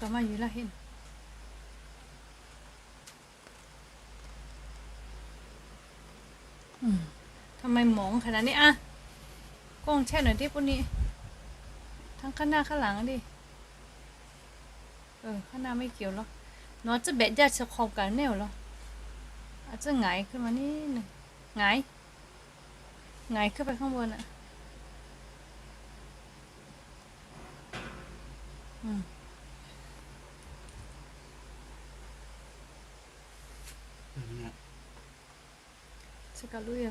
Kaꞈ maˇ yuˬ laˇ heˆ. ทำไมมองขนาดนี้อ่ะ กล้องแช่หน่อยดิพวกนี้ ทั้งข้างหน้าข้างหลังดิ เออ ข้างหน้าไม่เกี่ยวหรอก หนอ จะแบะย่าเชอคอมกันแน่หรอ อาจจะหงายขึ้นมานิดหนึ่ง หงาย หงายขึ้นไปข้างบนอ่ะ อืม อย่างเงี้ย Saka lu ya.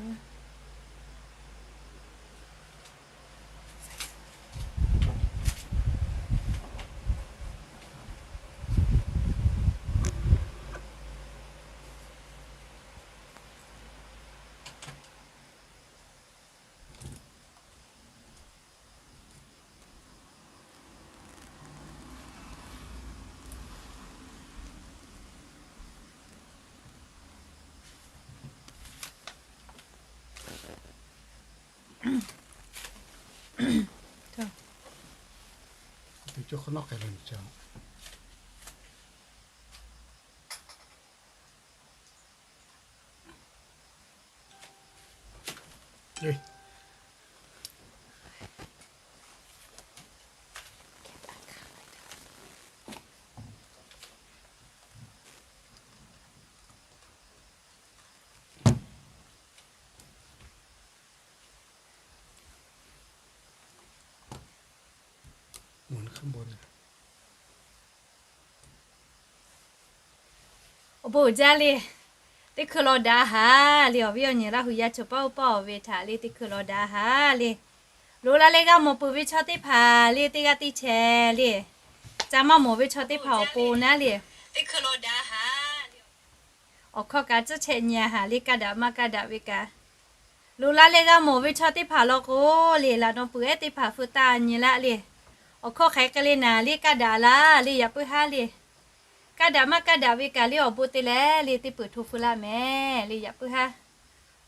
Te cawˇ hk'awꞈ nawˉ k'ai lo nyi ca. Awˬ bon uiˍ jaˇ le. Teˇ hkui law daꞈ haˍ le. Awˬ viˉ awˬ nyi Laˇ huˍ yaˇ chaw paˉ oˇ paˆ awˬ ve htaꞈ le teˇ hkui law daꞈ haˍ le. Loꞈ la leh g'a mawˬ peuˬ ve chaw teˇ hpaˍ le teˇ g'aˇ teˇ chehˇ le, ca maˇ mawˬ ve chaw teˇ hpaˍ awˬ pon naˉ le. Awˬ hkawˇ kaꞈ tcuhˉ chehˇ nyi a haˍ le, kaˇ daꞈ maˇ kaˇ daꞈ ve kaꞈ. Loꞈ la leh g'a mawˬ ve chaw teˇ hpaˍ law k'o le, laꞈ naw peuˬ ehˉ teˇ hpaˍ feu taˇ nyi laˇ le. Awˬ hkawˇ hk'aˬ hk'e le naˍ le, kaˇ daꞈ laˇ le, yaꞈ puiˉ haˉ le. Kaˇ daꞈ maˇ kaˇ daꞈ ve kaꞈ le awˬ bon te leh le teˇ peuˬ hto feu laˇ mehˍ le, yaꞈ puiˉ haˉ.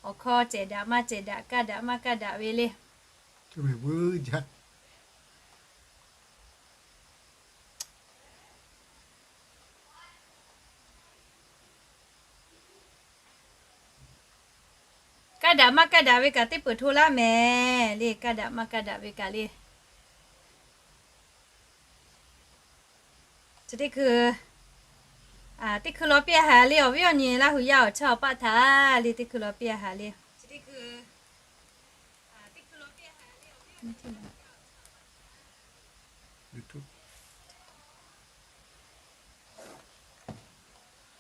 Awˬ hkawˇ cehˬ daꞈ maˇ cehˬ daꞈ, kaˇ daꞈ maˇ kaˇ daꞈ ve le. Kaˇ daꞈ maˇ kaˇ daꞈ ve kaꞈ teˇ peuˬ hto laˇ mehˍ le, kaˇ daꞈ maˇ kaˇ daꞈ ve kaꞈ le. Chi teˇ hkui, teˇ hkui law piˇ a haˍ le, awˬ viˉ awˬ nyi Laˇ huˍ yaˇ awˬ chawˇ awˬ paˆ htaꞈ le teˇ hkui law piˇ a haˍ le.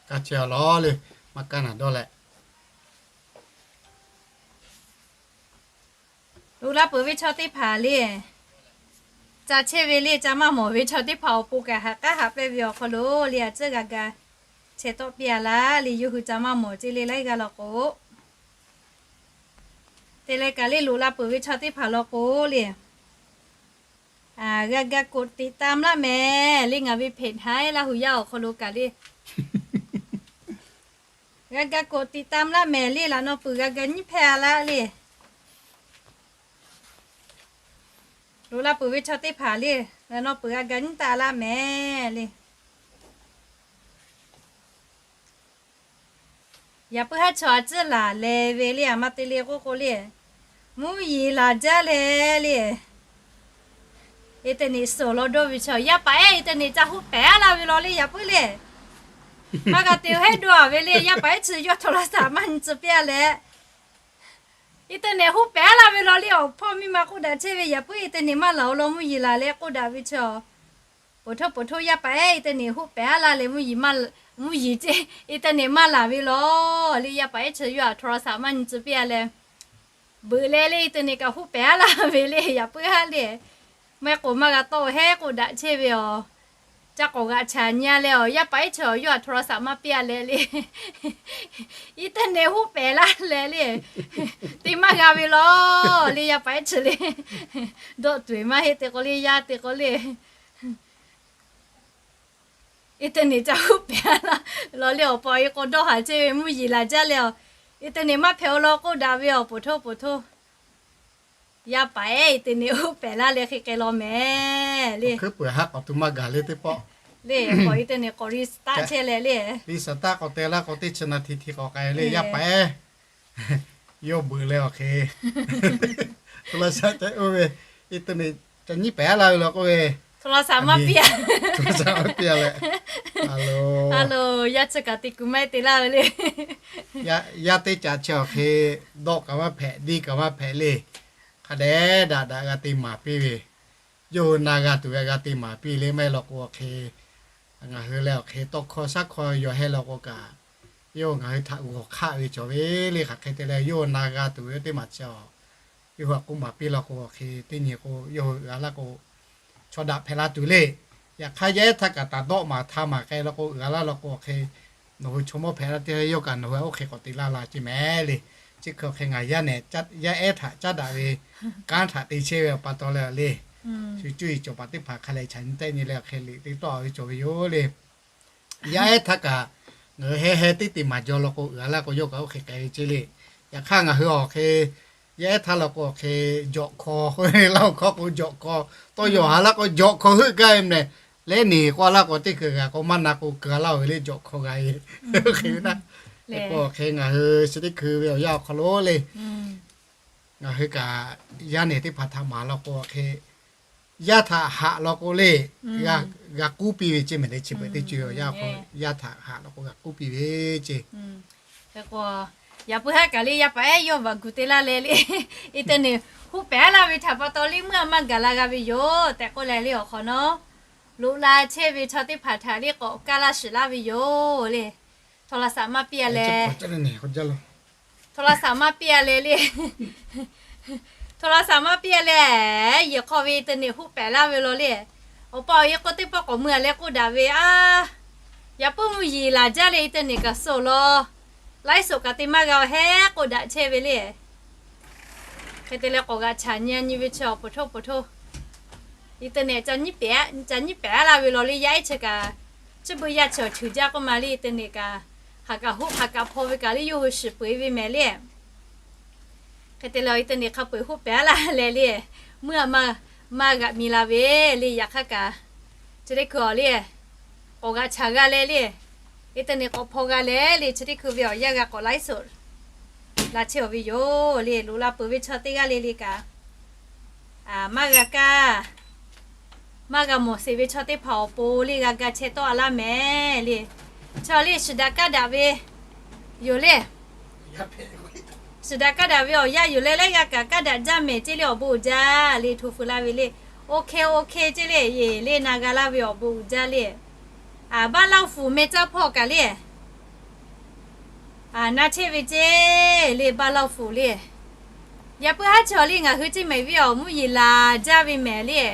Kaˇ chehˇ a lawˬ le, maˇ kaˇ naˍ dawˇ leh. Loꞈ la peuˬ ve chaw teˇ hpaˍ le, ca chehˇ ve le ca maˇ mawˬ ve chaw teˇ hpaˍ awˬ pon kaꞈ haꞈ k'aˉ haꞈ pehnˇ ve awˬ hk'aw lo le, a tcuhˉ g'a ga chehˇ tawˆ piˇ a laˇ le, yawˇ hui ca maˇ mawˬ ce le laiˉ g'aˇ law k'o. Te leh kaꞈ le loꞈ la peuˬ ve chaw teˇ hpaˍ law k'o le, g'a ga กดติดตาม laˇ mehˍ le, ngaˬ ve เพจ haiˉ Laˇ huˍ yaˇ awˬ hk'aw lo kaꞈ le. G'a ga กดติดตาม laˇ mehˍ le, laꞈ naw peuˬ g'a ga nyiˉ hpehˇ a laˇ le. Loꞈ la peuˬ ve chaw teˇ hpaˍ le, laꞈ naw peuˬ g'a ga nyiˉ taˍ laˇ mehˍ le. Yaꞈ puiˉ haˉ chaw a tcuhˉ laˬ leh ve le, a ma te le k'oˆ k'o le, mvuhˇ yeˬ laˬ jaˇ leh le. Internet suhˍ law dawˇ ve chaw, yaˇ paˍ ehˉ internet ca huˆ pehˍ a laˇ ve law le, yaꞈ puiˉ le. Maˇ g'a te hehˉ dawˇ a ve le, yaˇ paˍ ehˉ chi yawˇ โทรศัพท์ maˇ nyi tcuh piˇ a leh. Internet huˆ pehˍ a laˇ ve law le, awˬ hpawˇ miˇ ma k'oˆ daꞈ chehˇ ve, yaꞈ puiˉ internet maˇ laˬ o law mvuhˇ yeˬ laˬ leh k'oˆ daꞈ ve chaw. Poˬ htoˇ poˬ htoˇ yaˇ paˍ ehˉ internet huˆ pehˍ a laˇ leh mvuhˇ yeˬ maˇ, mvuhˇ yeˬ ce, internet maˇ laˬ ve law le, yaˇ paˍ ehˉ chi yawˇ a โทรศัพท์ maˇ nyi tcuh piˇ a leh. Beuꞈ leh le internet kaꞈ huˆ pehˍ a laˇ ve le, yaꞈ puiˉ haˉ le. Maˇ k'oˍ maˇ g'a tawˆ hehˉ k'oˆ daꞈ chehˇ ve aˬ. Ca k'awꞈ g'aꞈ chaˍ nyi a leh aˬ, yaˇ paˍ ehˉ chi awˬ yawˇ a โทรศัพท์ maˇ piˇ a leh le. Internet huˆ pehˍ laˇ leh le. Te maˇ g'a ve law le, yaˇ paˍ ehˉ chi le. Dawˆ tuˬ eˬ maˇ heˆ te k'o le, yaˇ te k'o le. Internet ca huˆ pehˍ a laˇ law le, awˬ pa awˬ e k'aw dawˇ haˍ chehˇ ve mvuhˇ yeˬ laˬ jaˇ leh aˬ. Internet maˇ hpehꞈ o law k'oˆ daꞈ ve aˬ, poˬ htoˇ poˬ htoˇ. Yaˇ paˍ ehˉ internet huˆ pehˍ laˇ leh hk'e k'ai law mehˍ le. Hkui peuˬ haˉ k'awꞈ tu maˇ gaˬ le teˇ pawˆ. Le, k'awꞈ internet k'awꞈ restart chehˇ leh le. Restart k'awꞈ te laˇ k'o teˇ chi na hti hti k'awꞈ k'ai le, yaˇ paˍ ehˉ yawˇ beuꞈ leh awˬ hk'e, hto la shaˆ ca oˇ ve, internet ca nyiˉ pehˍ laˇ ve la k'oˆ ve, hto la shaˆ maˇ piˇ a, hto la shaˆ maˇ piˇ a leh, a lo, yaˇ chi kaꞈ te kuˬ maˇ te laˇ ve le. Yaˇ teˇ caꞈ chi awˬ hk'e dawˆ kaꞈ maˇ hpehꞈ, diˇ kaꞈ maˇ hpehꞈ le. Hk'a dehꞈ daꞈ daꞈ g'a te maˍ piˇ ve, yawˇ hui na g'a tuˬ ve g'a te maˍ piˇ le. Maˇ heˆ law k'o awˬ hk'e, ngaˬ hui leh awˬ hk'e tawˇ hkawˇ shaˉ hkawˇ yaw heh law k'o kaꞈ, yawˇ hui ngaˬ hui htaꞈ g'awˬ hk'aˆ ve cawˬ ve le. Hk'aˬ hk'e te leh yawˇ hui na g'a tuˬ ve teˇ maˬ chi awˬ, yawˇ hui a k'oˆ maˍ piˇ law k'o awˬ hk'e, teˇ nyi k'o yawˇ hui uiˍ a laˇ k'o chaw daꞈ hpehꞈ la tuˬ le. Yaꞈ hk'aˇ yaˇ ehˉ htaˇ kaꞈ taˍ dawˆ maˍ htaˇ maˍ k'ai law k'o uiˍ a laˇ law k'o awˬ hk'e, nawˬ hui chaw mawˇ hpehꞈ la te, yawˇ kaꞈ nawˬ hui oˇ hk'e k'awꞈ te laˇ la ce mehˍ le. Chi hk'e awˬ hk'e ngaˬ yaˇ nehˬ, yaˇ ehˉ htaꞈ caˉ daꞈ ve kanˉ htaꞈ te chehˇ ve awˬ pa taw leh le, shu cuˇ yiˍ cawˬ paˍ teˇ hpaˍ hk'a lehˬ chaꞈ nyi tehˆ nyi leh awˬ hk'e liꞈ te tawˆ ve cawˬ ve yoˬ le. Yaˇ ehˉ htaˇ kaꞈ ngaˬ hui heh heh teˇ te maˍ jaw law k'o uiˍ a laˇ k'o yawˇ kaꞈ oˇ hk'e k'ai ve ce le. Yaꞈ hk'aˇ ngaˬ hui awˬ hk'e, yaˇ ehˉ htaˇ law k'o awˬ hk'e jawꞈ hkaw, laˇ awˬ hkawˇ k'o jawꞈ hkaw, tawˇ yaw ha laˇ k'o jawꞈ hkaw heuˆ gaˇ ve mehˍ. Leh neˬ k'o laˇ k'o teˇ hkui g'a k'o maˇ na k'o keu a laˇ ve le, jawꞈ hkaw g'a ve. Oˇ hk'e ve naˆ, k'o awˬ hk'e ngaˬ hui chi teˇ hkui ve awˬ yanˇ awˬ hk'aw lo le, ngaˬ hui kaꞈ yaˇ nehˬ teˇ hpaˍ htaꞈ maˍ law k'o awˬ hk'e, yaˇ htaꞈ haꞈ law k'o le, g'a k'uˉ piˇ ve ce mehˍ le. Chi beuꞈ teˇ co awˬ yanˇ awˬ hk'aw yaˇ htaꞈ haꞈ law k'o g'a k'uˉ piˇ ve ce. Yaꞈ puiˉ haˉ kaꞈ le yaˇ paˍ ehˉ yawˇ vaꞈ gu te laˇ leh le, internet huˆ pehˍ laˇ ve htaꞈ pa taw le meuˇ a maˇ gaˬ la g'a ve yoˬ tehꞈ k'oˆ leh le awˬ hk'awꞈ nawˉ, loꞈ la chehˇ ve chaw teˇ hpaˍ htaꞈ le k'awꞈ kaˇ laˇ shiˍ laˇ ve yoˬ le. Hto la shaꞈ maˇ piˇ a leh, hto la shaꞈ maˇ piˇ a leh le, hto la shaꞈ maˇ piˇ a leh, yehˬ hk'aw ve internet huˆ pehˍ laˇ ve law le. Awˬ pa awˬ e k'o teˇ pawˆ k'awꞈ mui a leh k'oˆ daꞈ ve a, yaꞈ puiˉ mvuhˇ yeˬ laˬ jaˇ leh internet kaꞈ suh law, laiˉ soꞈ kaꞈ te maˇ g'a hehˉ k'oˆ daꞈ chehˇ ve le. Hk'e te leh k'awꞈ g'aꞈ chaꞈ nyi nyi ve chi awˬ poˬ htoˇ poˬ htoˇ, internet ca nyiˉ pehˍ laˇ ve law le. Yaˇ ehˉ chi kaꞈ, chi beuꞈ yaˇ chi awˬ ceuˬ jaˇ k'oˆ ma le, internet kaꞈ hk'aˬ kaꞈ hoˆ hk'aˬ kaꞈ hpaw ve kaꞈ le yawˇ hui shiˍ peu eˬ ve mehˍ le. Hk'e te leh internet hk'a peu eˬ huˆ pehˍ laˇ leh le, meuˇ a maˇ g'aꞈ mi la ve le. Yaꞈ hk'aˇ kaꞈ, chi teˇ hkui awˬ le, k'awꞈ g'aꞈ chaꞈ g'a leh le, internet k'awꞈ hpaw g'a leh le, chi teˇ hkui ve awˬ yanˇ g'a k'awꞈ laiˉ soꞈ la chehˇ awˬ ve yoˬ le. Loꞈ la peuˬ ve chaw teˇ g'aˇ le le kaꞈ, maˇ g'a kaˇ, maˇ g'a mawˬ sheˍ ve chaw teˇ hpaˍ awˬ pon le g'a ga chehˇ tawˆ a laˇ mehˍ le. Chaw le shiˍ daꞈ kaˇ daꞈ ve yoˬ le. Shiˍ daꞈ kaˇ daꞈ ve awˬ yanˇ yoˬ leh laiˉ g'a kaꞈ kaˇ daꞈ jaˇ mehˍ ce le awˬ bon uiˍ jaˇ le hto feu laˇ ve le. OK OK ce le, yeˬ le na g'a laˇ ve awˬ bon uiˍ jaˇ le. Baˆ laˇ fuˍ meh caˇ hpawˇ kaꞈ le, na chehˇ ve ce le Baˆ laˇ fuˍ le. Yaꞈ puiˉ haˉ chaw le ngaˬ hui ceˇ mehˍ ve awˬ mvuhˇ yeˬ laˬ jaˇ ve mehˍ le.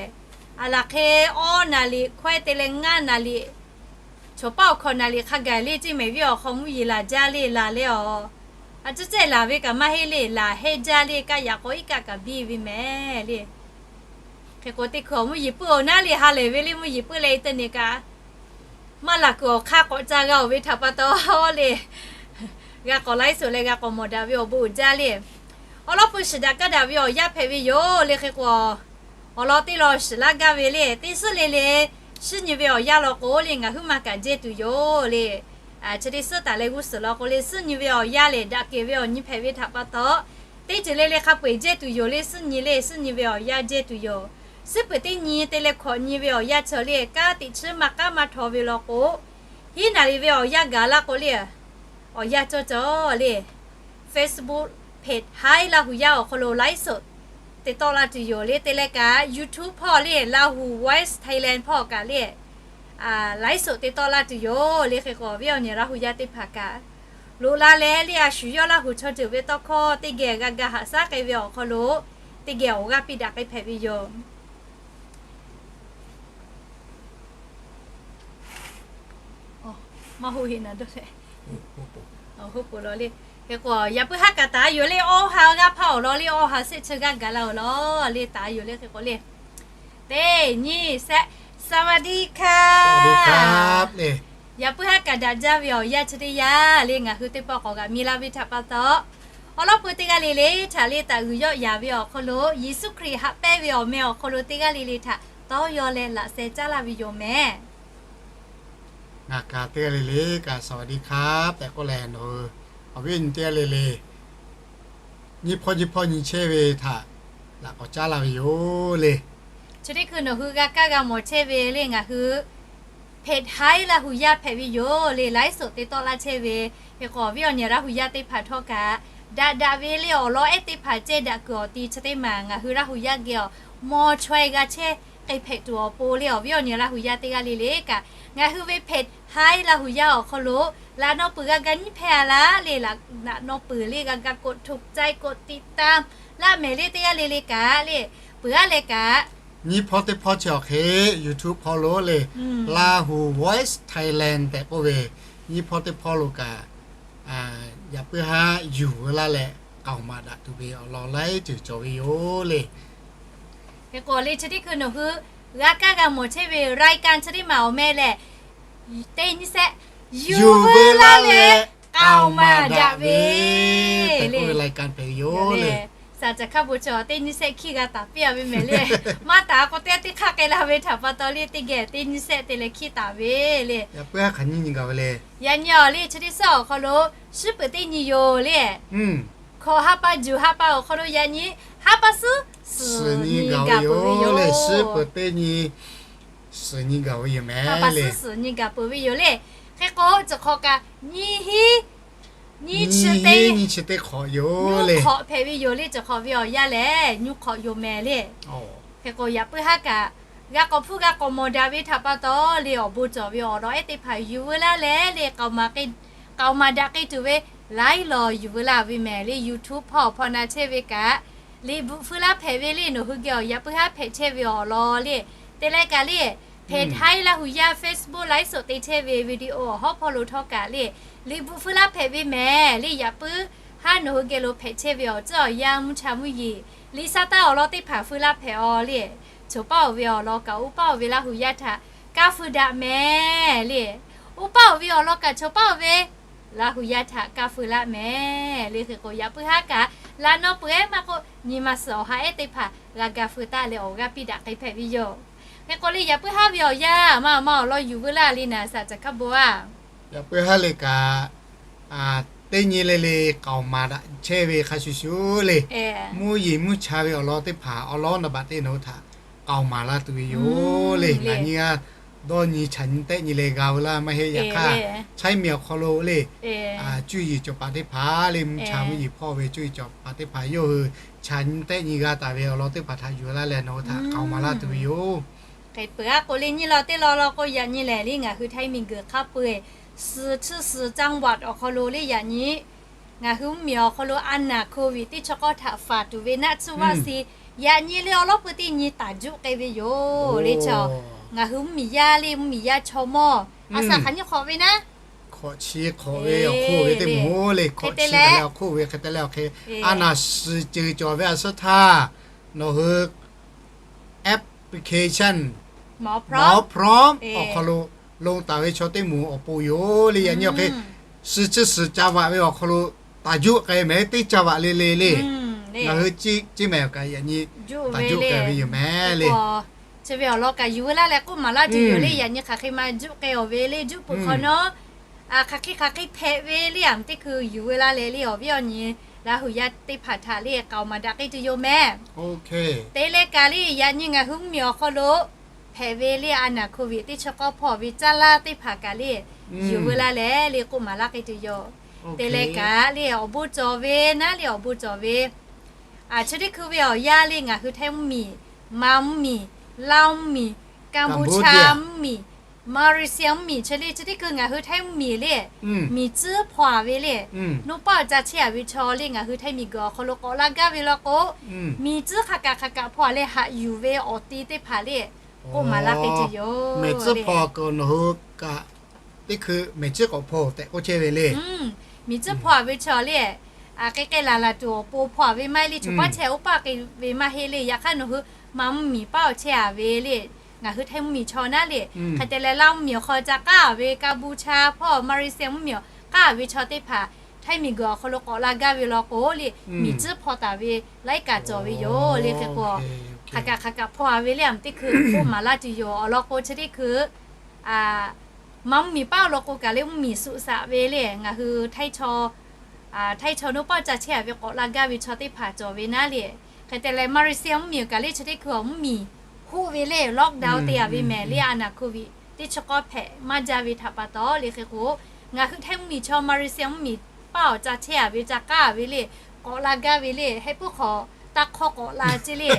A laˬ hk'e awˇ naˍ liꞈ hkawehˇ te leh ngaˇ naˍ liꞈ, chaw paˉ awˬ hkawꞈ naˍ liꞈ hk'a gaˬ le ceˇ mehˍ ve awˬ hk'aw mvuhˇ yeˬ laˬ jaˇ le laˬ leh awˬ, a ciˉ cehˇ laˬ ve kaꞈ maˇ heˆ le, laˬ hehnˇ jaˇ le kaˇ yaꞈ k'aw iˉ kaˆ kaꞈ biˇ ve mehˍ le. Hk'e k'o teˇ hkui awˬ mvuhˇ yeˬ puiˉ awˬ naˉ le ha lehˬ ve le mvuhˇ yeˬ puiˉ leh internet kaꞈ maˇ laˬ kuiˬ awˬ hk'aˇ k'awꞈ ca g'a oˬ ve htaꞈ pa taw le, g'a k'awꞈ laiˉ soꞈ leh g'a k'awꞈ mawˬ daꞈ ve awˬ bon uiˍ jaˇ le. Awˬ lawn pui shiˍ daꞈ kaˇ daꞈ ve awˬ yanˇ hpehꞈ ve yoˬ le. Hk'e k'o awˬ lawn teˇ lawn shiˍ laˇ gaˇ ve le, teˇ suhˉ le le, suhˉ nyi ve awˬ yanˇ law k'o le ngaˬ huiˉ ma kaꞈ jehˇ tuˬ yoˬ le. Chi teˇ suhˉ taˍ leh g'uˇ suhˍ law k'o le suhˉ nyi ve awˬ yanˇ lehˬ daꞈ kehˬ ve awˬ nyi hpehꞈ ve htaꞈ pa taw, teˇ ceuˬ le le hk'a peu eˬ jehˇ tuˬ yoˬ le. Suhˉ nyi le suhˉ nyi ve awˬ yanˇ jehˇ tuˬ yoˬ. Suhˉ peuˬ teˇ nyi te leh hkawꞈ nyi ve awˬ yanˇ chi le kanˉ teꞈ chiˉ maˇ k'aˉ maˇ htaw ve law k'o, hiˉ naˍ riˍ ve awˬ yanˇ gaˬ laˇ k'o le, awˬ yanˇ cawˇ cawˬ le Facebook page Haiˉ Laˇ hu yaˇ awˬ hk'aw lo laiˉ soꞈ te tawˆ laˇ tuˬ yoˬ le. Te leh kaꞈ YouTube hpawˇ le Laˇ hu Voice Thailand hpawˇ kaꞈ le laiˉ soꞈ te tawˆ laˇ tuˬ yoˬ le. Hk'e k'o viˉ awˬ nyi Laˇ hu yaˇ teˇ hpaˍ kaꞈ loꞈ la leh le a shu yawˇ Laˇ hu chaw ceuˬ ve tawˇ hkawˇ teˇ geh g'a ga haꞈ shaˉ k'ai ve awˬ hk'aw lo teˇ geh awˬ g'aˇ piˇ daꞈ k'ai hpehꞈ ve yoˬ. Maˇ hoˆ heˆ na dawˇ leh, hoˆ poˬ law le. Hk'e k'o yaꞈ puiˉ haˉ kaꞈ taˍ yoˬ le. Awˇ ha g'aˇ hpaˇ awˬ lawn le, awˇ ha shehˆ chi g'aˇ gaˬ la awˬ lawn le taˍ yoˬ le. Hk'e k'o le, teˇ nyi sehˆ, สวัสดีค่ะ Yaꞈ puiˉ haˉ kaꞈ daꞈ jaˇ ve awˬ yanˇ chi teˇ yanˇ le ngaˬ hui teˇ pawˆ k'awꞈ g'aꞈ mi la ve htaꞈ pa taw, awˬ lawn pui teˇ g'aˇ le le htaꞈ le taꞈ g'uiˬ yawˆ yaˍ ve awˬ hk'aw lo Yeˍsuˆ Hkriꞈ haꞈ pehnˇ ve awˬ meh awˬ hk'aw lo teˇ g'aˇ le le htaꞈ tawˇ yaw leh laꞈ sheh caˉ laˇ ve yoˬ mehˍ. Ngaˬ kaꞈ teˇ g'aˇ le le kaꞈ สวัสดีครับ tehꞈ k'oˆ leh, nawˬ hui awˬ viˉ awˬ nyi teˇ g'aˇ le le nyiˇ hpawˇ nyiˇ hpawˇ nyi chehˇ ve htaꞈ laꞈ k'awꞈ caˉ laˇ ve yoˬ le. Chi teˇ hkui nawˬ hui g'a kaˇ g'a mawˬ chehˇ ve le, ngaˬ hui เพจ Hi Laˇ hu Yaˇ hpehꞈ ve yoˬ le, ไลฟ์สด te tawˆ laˇ chehˇ ve. Hk'e k'o awˬ viˉ awˬ nyi Laˇ hu Yaˇ teˇ hpaˍ htawˇ kaꞈ, daꞈ daꞈ ve le awˬ lawn ehˉ teˇ hpaˍ ceh daꞈ kuiˬ awˬ ti chi teˇ maˬ ngaˬ hui Laˇ hu Yaˇ geh awˬ mawˇ chaweh g'a chehˇ k'ai hpehꞈ tuˬ awˬ pon le, awˬ viˉ awˬ nyi Laˇ hu Yaˇ teˇ g'aˇ le le kaꞈ ngaˬ hui ve เพจ Hi Laˇ hu Yaˇ awˬ hk'aw lo laꞈ naw peuˬ g'a ga nyiˉ hpehˇ a laˇ le, laꞈ naw peuˬ le g'a ga กดถูกใจ กดติดตาม laˇ mehˍ le teˇ g'aˇ le le kaꞈ le, peuˬ g'aˇ leh kaꞈ nyiˇ hpawˇ teˇ hpawˇ chi awˬ hk'e YouTube hpawˇ lo le, Lahu Voice Thailand tehꞈ k'oˆ ve nyiˇ hpawˇ teˇ hpawˇ lo kaꞈ yaꞈ puiˉ haˉ yuˬ veu laˇ leh k'aoˍ maˍ daꞈ tuˬ ve awˬ lawn laiˉ ceuˬ cawˬ ve yoˬ le. Hk'e k'o le chi teˇ hkui nawˬ hui g'a kaˇ g'a mawˬ chehˇ ve รายการ chi teˇ maˬ awˬ meh lehˬ, teˇ nyiˇ shehˆ yuˬ veu laˇ leh k'aoˍ maˍ daꞈ ve tehꞈ k'oˆ ve รายการ hpehꞈ ve yoˬ le. Saˍ caˬ hkaˇ bon cawˬ teˇ nyiˇ shehˆ hkiˇ g'a taˍ piˇ a ve mehˍ le. Maˇ taˍ k'o teˇ teˇ hk'aˇ k'ai la ve htaꞈ pa taw le, teˇ geh teˇ nyiˇ shehˆ te leh hkiˇ taˍ ve le. Yaꞈ puiˉ haˉ hk'aˬ nyiˇ nyi gaˬ ve le. Yaꞈ nyi awˬ le chi teˇ shehˆ awˬ hk'aw lo shiˉ peuˬ teˇ nyi yoˬ le. Hkawꞈ ha pa juˬ ha pa awˬ hk'aw lo yaꞈ nyi ha pa suhˉ suhˍ nyi gaˬ peuˬ ve yoˬ le. Shiˉ peuˬ teˇ nyi suhˍ nyi gaˬ ve yoˬ mehˍ le. Suhˍ nyi gaˬ peuˬ ve yoˬ le. Hk'e k'o cawˬ hk'awꞈ kaꞈ nyiˇ hinˉ nyiˇ chi teˇ hk'awꞈ yoˬ le. Hk'awꞈ hpehꞈ ve yoˬ le, cawˬ hk'awꞈ ve awˬ yanˇ lehˬ nyiˇ hk'awꞈ yoˬ mehˍ le. Hk'e k'o yaꞈ puiˉ haˉ kaꞈ g'a k'awꞈ hpuˇ g'a k'awꞈ mawˬ daꞈ ve htaꞈ pa taw le, awˬ bon cawˬ ve awˬ lawn ehˉ teˇ hpaˍ yuˬ veu laˇ leh le, k'aoˍ maˍ daꞈ k'ai tuˬ ve laiˉ law yuˬ veu laˇ ve mehˍ le. YouTube hpawˇ awˬ hpawˇ na chehˇ ve kaꞈ, liꞈ bvuhꞈ feuˉ laˇ hpehꞈ ve le, nawˬ hui geh awˬ yaꞈ puiˉ haˉ hpehꞈ chehˇ ve awˬ lawn le. Te leh kaꞈ le, เพจ Hi Laˇ hu Yaˇ Facebook ไลฟ์สด te chehˇ ve วิดีโอ awˬ hawˉ hpawˇ lo htawˇ kaꞈ le, liꞈ bvuhꞈ feuˉ laˇ hpehꞈ ve mehˍ le. Yaꞈ puiˉ haˉ nawˬ hui geh lo hpehꞈ chehˇ ve awˬ tcuhˉ awˬ yanˇ mvuhˇ cha mvuhˇ yeˬ, liꞈ sha taˇ awˬ lawn teˇ hpaˍ feuˉ laˇ hpehꞈ aw le. Choˬ paˇ oˬ ve awˬ lawn kaꞈ oˇ paˇ oˬ ve Laˇ hu Yaˇ htaꞈ kaˇ feu daꞈ mehˍ le. Oˇ paˇ oˬ ve awˬ lawn kaꞈ choˬ paˇ oˬ ve Laˇ hu Yaˇ htaꞈ kaˇ feu laˇ mehˍ le. Hk'e k'o yaꞈ puiˉ haˉ kaꞈ laꞈ naw peuˬ ehˉ maˇ k'oˆ, nyi ma suhˍ awˬ ha ehˉ teˇ hpaˍ g'a ga feu taˆ leh awˬ g'aˇ piˇ daꞈ k'ai hpehꞈ ve yoˬ. Hk'e k'o le yaꞈ puiˉ haˉ ve awˬ yanˇ maˇ maˇ awˬ lawn yuˬ veu laˇ le naˍ saˍ caˬ hkaˇ bon a. Yaꞈ puiˉ haˉ le kaꞈ teˇ nyi le le k'aoˍ maˍ daꞈ chehˇ ve hk'a shuˍ shuˍ le, mvuhˇ yeˬ mvuhˇ cha ve awˬ lawn teˇ hpaˍ awˬ lawn naˍ baꞈ teˇ nawˬ hui htaꞈ k'aoˍ maˍ laˇ tuˬ ve yoˬ le. Ngaˬ nyi g'aˇ dawˇ nyi chaꞈ nyi tehˆ nyi leh g'a veu laˇ maˇ heˆ. Yaꞈ hk'aˇ China mvuhˇ miˬ awˬ hk'aw lo le, cuˇ yiˍ cawˬ paˍ teˇ hpaˍ le, mvuhˇ cha mvuhˇ yeˬ hpawˇ ve cuˇ yiˍ cawˬ paˍ teˇ hpaˍ yawˇ hui chaꞈ nyi tehˆ nyi g'a taˍ ve awˬ lawn teˇ hpaˍ htaꞈ yuˬ laˇ leh nawˬ hui htaꞈ k'aoˍ maˍ laˇ tuˬ ve yoˬ. Hk'e peuˬ aˉ k'o le nyi law teˇ law law k'o yaꞈ nyi lehˬ le ngaˬ hui htaiˇ miˬ guiˬ hk'a peu-eˬ suhˍ chi suhˍ จังหวัด awˬ hk'aw lo le yaꞈ nyi ngaˬ hui mvuhˇ miˬ awˬ hk'aw lo a naˍ โควิด teˇ chaw k'awˇ htaꞈ faˍ tuˬ ve naˆ tsuhˇ vaˆ si yaꞈ nyi le awˬ lawˉ peu teˇ nyi taˍ juˆ k'ai ve yoˬ le. Chaw ngaˬ hui mvuhˇ miˬ yaˇ le mvuhˇ miˬ yaˇ chaw mawˇ a shaˍ hk'aˬ nyi hk'awꞈ ve naˉ, hk'awꞈ chi hk'awꞈ ve awˬ hk'oˆ ve teˇ moˍ le, hk'awꞈ chi daꞈ leh awˬ hk'oˆ ve hk'e te leh awˬ hk'e a naˍ suhˍ ceuˬ cawˬ ve a suhˉ htaˇ nawˬ hui application Mawˬ Prom awˬ hk'aw lo loꞈ taˍ ve chaw teˇ moˍ awˬ pon yoˬ le. Yaꞈ nyi awˬ hk'e suhˍ chi suhˍ จังหวัด ve awˬ hk'aw lo taˍ juˆ k'ai mehˍ teˇ จังหวัด le le le. Ngaˬ hui ciˇ mehˍ kaꞈ yaꞈ nyi taˍ juˆ k'ai ve yoˬ mehˍ le. Chi ve awˬ lawn kaꞈ yuˬ veu laˇ leh k'oˆ maˍ laˇ tuˬ yoˬ le. Yaꞈ nyi hk'aˬ hk'e ma juˆ k'ai awˬ ve le, juˆ peuˬ hk'awꞈ nawˉ hk'aˬ hk'e hk'aˬ hk'e hpehꞈ ve le, aˬ teˇ hkui yuˬ veu laˇ leh le awˬ viˉ awˬ nyi Laˇ hu Yaˇ teˇ hpaˍ htaꞈ le k'aoˍ maˍ daꞈ k'ai tuˬ yoˬ mehˍ. Te leh kaꞈ le yaꞈ nyi ngaˬ hui mvuhˇ miˬ awˬ hk'aw lo hpehꞈ ve le a naˍ โควิด teˇ chaw k'awˇ hpawˇ ve caˇ laˇ teˇ hpaˍ kaꞈ le yuˬ veu laˇ leh le k'oˆ maˍ laˇ k'ai tuˬ yoˬ. Te leh kaꞈ le awˬ bon cawˬ ve naˉ le awˬ bon cawˬ ve chi teˇ hkui ve awˬ yanˇ le ngaˬ hui htaiˇ mvuhˇ miˬ, Maˇ mvuhˇ miˬ, Laˇ mvuhˇ miˬ, Kaˍbuˍchaˇ mvuhˇ miˬ, Maˍriˍsiˍ mvuhˇ miˬ chi le chi teˇ hkui ngaˬ hui htaiˇ mvuhˇ miˬ le miˬ tcuhˉ hpaw a ve le, nuˇ paˆ ca chehˇ a ve chaw le ngaˬ hui htaiˇ miˬ guiˬ awˬ hk'aw lo k'awꞈ la gaˇ ve law k'o, miˬ tcuhˉ hk'a kaꞈ hk'a kaꞈ hpaw a leh haꞈ yuˬ ve awˬ ti teˇ hpaˍ le k'oˆ maˍ laˇ k'ai tuˬ yoˬ. Miˬ tcuhˉ hpaw a k'o nawˬ hui kaꞈ teˇ hkui miˬ tcuhˉ k'awꞈ hpaw tehꞈ k'oˆ chehˇ ve le. Miˬ tcuhˉ hpaw a ve chaw le, k'ai k'ai laˬ laˬ tuˬ awˬ pon hpaw a ve maˇ heˆ le, choˬ paˉ chehˇ oˇ paˆ k'ai ve maˇ heˆ le. Yaꞈ hk'aˇ nawˬ hui Maˇ mvuhˇ miˬ paˉ awˬ chehˇ a ve le, ngaˬ hui htaiˇ mvuhˇ miˬ chaw naˉ le, hk'e te leh Laˇ mvuhˇ miˬ awˬ hk'aw ca k'aˉ a ve Kaˍbuˍchaˇ hpawˇ Maˍriˍsiˍ mvuhˇ miˬ awˬ k'aˉ a ve chaw teˇ hpaˍ htaiˇ miˬ guiˬ awˬ hk'aw lo k'awꞈ la gaˇ ve law k'o le, miˬ tcuhˉ hpaw taˍ ve laiˉ kaꞈ cawˬ ve yoˬ le. Hk'e k'o hk'a kaꞈ hk'a kaꞈ hpaw a ve le aˬ teˇ hkui k'oˆ maˍ laˇ tuˬ yoˬ. Awˬ lawn k'o chi teˇ hkui a Maˇ mvuhˇmiˬ paˉ awˬ lawn k'o kaꞈ le mvuhˇmiˬ suh saꞈ ve le ngaˬ hui Htaiˇ chaw, Htaiˇ chaw naˇ paˆ ca chehˇ a ve k'awꞈ la gaˇ ve chaw teˇ hpaˍ cawˬ ve naˉ le. Hk'e te leh Malaysia mvuhˇmiˬ kaꞈ le chi teˇ hkui awˬ mvuhˇmiˬ hoˆ ve le lockdown te a ve mehˍ le a naˍ COVID teˇ chi k'awˇ hpehꞈ maˇ jaˇ ve htaꞈ pa taw le hk'e k'o, ngaˬ hui Htaiˇ mvuhˇmiˬ chaw Malaysia mvuhˇmiˬ paˉ awˬ ca chehˇ a ve ca k'aˉ a ve le k'awꞈ la gaˇ ve le heh puiˉ hk'awꞈ taˇ hk'awˇ k'awꞈ la ce le.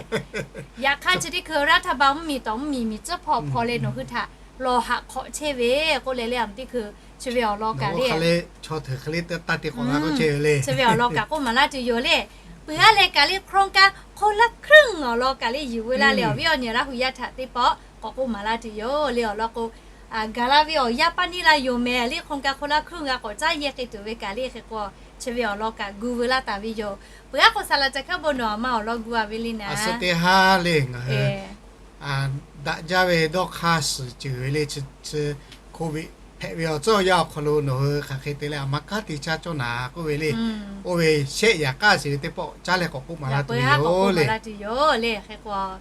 Yaꞈ hk'aˇ chi teˇ hkui รัฐบาล mvuhˇmiˬ tawˍ mvuhˇmiˬ miˬ tcuhˉ hpawˇ hpawˇ leh nawˬ hui htaꞈ lawˬ haꞈ hk'awꞈ chehˇ ve k'oˆ leh le a teˇ hkui chi ve awˬ lawn kaꞈ le, chaw htaiˍ hk'e le taˇ te k'awꞈ la k'oˆ chehˇ ve le. Chi ve awˬ lawn kaꞈ k'oˆ maˍ laˇ tuˬ yoˬ le. Peuˬ aˉ leh kaꞈ le โครงการคนละครึ่ง awˬ lawn kaꞈ le yuˬ veu laˇ leh awˬ viˉ awˬ nyi Laˇ hu yaˇ htaꞈ teˇ pawˆ k'awꞈ k'oˆ maˍ laˇ tuˬ yoˬ le awˬ lawn k'o, gaˬ la ve awˬ yanˇ paˇ neˇ la yoˬ mehˍ le โครงการคนละครึ่ง g'a k'awꞈ caˉ yehˇ k'ai tuˬ ve kaꞈ le hk'e k'o, chi ve awˬ lawn kaꞈ gu veu laˇ taˍ ve yoˬ. Peuˬ aˉ k'o saˍ laꞈ ca hkaˉ bon nawˬ a ma awˬ lawn gu a ve le naˍ. A suh teˇ haˉ le ngaˬ hui daꞈ jaˇ ve dawˇ hk'aˇ suhˍ ceuˬ ve le chi, chi COVID hpehꞈ ve awˬ tcuhˉ awˬ yanˇ awˬ hk'aw lo nawˬ hui hk'aˬ hk'e te leh a ma kanˉ te caˇ cawˇ naˍ k'oˆ ve le. Oˇ ve shehˆ yaꞈ k'aˇ sheˍ ve teˇ pawˆ caˉ leh k'awꞈ k'oˆ maˍ laˇ tuˬ yoˬ le. Hk'e k'o,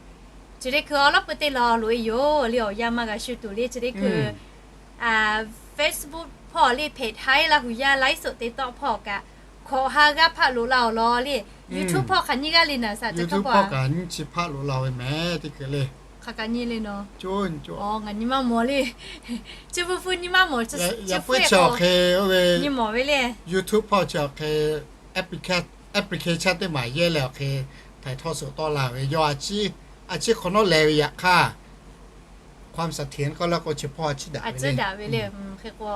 chi teˇ hkui awˬ lawˉ peu teˇ law loꞈ e yoˬ le awˬ yanˇ maˇ g'a shu tuˬ le chi teˇ hkui Facebook hpawˇ le เพจ Htaiˇ Laˇ hu yaˇ ไลฟ์สด teˇ tawˆ hpawˇ kaꞈ hkawꞈ ha g'aˇ hpaˆ loꞈ la awˬ lawn le. YouTube hpawˇ hk'aˬ nyiˇ g'aˇ le naˍ saˍ ca hkaˉ bon a nyiˇ chi hpaˆ loꞈ la ve mehˍ teˇ hkui le. Hk'aˬ kaꞈ nyi le nawˬ. Ngaˬ nyi maˇ mawˬ le. Chi bvuhˇ hpu nyi maˇ mawˬ. Yaꞈ puiˉ chi awˬ hk'e oˇ ve nyi mawˬ ve le YouTube hpawˇ chi awˬ hk'e application teˇ maˬ yehˇ leh awˬ hk'e htaiˍ htawˇ suhˍ tawˆ la ve yawˇ a ciˉ, a ciˉ hk'awꞈ nawˉ leh ve yaꞈ hk'aˇ ความเสถียร k'oˆ la k'o chi hpawˇ a ciˉ daꞈ ve le. Hk'e k'o,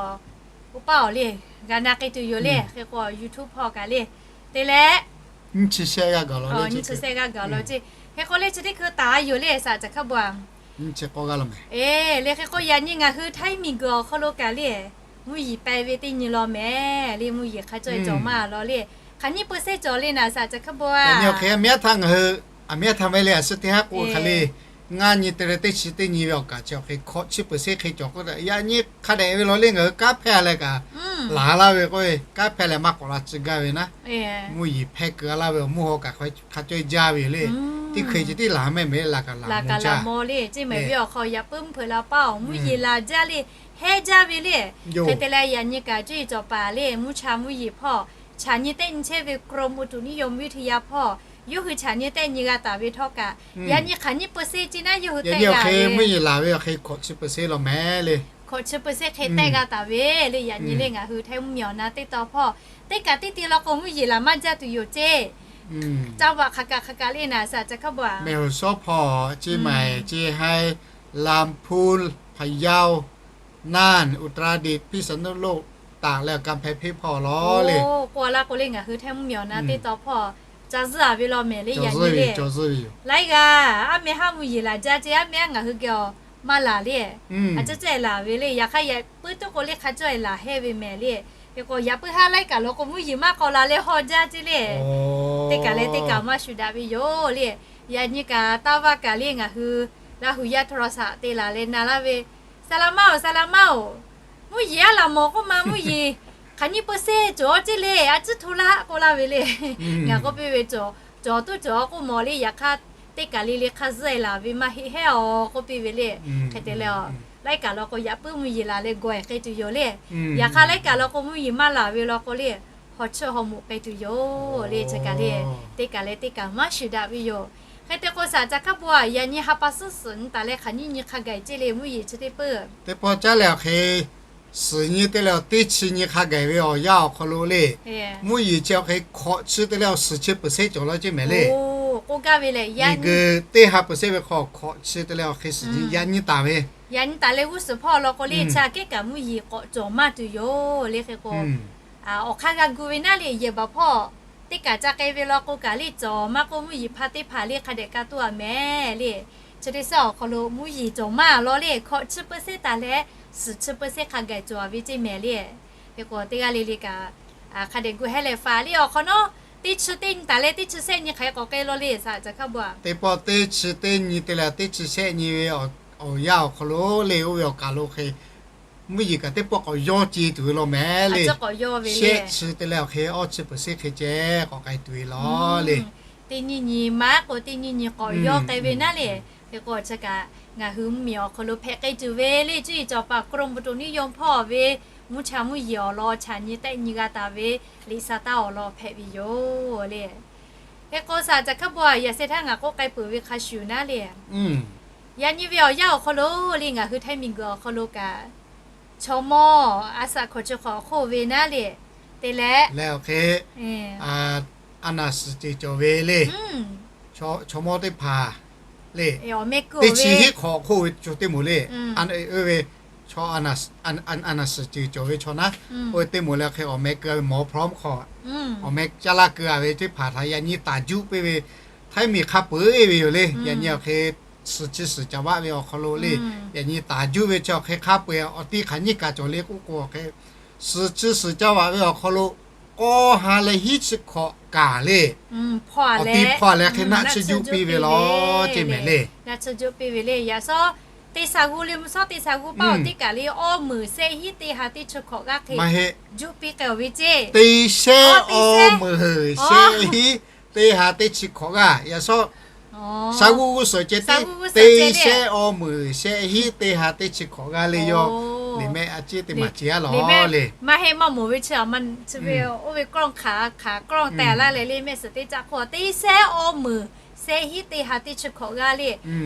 oˇ paˆ awˬ le g'a na k'ai tuˬ yoˬ le. Hk'e k'o YouTube hpawˇ kaꞈ le te leh nyiˇ chi shehˆ g'aˇ gaˬ law le, nyiˇ chi shehˆ g'aˇ gaˬ law ce. Hk'e k'o le chi teˇ hkui taˍ a yoˬ le saˍ ca hkaˉ bon a nyiˇ chi k'awˇ g'aˇ law mehˍ. Le hk'e k'o yaꞈ nyi ngaˬ hui Htaiˇ miˬguiˬ awˬ hk'aw lo kaꞈ le mvuhˇ yeˬ peh ve teˇ nyi law mehˍ le mvuhˇ yeˬ hk'a cawˇ e cawˬ maˇ a law le. Hk'aˬ nyiˇ เปอร์เซ็นต์ cawˬ le naˍ saˍ ca hkaˉ bon a. Yaꞈ nyi awˬ hk'e a miˉ a htaˇ ngaˬ hui a miˉ a htaˇ ve le a suh teˇ haˉ k'o hk'aˬ le ngaˇ nyi te leh teˇ chi teˇ nyi ve awˬ kaꞈ chi awˬ hk'e hkawꞈ chi เปอร์เซ็นต์ hk'e cawˬ k'oˆ taˍ. Yaꞈ nyi hk'a dehꞈ ve law le ngaˬ hui kanˉ hpehˇ leh kaꞈ laˬ laˇ ve k'o, kanˉ hpehˇ leh maˇ k'awꞈ la tcuh gaˇ ve naˉ. Mvuhˇ yeˬ hpehˇ keu a laˇ ve awˬ mvuhˇ haw kaꞈ hk'a cawˇ e jaˇ ve yoˬ le. Teˇ hkui chi tiˉ laˬ mehˆ mehˍ le laˬ kaꞈ laˬ kaꞈ laˬ mawˬ le. Ceˇ mehˍ ve awˬ hk'aw yaꞈ puiˉ mvuhˇ hpeuꞈ la paˇ awˬ mvuhˇ yeˬ laˬ jaˇ le hehˉ jaˇ ve le. Hk'e te leh yaꞈ nyi kaꞈ cuˇ yiˍ cawˬ paˍ le mvuhˇ cha mvuhˇ yeˬ hpawˇ chaꞈ nyi tehˆ nyi chehˇ ve กรมอุตุนิยมวิทยา hpawˇ yawˇ hui chaꞈ nyi tehˆ nyi g'a taˍ ve htawˇ kaꞈ yaꞈ nyi hk'aˬ nyiˇ เปอร์เซ็นต์ ce naˉ yawˇ hui tehˆ g'a ve. Mvuhˇ yeˬ laˬ ve awˬ hk'e hkawꞈ chi เปอร์เซ็นต์ law mehˍ le. Hkawꞈ chi เปอร์เซ็นต์ hk'e tehˆ g'a taˍ ve le. Yaꞈ nyi le ngaˬ hui Htaiˇ mvuhˇmiˬ awˬ na teˇ taw hpawˇ teˇ kaꞈ teˇ te law k'o mvuhˇ yeˬ laˬ maˇ jaˇ tuˬ yoˬ ceˇ. Caˇ baꞈ hk'aˬ kaꞈ hk'aˬ kaꞈ le naˍ saˍ ca hkaˉ bon a mehˍ hoˍ shawˉ hpawˇ, Ceˇ maiˍ, Ceˇ haiˇ, Laˇ hpuˇ, Hpaˍ yawˇ, Naˇ, Uˍtaˍraˍdiꞈ, Hpiˇsaˍnuˆloˆ, Taˍ leh Kanˇ hpehˇ hpeˆ hpawˇ law le. K'oˆ a laˇ k'o le ngaˬ hui Htaiˇ mvuhˇmiˬ awˬ na teˇ taw hpawˇ ca zuhˇ a ve law mehˍ le. Yaꞈ nyi le laiˉ g'aˇ aˉ meh haˉ mvuhˇ yeˬ laˬ jaˇ ce aˉ meh haˉ ngaˬ hui geh awˬ maˇ laˬ le. A cehˇ cehˇ laˬ ve le. Yaꞈ hk'aˇ yaꞈ puiˉ tuˉ k'o le hk'a cawˇ e laˬ hehˇ ve mehˍ le. Hk'e k'o yaꞈ puiˉ haˉ laiˉ kaꞈ law k'o mvuhˇ yeˬ maˇ k'awꞈ laˬ leh haw jaˇ ce le. Teˇ kaꞈ leh teˇ kaꞈ maˇ shuˍ daꞈ ve yoˬ le. Yaꞈ nyi kaꞈ taˇ vaˇ kaꞈ le ngaˬ hui Laˇ hu yaˇ โทรศัพท์ te laˬ leh na laˇ ve, Saˍ laꞈ maˇ oˬ, saˍ laꞈ maˇ oˬ, mvuhˇ yeˬ aˉ laˬ mawˬ k'oˆ ma mvuhˇ yeˬ hk'aˬ nyiˇ เปอร์เซ็นต์ cawˬ ceˇ le a ciˉ hto laˇ k'oˆ laˇ ve le. Ngaˬ k'oˆ piˇ ve, Cawˬ tuˉ cawˬ k'oˆ mawˬ le. Yaꞈ hk'aˇ teˇ kaꞈ le le hk'a zuhˇ e laˬ ve maˇ heˆ hehˉ awˬ k'oˆ piˇ ve le. Hk'e te leh laiˉ kaꞈ law k'o yaꞈ puiˉ mvuhˇ yeˬ laˬ leh gawˬ e k'ai tuˬ yoˬ le. Yaꞈ hk'aˇ laiˉ kaꞈ law k'o mvuhˇ yeˬ maˇ laˬ ve law k'o le haw chiˇ haw moꞈ k'ai tuˬ yoˬ le. Chi kaꞈ le teˇ kaꞈ leh teˇ kaꞈ maˇ shuˍ daꞈ ve yoˬ. Hk'e te k'o saˍ ca hkaˉ bon a yaꞈ nyi ha pa suhˉ suhˍ nyi taˍ leh hk'aˬ nyiˇ nyi hk'a gaˬ e ceˇ le mvuhˇ yeˬ chi teˇ peuˬ. Teˇ pawˆ caˉ leh awˬ hk'e suhˍ nyi te leh awˬ teˇ chi nyi hk'a gaˬ e ve awˬ yanˇ awˬ hk'aw lo le mvuhˇ yeˬ chi awˬ hk'e hkawꞈ chi te leh awˬ suhˍ chi เปอร์เซ็นต์ cawˬ law ceˇ mehˍ le. K'oˆ gaˇ ve lehˬ, yaꞈ nyi g'uiˬ teˇ ha เปอร์เซ็นต์ ve hk'aw hkawꞈ chi te leh awˬ hk'e suhˍ nyi yaꞈ nyi taˍ ve, yaꞈ nyi taˍ leh g'uˇ suhˍ hpawˇ law k'o le chi aꞈ kehˉ kaꞈ mvuhˇ yeˬ k'awꞈ cawˬ maˇ tuˬ yoˬ le. Hk'e k'o awˬ hk'aˇ g'a gu ve naˉ le yehˬ baˬ hpawˇ teˇ kaꞈ ca k'ai ve law k'o kaꞈ le cawˬ maˇ k'oˆ mvuhˇ yeˬ hpa teˇ hpaˍ le hk'a dehꞈ ka toˆ a mehˍ le. Chi teˇ suhˉ awˬ hk'aw lo mvuhˇ yeˬ cawˬ maˇ law le hkawꞈ chi เปอร์เซ็นต์ taˍ leh suhˍ chi เปอร์เซ็นต์ hk'a gaˬ cawˬ a ve ceˇ mehˍ le. Hk'e k'o teˇ g'aˇ le le kaꞈ hk'a dehꞈ gu hehˉ leh faˍ le awˬ hk'awꞈ nawˉ teˇ chi teˇ nyi taˍ leh teˇ chi shehˆ nyi hk'aˬ hk'e k'awꞈ k'ai law le saˍ ca hkaˉ bon a. Teˇ pawˆ teˇ chi teˇ nyi te leh teˇ chi shehˆ nyi ve awˬ yanˇ awˬ hk'aw lo le oˇ ve awˬ kaˬ lo hk'e mvuhˇ yeˬ kaꞈ teˇ pawˆ k'awꞈ yawˇ ce tuˬ ve law mehˍ le. Shehˆ chi te leh awˬ hk'e awˇ chi เปอร์เซ็นต์ hk'e ceh k'awꞈ k'ai tuˬ ve law le. Teˇ nyi nyi maˇ k'o teˇ nyi nyi k'awꞈ yawˇ k'ai ve naˉ le. Hk'e k'o chi kaꞈ ngaˬ hui mvuhˇmiˬ awˬ hk'aw lo hpehꞈ k'ai tuˬ ve le, cuˇ yiˍ cawˬ paˍ กรมอุตุนิยม hpawˇ ve mvuhˇ cha mvuhˇ yeˬ awˬ lawn chaꞈ nyi tehˆ nyi g'a taˍ ve Liꞈ hsa taˇ awˬ lawn hpehꞈ ve yoˬ le. Hk'e k'o saˍ caꞈ hkaˉ bon a yaꞈ sheh htaˇ ngaˬ k'oˆ k'ai peuˬ ve hk'a shuˍ naˉ le, yaꞈ nyi ve awˬ yanˇ awˬ hk'aw lo le ngaˬ hui htaiˇ miˬguiˬ awˬ hk'aw lo kaꞈ chaw mawˇ a shaꞈ hkawꞈ chi hk'awꞈ hk'oˆ ve naˉ le, te leh leh awˬ hk'e a naˍ suhˍ ceuˬ cawˬ ve le, chaw mawˇ teˇ hpaˍ le, teˇ chi hiˆ hk'awꞈ hk'oˆ ve chaw teˇ moˍ le, oˇ ve chaw a naˍ suhˍ ceuˬ cawˬ ve chaw naˉ, oˇ ve teˇ moˍ leh hk'e awˬ meh keu ve mawˬ hpawˇ mvuhˇ hk'aw, awˬ meh caˇ laˇ keu a ve teˇ hpaˍ htaꞈ yaꞈ nyi taˍ juˆ piˇ ve, htaiˇ miˬ hk'a peu-eˬ ve yoˬ le. Yaꞈ nyi awˬ hk'e suhˍ chi suhˍ caˍ vaˆ ve awˬ hk'aw lo le, yaꞈ nyi taˍ juˆ ve chi awˬ hk'e hk'a peu-eˬ awˬ ti hk'aˬ nyiˇ kaꞈ cawˬ le k'oˆ k'o awˬ hk'e, suhˍ chi suhˍ caˍ vaˆ ve awˬ hk'aw lo k'awˇ ha leh hiˉ chi hk'awꞈ kaꞈ le, awˬ ti hpawˇ leh hk'e naˆ tsuhˇ juˆ piˇ ve law ceˇ mehˍ le. Naˆ tsuhˇ juˆ piˇ ve le. Yaꞈ shawˉ teˇ sha g'uˇ le, mvuhˇ shawˉ teˇ sha g'uˇ paˆ awˬ tiˉ kaꞈ le awˇ meunˍ shehˆ hiˉ teˇ ha teˇ chi hk'awꞈ g'aˇ hk'e juˆ piˇ k'ai ve ceˇ. Teˇ shehˆ awˇ meunˍ shehˆ hiˉ teˇ ha teˇ chi hk'awꞈ g'aˇ. Yaꞈ shawˉ sha g'uˇ g'uˇ suhˍ ceh tiˉ teˇ shehˆ awˇ meunˍ shehˆ hiˉ teˇ ha teˇ chi hk'awꞈ g'aˇ le yoˬ. Liꞈ mehˆ a ciˉ teˇ maˬ ciˍ a lawˬ le. Maˇ heˆ maˇ mawˬ ve chi, chi ve oˇ ve กล้อง hk'aˬ hk'aˬ กล้อง tehˬ laˇ leh le mehˆ suhˍ teˇ caˆ hk'oˆ teˇ shehˆ awˇ meunˍ shehˆ hiˉ teˇ ha teˇ chi hk'awꞈ g'aˇ le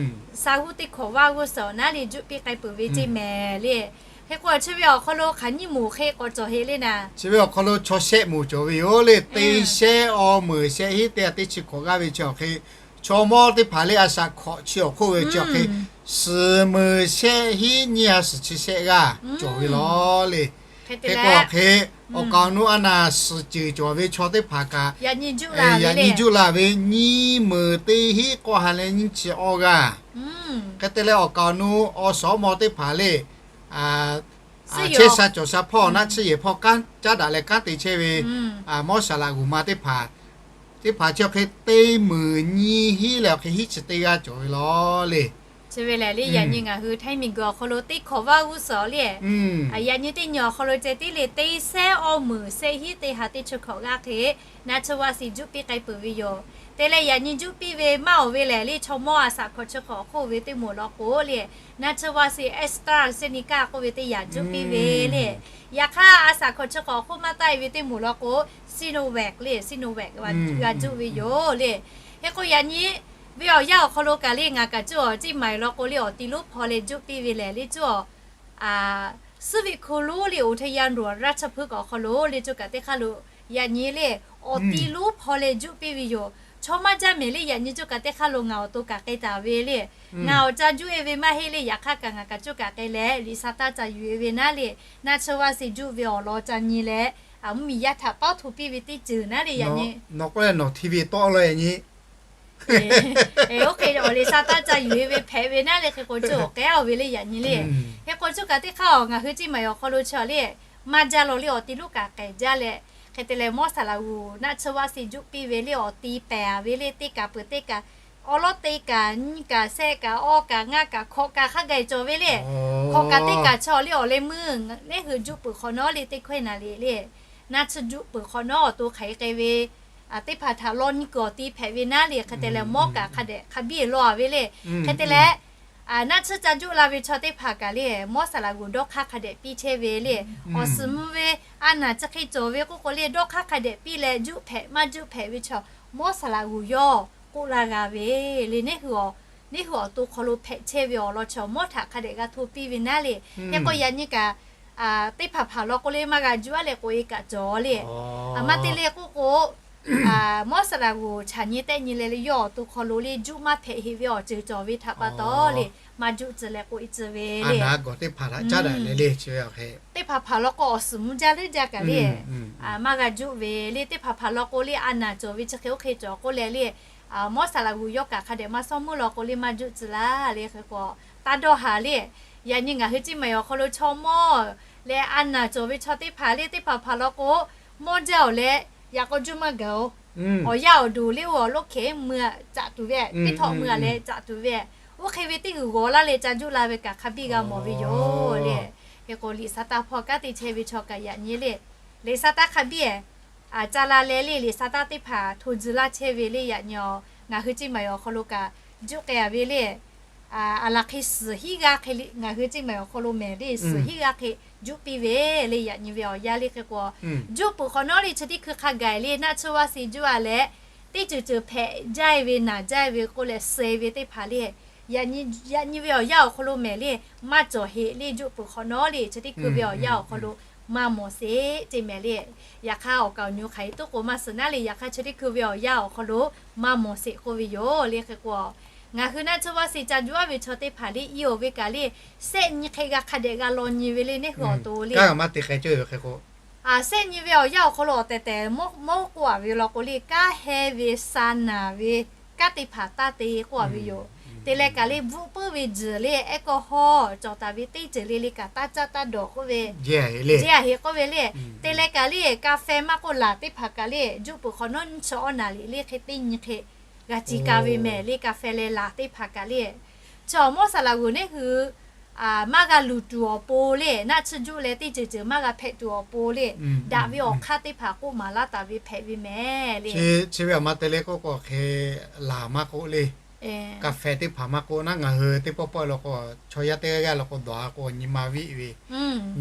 sha g'uˇ teˇ hk'awꞈ vaˇ g'uˇ suhˍ naˉ le juˆ piˇ k'ai peuˬ ve ceˇ mehˍ le. Hk'e k'o chi ve awˬ hk'aw lo hk'aˬ nyiˇ moˍ hk'e k'awꞈ cawˬ heˆ le naˍ. Chi ve awˬ hk'aw lo chaw shehˆ moˍ cawˬ ve yoˬ le. Teˇ shehˆ awˇ meunˍ shehˆ hiˉ teˇ ha teˇ chi hk'awꞈ g'aˇ ve chi awˬ hk'e, chaw mawˇ teˇ hpaˍ le a shaꞈ hkawꞈ chi awˬ hk'oˆ ve chi awˬ hk'e, suhˍ meunˍ shehˆ hiˉ nyiˇ ha suhˍ chi shehˆ g'aˇ cawˬ ve law le. Hk'e k'o awˬ hk'e, awˬ kaˍ awˬ nu a naˍ suhˍ ceuˬ cawˬ ve chaw teˇ hpaˍ kaꞈ yaꞈ nyi juˆ la ve nyiˇ meunˍ teˇ hiˉ k'awˇ ha leh nyiˇ chi awˇ g'aˇ. Hk'e te leh awˬ kaˍ awˬ nu awˬ suhˍ awˬ mawˇ teˇ hpaˍ le chehˇ sha cawˬ sha hpawˇ naˆ tsuhˇ yehˬ hpawˇ kanˉ caˉ daꞈ leh kanˉ te chehˇ ve mawˇ saˍ laꞈ g'uˬ ma teˇ hpaˍ, teˇ hpaˍ chi awˬ hk'e teˇ meunˍ nyiˇ hiˉ leh awˬ hk'e hiˉ chi teˇ g'aˇ cawˬ ve law le. Chi ve lehˬ le yaꞈ nyi ngaˬ hui htaiˇ miˬguiˬ awˬ hk'aw lo teˇ hk'awꞈ vaˇ g'uˇ suhˍ le, yaꞈ nyi teˇ nyi awˬ hk'aw lo ceh tiˉ le teˇ shehˆ awˇ meunˍ shehˆ hiˉ teˇ ha teˇ chi hk'awꞈ g'aˇ hk'e naˆ tsuhˇ vaˇ shiˍ juˆ piˇ k'ai peuˬ ve yoˬ. Te leh yaꞈ nyi juˆ piˇ ve maˇ awˬ ve lehˬ le chaw mawˇ a shaꞈ hkawꞈ chi hk'awꞈ hk'oˆ ve teˇ moˍ law k'o le, naˆ tsuhˇ vaˇ shiˍ AstraZeneca k'oˆ ve teˇ yanˇ juˆ piˇ ve le. Yaꞈ hk'aˇ a shaꞈ hkawꞈ chi hk'awꞈ hk'oˆ maˇ taˆ e ve teˇ moˍ law k'o Sinovac le, Sinovac g'a juˆ ve yoˬ le. Hk'e k'o yaꞈ nyi ve awˬ yanˇ awˬ hk'aw lo kaꞈ le ngaˬ kaꞈ cuˇ awˬ ciˉ maˍ law k'o le awˬ ti lonˉ hpawˇ leh juˆ piˇ ve lehˬ le cuˇ awˬ suhˉ ve hku lonˉ le อุทยานหลวงราชพฤกษ์ awˬ hk'aw lo le cuˇ kaꞈ teˇ hk'aˇ lo yaꞈ nyi le awˬ ti lonˉ hpawˇ leh juˆ piˇ ve yoˬ. Chaw maˇ jaˇ mehˍ le yaꞈ nyi cuˇ kaꞈ teˇ hk'aˇ lo ngaˬ awˬ to kaꞈ k'ai taˍ ve le. Ngaˬ awˬ ca juˆ e ve maˇ heˆ le yaꞈ hk'aˇ kaꞈ ngaˬ kaꞈ cuˇ kaꞈ k'ai leh Liꞈ hsa taˇ ca yuˬ e ve naˉ le, naˆ tsuhˇ vaˇ shiˍ juˆ ve awˬ lawn ca nyi leh mvuhˇmiˬ yaˇ htaꞈ paoˉ hto piˇ ve teˇ ceuˬ naˉ le yaꞈ nyi. Nawˬ k'oˆ leh nawˬ hti ve tawˆ la yaꞈ nyi. Oˇ hk'e awˬ Liꞈ hsa taˇ ca yuˬ e ve hpehꞈ ve naˉ le hk'e k'o cuˇ awˬ k'ehˉ a ve le yaꞈ nyi le. Hk'e k'o cuˇ kaꞈ teˇ hk'aˇ awˬ ngaˬ hui ciˉ maˍ awˬ hk'aw lo chi le maˇ jaˇ law le awˬ ti lonˉ kaꞈ k'ehˬ jaˇ leh, hk'e te leh mawˇ saˍ laꞈ g'uˬ naˆ tsuhˇ vaˇ shiˍ juˆ piˇ ve le awˬ ti pehˍ ve le teˇ kaꞈ peuˬ teˇ kaꞈ awˬ lawˉ te kaꞈ nyiˇ kaꞈ shehˆ kaꞈ awˇ kaꞈ ngaˇ kaꞈ hkawꞈ kaꞈ hk'a gaˬ cawˬ ve le. Hkawꞈ kaꞈ teˇ kaꞈ chaw le awˬ leh meuˇ neˉ hui juˆ peuˬ hk'awꞈ nawˉ le teˇ hkawehˇ naˍ le le, naˆ tsuhˇ juˆ peuˬ hk'awꞈ nawˉ awˬ to hk'aˬ hk'e k'ai ve teˇ hpaˍ htaꞈ law nyi kuiˬ awˬ ti hpehꞈ ve naˉ le hk'e te leh mawˇ kaꞈ hk'a dehꞈ hk'a biˇ law a ve le. Hk'e te leh naˆ tsuhˇ ca juˆ la ve chaw teˇ hpaˍ kaꞈ le mawˇ saˍ laꞈ g'uˬ dawˇ hk'aˇ hk'a dehꞈ piˇ chehˇ ve le. Awˬ suhˍ mvuh ve a naˍ chi hk'e cawˬ ve k'oˆ k'o le dawˇ hk'aˇ hk'a dehꞈ piˇ leh juˆ hpehꞈ maˇ juˆ hpehꞈ ve chaw mawˇ saˍ laꞈ g'uˬ yawˇ k'oˆ laˇ g'a ve le. Neˉ hui awˬ, neˉ hui awˬ to hk'aw lo hpehꞈ chehˇ ve awˬ lawn chaw mawˇ htaꞈ hk'a dehꞈ g'a hto piˇ ve naˉ le. Hk'e k'o yaꞈ nyi kaꞈ teˇ hpaˍ hpaˍ law k'o le maˇ g'a juˆ a leh k'oꞈ e kaꞈ cawˬ le. Maˇ te le k'oˆ k'o mawˇ saˍ laꞈ g'uˬ chaꞈ nyi tehˆ nyi leh le yawˇ awˬ to hk'aw lo le juˆ maˇ hpehꞈ heˆ ve awˬ ceuˬ cawˬ ve htaꞈ pa taw le maˇ juˆ tcuh leh k'oꞈ e tcuh ve le. Teˇ hpaˍ hpaˍ law k'o awˬ suhˍ mvuh jaˇ leuˉ jaˇ kaꞈ le maˇ g'a juˆ ve le. Teˇ hpaˍ hpaˍ law k'o le a naˍ cawˬ ve chi hk'e oˇ hk'e cawˬ k'oˆ leh le mawˇ saˍ laꞈ g'uˬ yawˇ kaꞈ hk'a dehꞈ maˇ sawˉ meuˇ law k'o le maˇ juˆ tcuh laˇ le. Hk'e k'o taˇ dawˇ haˍ le. Yaꞈ nyi ngaˬ hui ciˉ maˍ awˬ hk'aw lo chaw mawˇ leh a naˍ cawˬ ve chaw teˇ hpaˍ le teˇ hpaˍ hpaˍ law k'o mawˇ jaˇ awˬ leh yaꞈ k'aw juˇ maˇ gaˬ oˬ. Awˬ yaˇ awˬ duˬ le oˇ awˬ loˉ hkeh mui caꞈ tuˬ ve teˇ htawꞈ mui a leh caꞈ tuˬ ve oˇ hk'e ve teˇ g'uiˬ g'awˬ laˇ leh ca juˆ la ve kaꞈ hk'a biˇ g'a mawˬ ve yoˬ le. Hk'e k'o Liꞈ hsa taˇ hpawˇ kanˉ te chehˇ ve chaw kaꞈ yaꞈ nyi le Liꞈ hsa taˇ hk'a biˇ ca la leh le Liꞈ hsa taˇ teˇ hpaˍ hto tcuh laˇ chehˇ ve le. Yaꞈ nyi ngaˬ hui ciˉ maˍ awˬ hk'aw lo kaꞈ juˆ k'ai a ve le. aˬ laˬ hk'e suhˍ hiˉ g'aˇ hk'e le, ngaˬ hui ceˇ mehˍ awˬ hk'aw lo mehˍ le, suhˍ hiˉ g'aˇ hk'e juˆ piˇ ve le. Yaꞈ nyi ve awˬ yanˇ le hk'e k'o, juˆ peuˬ hk'awꞈ nawˉ le chi teˇ hkui hk'a gaˬ le naˆ tsuhˇ vaˇ si juˆ a leh, teˇ ceuˬ ceuˬ hpehꞈ jaˇ ve naˬ jaˇ ve k'oˆ leh suh ve teˇ hpaˍ le. Yaꞈ nyi ve awˬ yanˇ awˬ hk'aw lo mehˍ le, maˇ cawˬ heꞈ le. Juˆ peuˬ hk'awꞈ nawˉ le chi teˇ hkui ve awˬ yanˇ awˬ hk'aw lo maˇ mawˬ sheˍ ceˇ mehˍ le. Yaꞈ hk'aˇ awˬ kaˍ awˬ nyu hk'aˬ hk'e toˆ k'o maˇ suhˍ naˉ le. Yaꞈ hk'aˇ chi teˇ hkui ve awˬ yanˇ awˬ hk'aw lo maˇ mawˬ sheˍ k'oˆ ve yoˬ le. Hk'e k'o, ngaˬ hui naˆ tsuhˇ vaˇ si ca juˆ aˉ ve chaw teˇ hpaˍ le, i awˬ ve kaꞈ le, sehˆ nyi hk'e g'a hk'a dehꞈ g'a law nyi ve le, neˇ hui awˬ to le. Sehˆ nyi ve awˬ yanˇ awˬ hk'aw lo awˬ tehˬ tehˬ mawˇ k'oˆ a ve law k'o le, kanˉ hehnˇ ve, sa naˍ ve, kanˉ teˇ hpaˍ taˇ te k'oˆ a ve yoˬ. Te leh kaꞈ le bvuhˆ puiˉ ve tzuhˬ le, แอลกอฮอล์ cawˬ taˍ ve teˇ ceuˬ le le kaꞈ taˇ caˇ taˇ dawˬ k'oˆ ve, jeˇ a heꞈ k'oˆ ve le. Te leh kaꞈ le กาแฟ maˇ k'oˆ laˬ teˇ hpaˍ kaꞈ le, juˆ peuˬ hk'awꞈ nawˉ nyiˇ chi awˇ naˍ liꞈ le hk'e teˇ nyi hk'e g'a ci ka ve mehˍ le. กาแฟ leh laˬ teˇ hpaˍ kaꞈ le, chi awˬ mawˇ saˍ laꞈ g'uˬ neˇ hui maˇ g'a luˬ tuˬ awˬ pon le, naˆ tsuhˇ juˆ leh teˇ ceuˬ ceuˬ maˇ g'a hpehꞈ tuˬ awˬ pon le, daꞈ ve awˬ hk'aˇ teˇ hpaˍ k'oˆ maˍ laˇ taˍ ve hpehꞈ ve mehˍ le. Chi ve awˬ ma te le k'oˆ k'o hk'e laˬ maˇ k'oˆ le, กาแฟ teˇ hpaˍ maˇ k'oˆ naˉ, ngaˬ hui teˇ pawˆ pawˆ lo k'o chaw yaˇ teˇ g'aˇ g'aˇ lo k'o dawˬ a k'o nyi ma viˆ ve,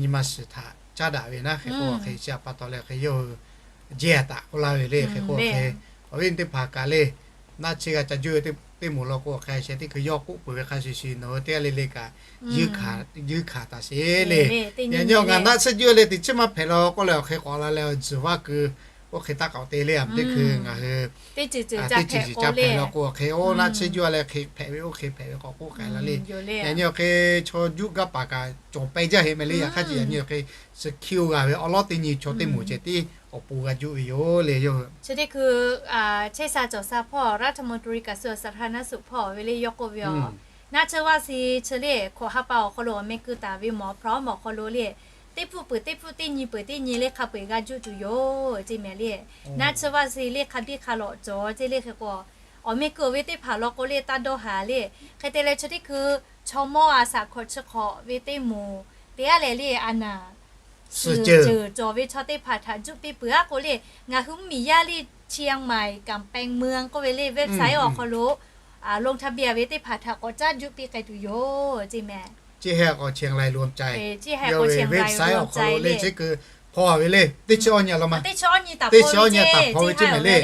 nyi ma shiˍ htaꞈ caˉ daꞈ ve naˉ. Hk'e k'o hk'e chi a pa taw leh hk'e yawˇ hui jeˇ a taˍ k'oˆ laˇ ve le. Hk'e k'o hk'e awˬ viˉ teˇ hpaˍ kaꞈ le, naˆ tsuhˇ g'a ca juˆ ve teˇ moˍ lo k'o hk'e sheh teˇ hkui yawˇ k'oˆ peuˬ ve hk'a shuˍ shuˍ nawˬ hui teˇ g'aˇ le le kaꞈ yuˇ hkanˍ taˍ sheˍ le. Yaꞈ nyi ngaˬ naˆ tsuhˇ juˆ leh teˇ chi maˇ hpehꞈ la k'oˆ leh awˬ hk'e k'awꞈ la leh awˬ tzuhˬ vaˇ keu oˇ hk'e taˇ k'awꞈ te le. Teˇ hkui ngaˬ hui teˇ ceuˬ ceuˬ ca hpehꞈ la k'o hk'e oˇ naˆ tsuhˇ juˆ leh hk'e hpehꞈ ve oˇ hk'e hpehꞈ ve k'awꞈ k'oˆ k'ai la le. Yaꞈ nyi awˬ hk'e chaw juˆ gaˇ paˍ kaꞈ cawˬ peh jaˇ heꞈ mehˍ le. Yaꞈ hk'aˇ chi yaꞈ nyi awˬ hk'e suhˍ hkiˇ-oˬ g'a ve awˬ lawˉ teˇ nyi chaw teˇ moˍ ceh tiˉ awˬ pon g'a juˆ ve yoˬ le. Yawˇ hui chi teˇ hkui chehˇ sha cawˬ sha hpawˇ รัฐมนตรีกระทรวงสาธารณสุข hpawˇ ve le yawˇ k'oˆ ve yoˬ. Naˆ tsuhˇ vaˇ si chi le hkawꞈ ha pa awˬ hk'aw lo awˬ meh keu taˍ ve mawˬ hprawˇ mawˬ hk'aw lo le, teˇ pfuhˆ peuˬ teˇ pfuhˆ teˇ nyi peuˬ teˇ nyi le hk'a peu-eˬ g'a juˆ tuˬ yoˬ ceˇ mehˍ le. Naˆ tsuhˇ vaˇ si le hk'a biˇ hk'a lawꞈ cawˬ ceˇ le. Hk'e k'o awˬ meh keu ve teˇ hpaˍ law k'o le taˇ dawˇ haˍ le. Hk'e te leh chi teˇ hkui chaw mawˇ a shaꞈ hkawꞈ chi hk'awꞈ ve teˇ moˍ teˇ g'aˇ leh le a naˍ suhˍ ceuˬ cawˬ ve chaw teˇ hpaˍ htaꞈ juˆ piˇ peuˬ a k'o le, ngaˬ hui mvuhˇmiˬ yaˇ le เชียงใหม่ กำแพงเมือง k'oˆ ve le website awˬ hk'aw lo ลงทะเบียน ve teˇ hpaˍ htaꞈ k'awꞈ caˇ juˆ piˇ k'ai tuˬ yoˬ ceˇ mehˍ. Chi hk'e k'o เชียงรายรวมใจ website awˬ hk'aw lo le chi keu hpawˇ ve le teˇ chi awˇ nyi a la ma, teˇ chi awˇ nyi taˍ hpawˇ ve ceˇ mehˍ le.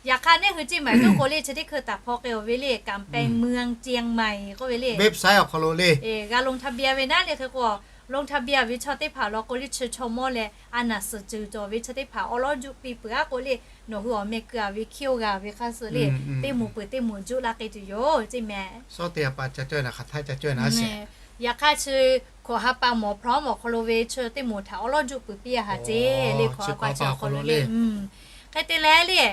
Yaꞈ hk'aˇ neˇ hui ceˇ mehˍ tuˬ k'o le chi teˇ hkui taˍ hpawˇ k'ai-oˬ ve le กำแพงเมือง เชียงใหม่ k'oˆ ve le website awˬ hk'aw lo le g'a ลงทะเบียน ve naˉ le. Hk'e k'o ลงทะเบียน ve chaw teˇ hpaˍ law k'o le chi chaw mawˇ leh a naˍ suhˍ ceuˬ cawˬ ve chaw teˇ hpaˍ awˬ lawˉ juˆ piˇ peuˬ a k'o le, nawˬ hui awˬ meh keu a ve hkiˇ-oˬ g'a ve hk'a suh le, teˇ moˍ peuˬ teˇ moˍ juˆ la k'ai tuˬ yoˬ ceˇ mehˍ. Sawˉ te a pa ca cawehˇ naˍ hk'aˬ htaˇ ca cawehˇ naˍ a sheˍ. Yaꞈ hk'aˇ chi hkawꞈ ha pa mawˬ hprawˇ mawˬ hk'aw lo ve chi teˇ moˍ htaꞈ awˬ lawˉ juˆ peuˬ piˇ a haˍ ceˇ le. Hkawꞈ ha pa chi awˬ hk'aw lo le hk'e te leh le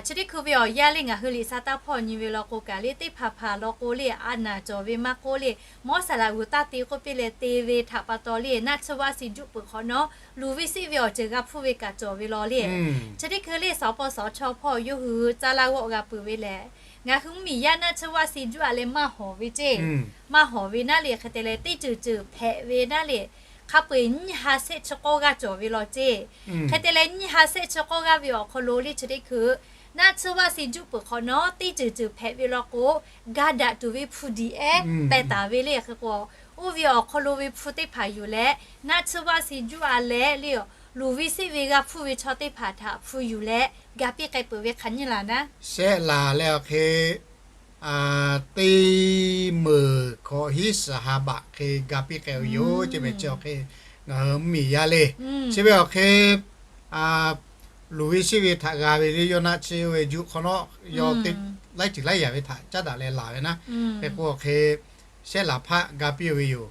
chi teˇ hkui ve awˬ yanˇ le ngaˬ hui liꞈ sha taˇ hpawˇ nyi ve law k'o kaꞈ le teˇ hpaˍ hpaˍ law k'o le a naˍ cawˬ ve maˇ k'oˆ le, mawˇ saˍ laꞈ g'uˬ taˇ te k'oˆ piˇ leh te ve htaꞈ pa taw le naˆ tsuhˇ vaˇ si juˆ peuˬ hk'awꞈ nawˉ luˬ ve siˆ ve awˬ ceuˬ g'a hpuˇ ve kaꞈ cawˬ ve law le. Chi teˇ hkui le สปสช. hpawˇ yawˇ hui caˇ laˇ g'awˆ g'a peuˬ ve lehˬ, ngaˬ hui mvuhˇmiˬ yaˇ naˆ tsuhˇ vaˇ si juˆ a leh maˇ hawˬ ve ceˇ, maˇ hawˬ ve naˉ le. Hk'e te leh teˇ ceuˬ ceuˬ hpehꞈ ve naˉ le, hk'a peu-eˬ nyiˇ ha sehˆ chi k'awˇ g'aˇ cawˬ ve law ceˇ. Hk'e te leh nyiˇ ha sehˆ chi k'awˇ g'aˇ ve awˬ hk'aw lo le chi teˇ hkui naˆ tsuhˇ vaˇ si juˆ peuˬ hk'awꞈ nawˉ teˇ ceuˬ ceuˬ hpehꞈ ve law k'o, ga daꞈ tuˬ ve hpu diꞈ ehˉ pehˬ taˍ ve le. Hk'e k'o oˇ ve awˬ hk'aw lo ve hpu teˇ hpaˍ yuˬ leh naˆ tsuhˇ vaˇ si juˆ a leh le luˬ ve siˆ ve g'a hpuˇ ve chaw teˇ hpaˍ htaꞈ hpu yuˬ leh ga piˇ k'ai peuˬ ve hk'aˬ nyi laˬ naˉ, shehˆ laˬ leh awˬ hk'e teˇ meunˍ hkawꞈ hiˉ suhˍ ha baꞈ hk'e ga piˇ k'ai-oˬ yoˬ ceˇ mehˍ. Chi awˬ hk'e ngaˬ hui mvuhˇmiˬ yaˇ le chi ve awˬ hk'e luˬ ve siˆ ve htaꞈ g'a ve le yawˇ naˆ tsuhˇ ve juˆ hk'awꞈ nawˉ yawˇ laiˉ ceuˬ laiˉ yaꞈ ve htaꞈ caˉ daꞈ leh laˬ ve naˉ. Hk'e k'o awˬ hk'e shehˆ laˬ hpaˆ ga piˇ ve yoˬ.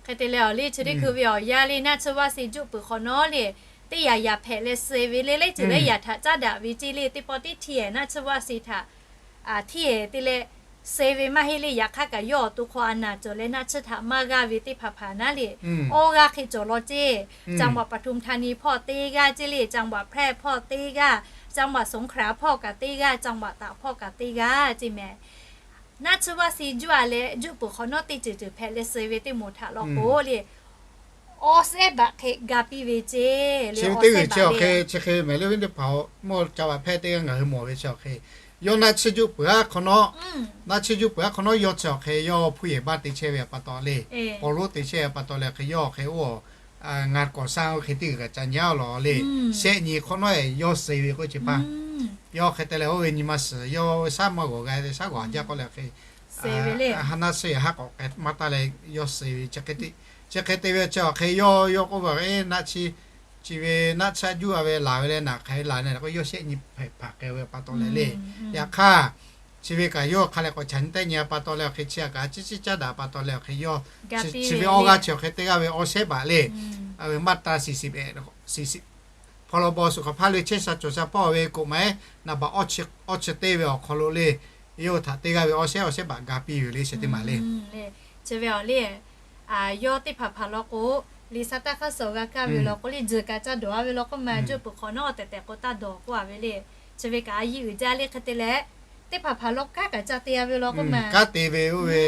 Hk'e te leh awˬ le chi teˇ hkui ve awˬ yanˇ le naˆ tsuhˇ vaˇ si juˆ peuˬ hk'awꞈ nawˉ le teˇ yaꞈ yaꞈ hpehꞈ leh suh ve le laiˉ ceuˬ laiˉ yaꞈ htaꞈ caˉ daꞈ ve ceˇ le. Teˇ pawˆ teˇ htiˇ ehˍ naˆ tsuhˇ vaˇ si htaꞈ htiˇ ehˍ te leh suh ve maˇ heˆ le. Yaꞈ hk'aˇ kaꞈ yawˇ awˬ to hk'aw a naˍ cawˬ leh naˆ tsuhˇ htaꞈ maˇ g'aˇ ve teˇ hpaˍ hpaˍ naˉ le awˇ g'aˇ hk'e cawˬ law ceˇ. จังหวัดปทุมธานี hpawˇ teˇ g'aˇ ceˇ le, จังหวัดแพร่ hpawˇ teˇ g'aˇ, จังหวัดสงขลา hpawˇ kaꞈ teˇ g'aˇ, จังหวัดตาก hpawˇ kaꞈ teˇ g'aˇ ceˇ mehˍ. Naˆ tsuhˇ vaˇ si juˆ a leh juˆ peuˬ hk'awꞈ nawˉ teˇ ceuˬ ceuˬ hpehꞈ leh suh ve teˇ moˍ htaꞈ law k'o le, awˇ sehˉ baꞈ hk'e ga piˇ ve ceˇ le. Chi teˇ g'uiˬ chi awˬ hk'e chi hk'e mehˍ le ve teˇ hpaˍ-oˬ, mawˇ จังหวัดแพร่ teˇ g'aˇ ngaˬ hui mawˬ ve chi awˬ hk'e Yawˇ naˆ tsuhˇ juˆ peuˬ aˉ hk'awꞈ nawˉ, naˆ tsuhˇ juˆ peuˬ aˉ hk'awꞈ nawˉ yawˇ chi awˬ hk'e yawˇ hpuˇ yehˬ baˇ te chehˇ ve pa taw le, k'awꞈ loˉ te chehˇ ve pa taw leh hk'e yawˇ awˬ hk'e oˇ ngaˬ kawˍ saˇ oˇ hk'e teˇ g'uiˬ kaꞈ ca nyi aˉ lawˬ le. Shehˆ nyi hk'awꞈ nawˉ yawˇ suh ve k'oˆ chi paˇ, yawˇ hk'e te leh oˇ ve nyi ma suhˍ yawˇ ve shaˉ maˇ g'awˬ g'a ve shaˉ g'awˬ jaˇ k'oˆ leh hk'e, haˉ naˆ tsuhˇ yehˬ haˉ k'awꞈ k'ai maˇ taˇ leh yawˇ suh ve chi hk'e te ve chi awˬ hk'e yawˇ yawˇ k'oˆ ve, naˆ tsuhˇ chi ve naˆ tsuhˇ juˆ a ve laˬ ve leh naˬ hk'aˬ hk'e laˬ ne k'o yawˇ shehˆ nyi hpehꞈ hpaˍ k'ai ve pa taw leh le. Yaꞈ hk'aˇ, chi ve kaꞈ yawˇ hk'a leh k'awꞈ chaꞈ nyi tehˆ nyi pa taw leh awˬ hk'e chi a kaꞈ ciˉ ciˉ caˉ daꞈ pa taw leh awˬ hk'e yawˇ chi ve awˇ g'aˇ chi awˬ hk'e teˇ g'aˇ ve awˬ shehˉ baꞈ le, a ve maˇ ta siˍ siˍ siˍ hpaw law baw suhˍ hk'aˬ hpaˇ le chehˇ sha cawˬ sha pawˇ ve k'oꞈ maˍ eˉ naˍ baꞈ awˇ chi teˇ ve awˬ hk'aw lo le, yawˇ htaꞈ teˇ g'aˇ ve awˬ shehˉ awˬ shehˉ baꞈ ga piˇ ve le, shehˆ teˇ maˬ le. Chi ve awˬ le, yawˇ teˇ hpaˍ hpaˍ law k'o, liꞈ sha taˇ hk'aˇ suh g'a kaˇ ve law k'o le, juˬ kaꞈ ca dawˬ a ve law k'oˆ ma, juˆ peuˬ hk'awꞈ nawˉ tehˬ tehˬ k'o taˇ dawˬ k'oˆ a ve le. Chi ve kaꞈ a yiˇ uiˍ jaˇ le hk'e te leh, teˇ hpaˍ hpaˍ law kanˉ kaꞈ ca te a ve law k'oˆ ma, kanˉ te ve oˇ ve,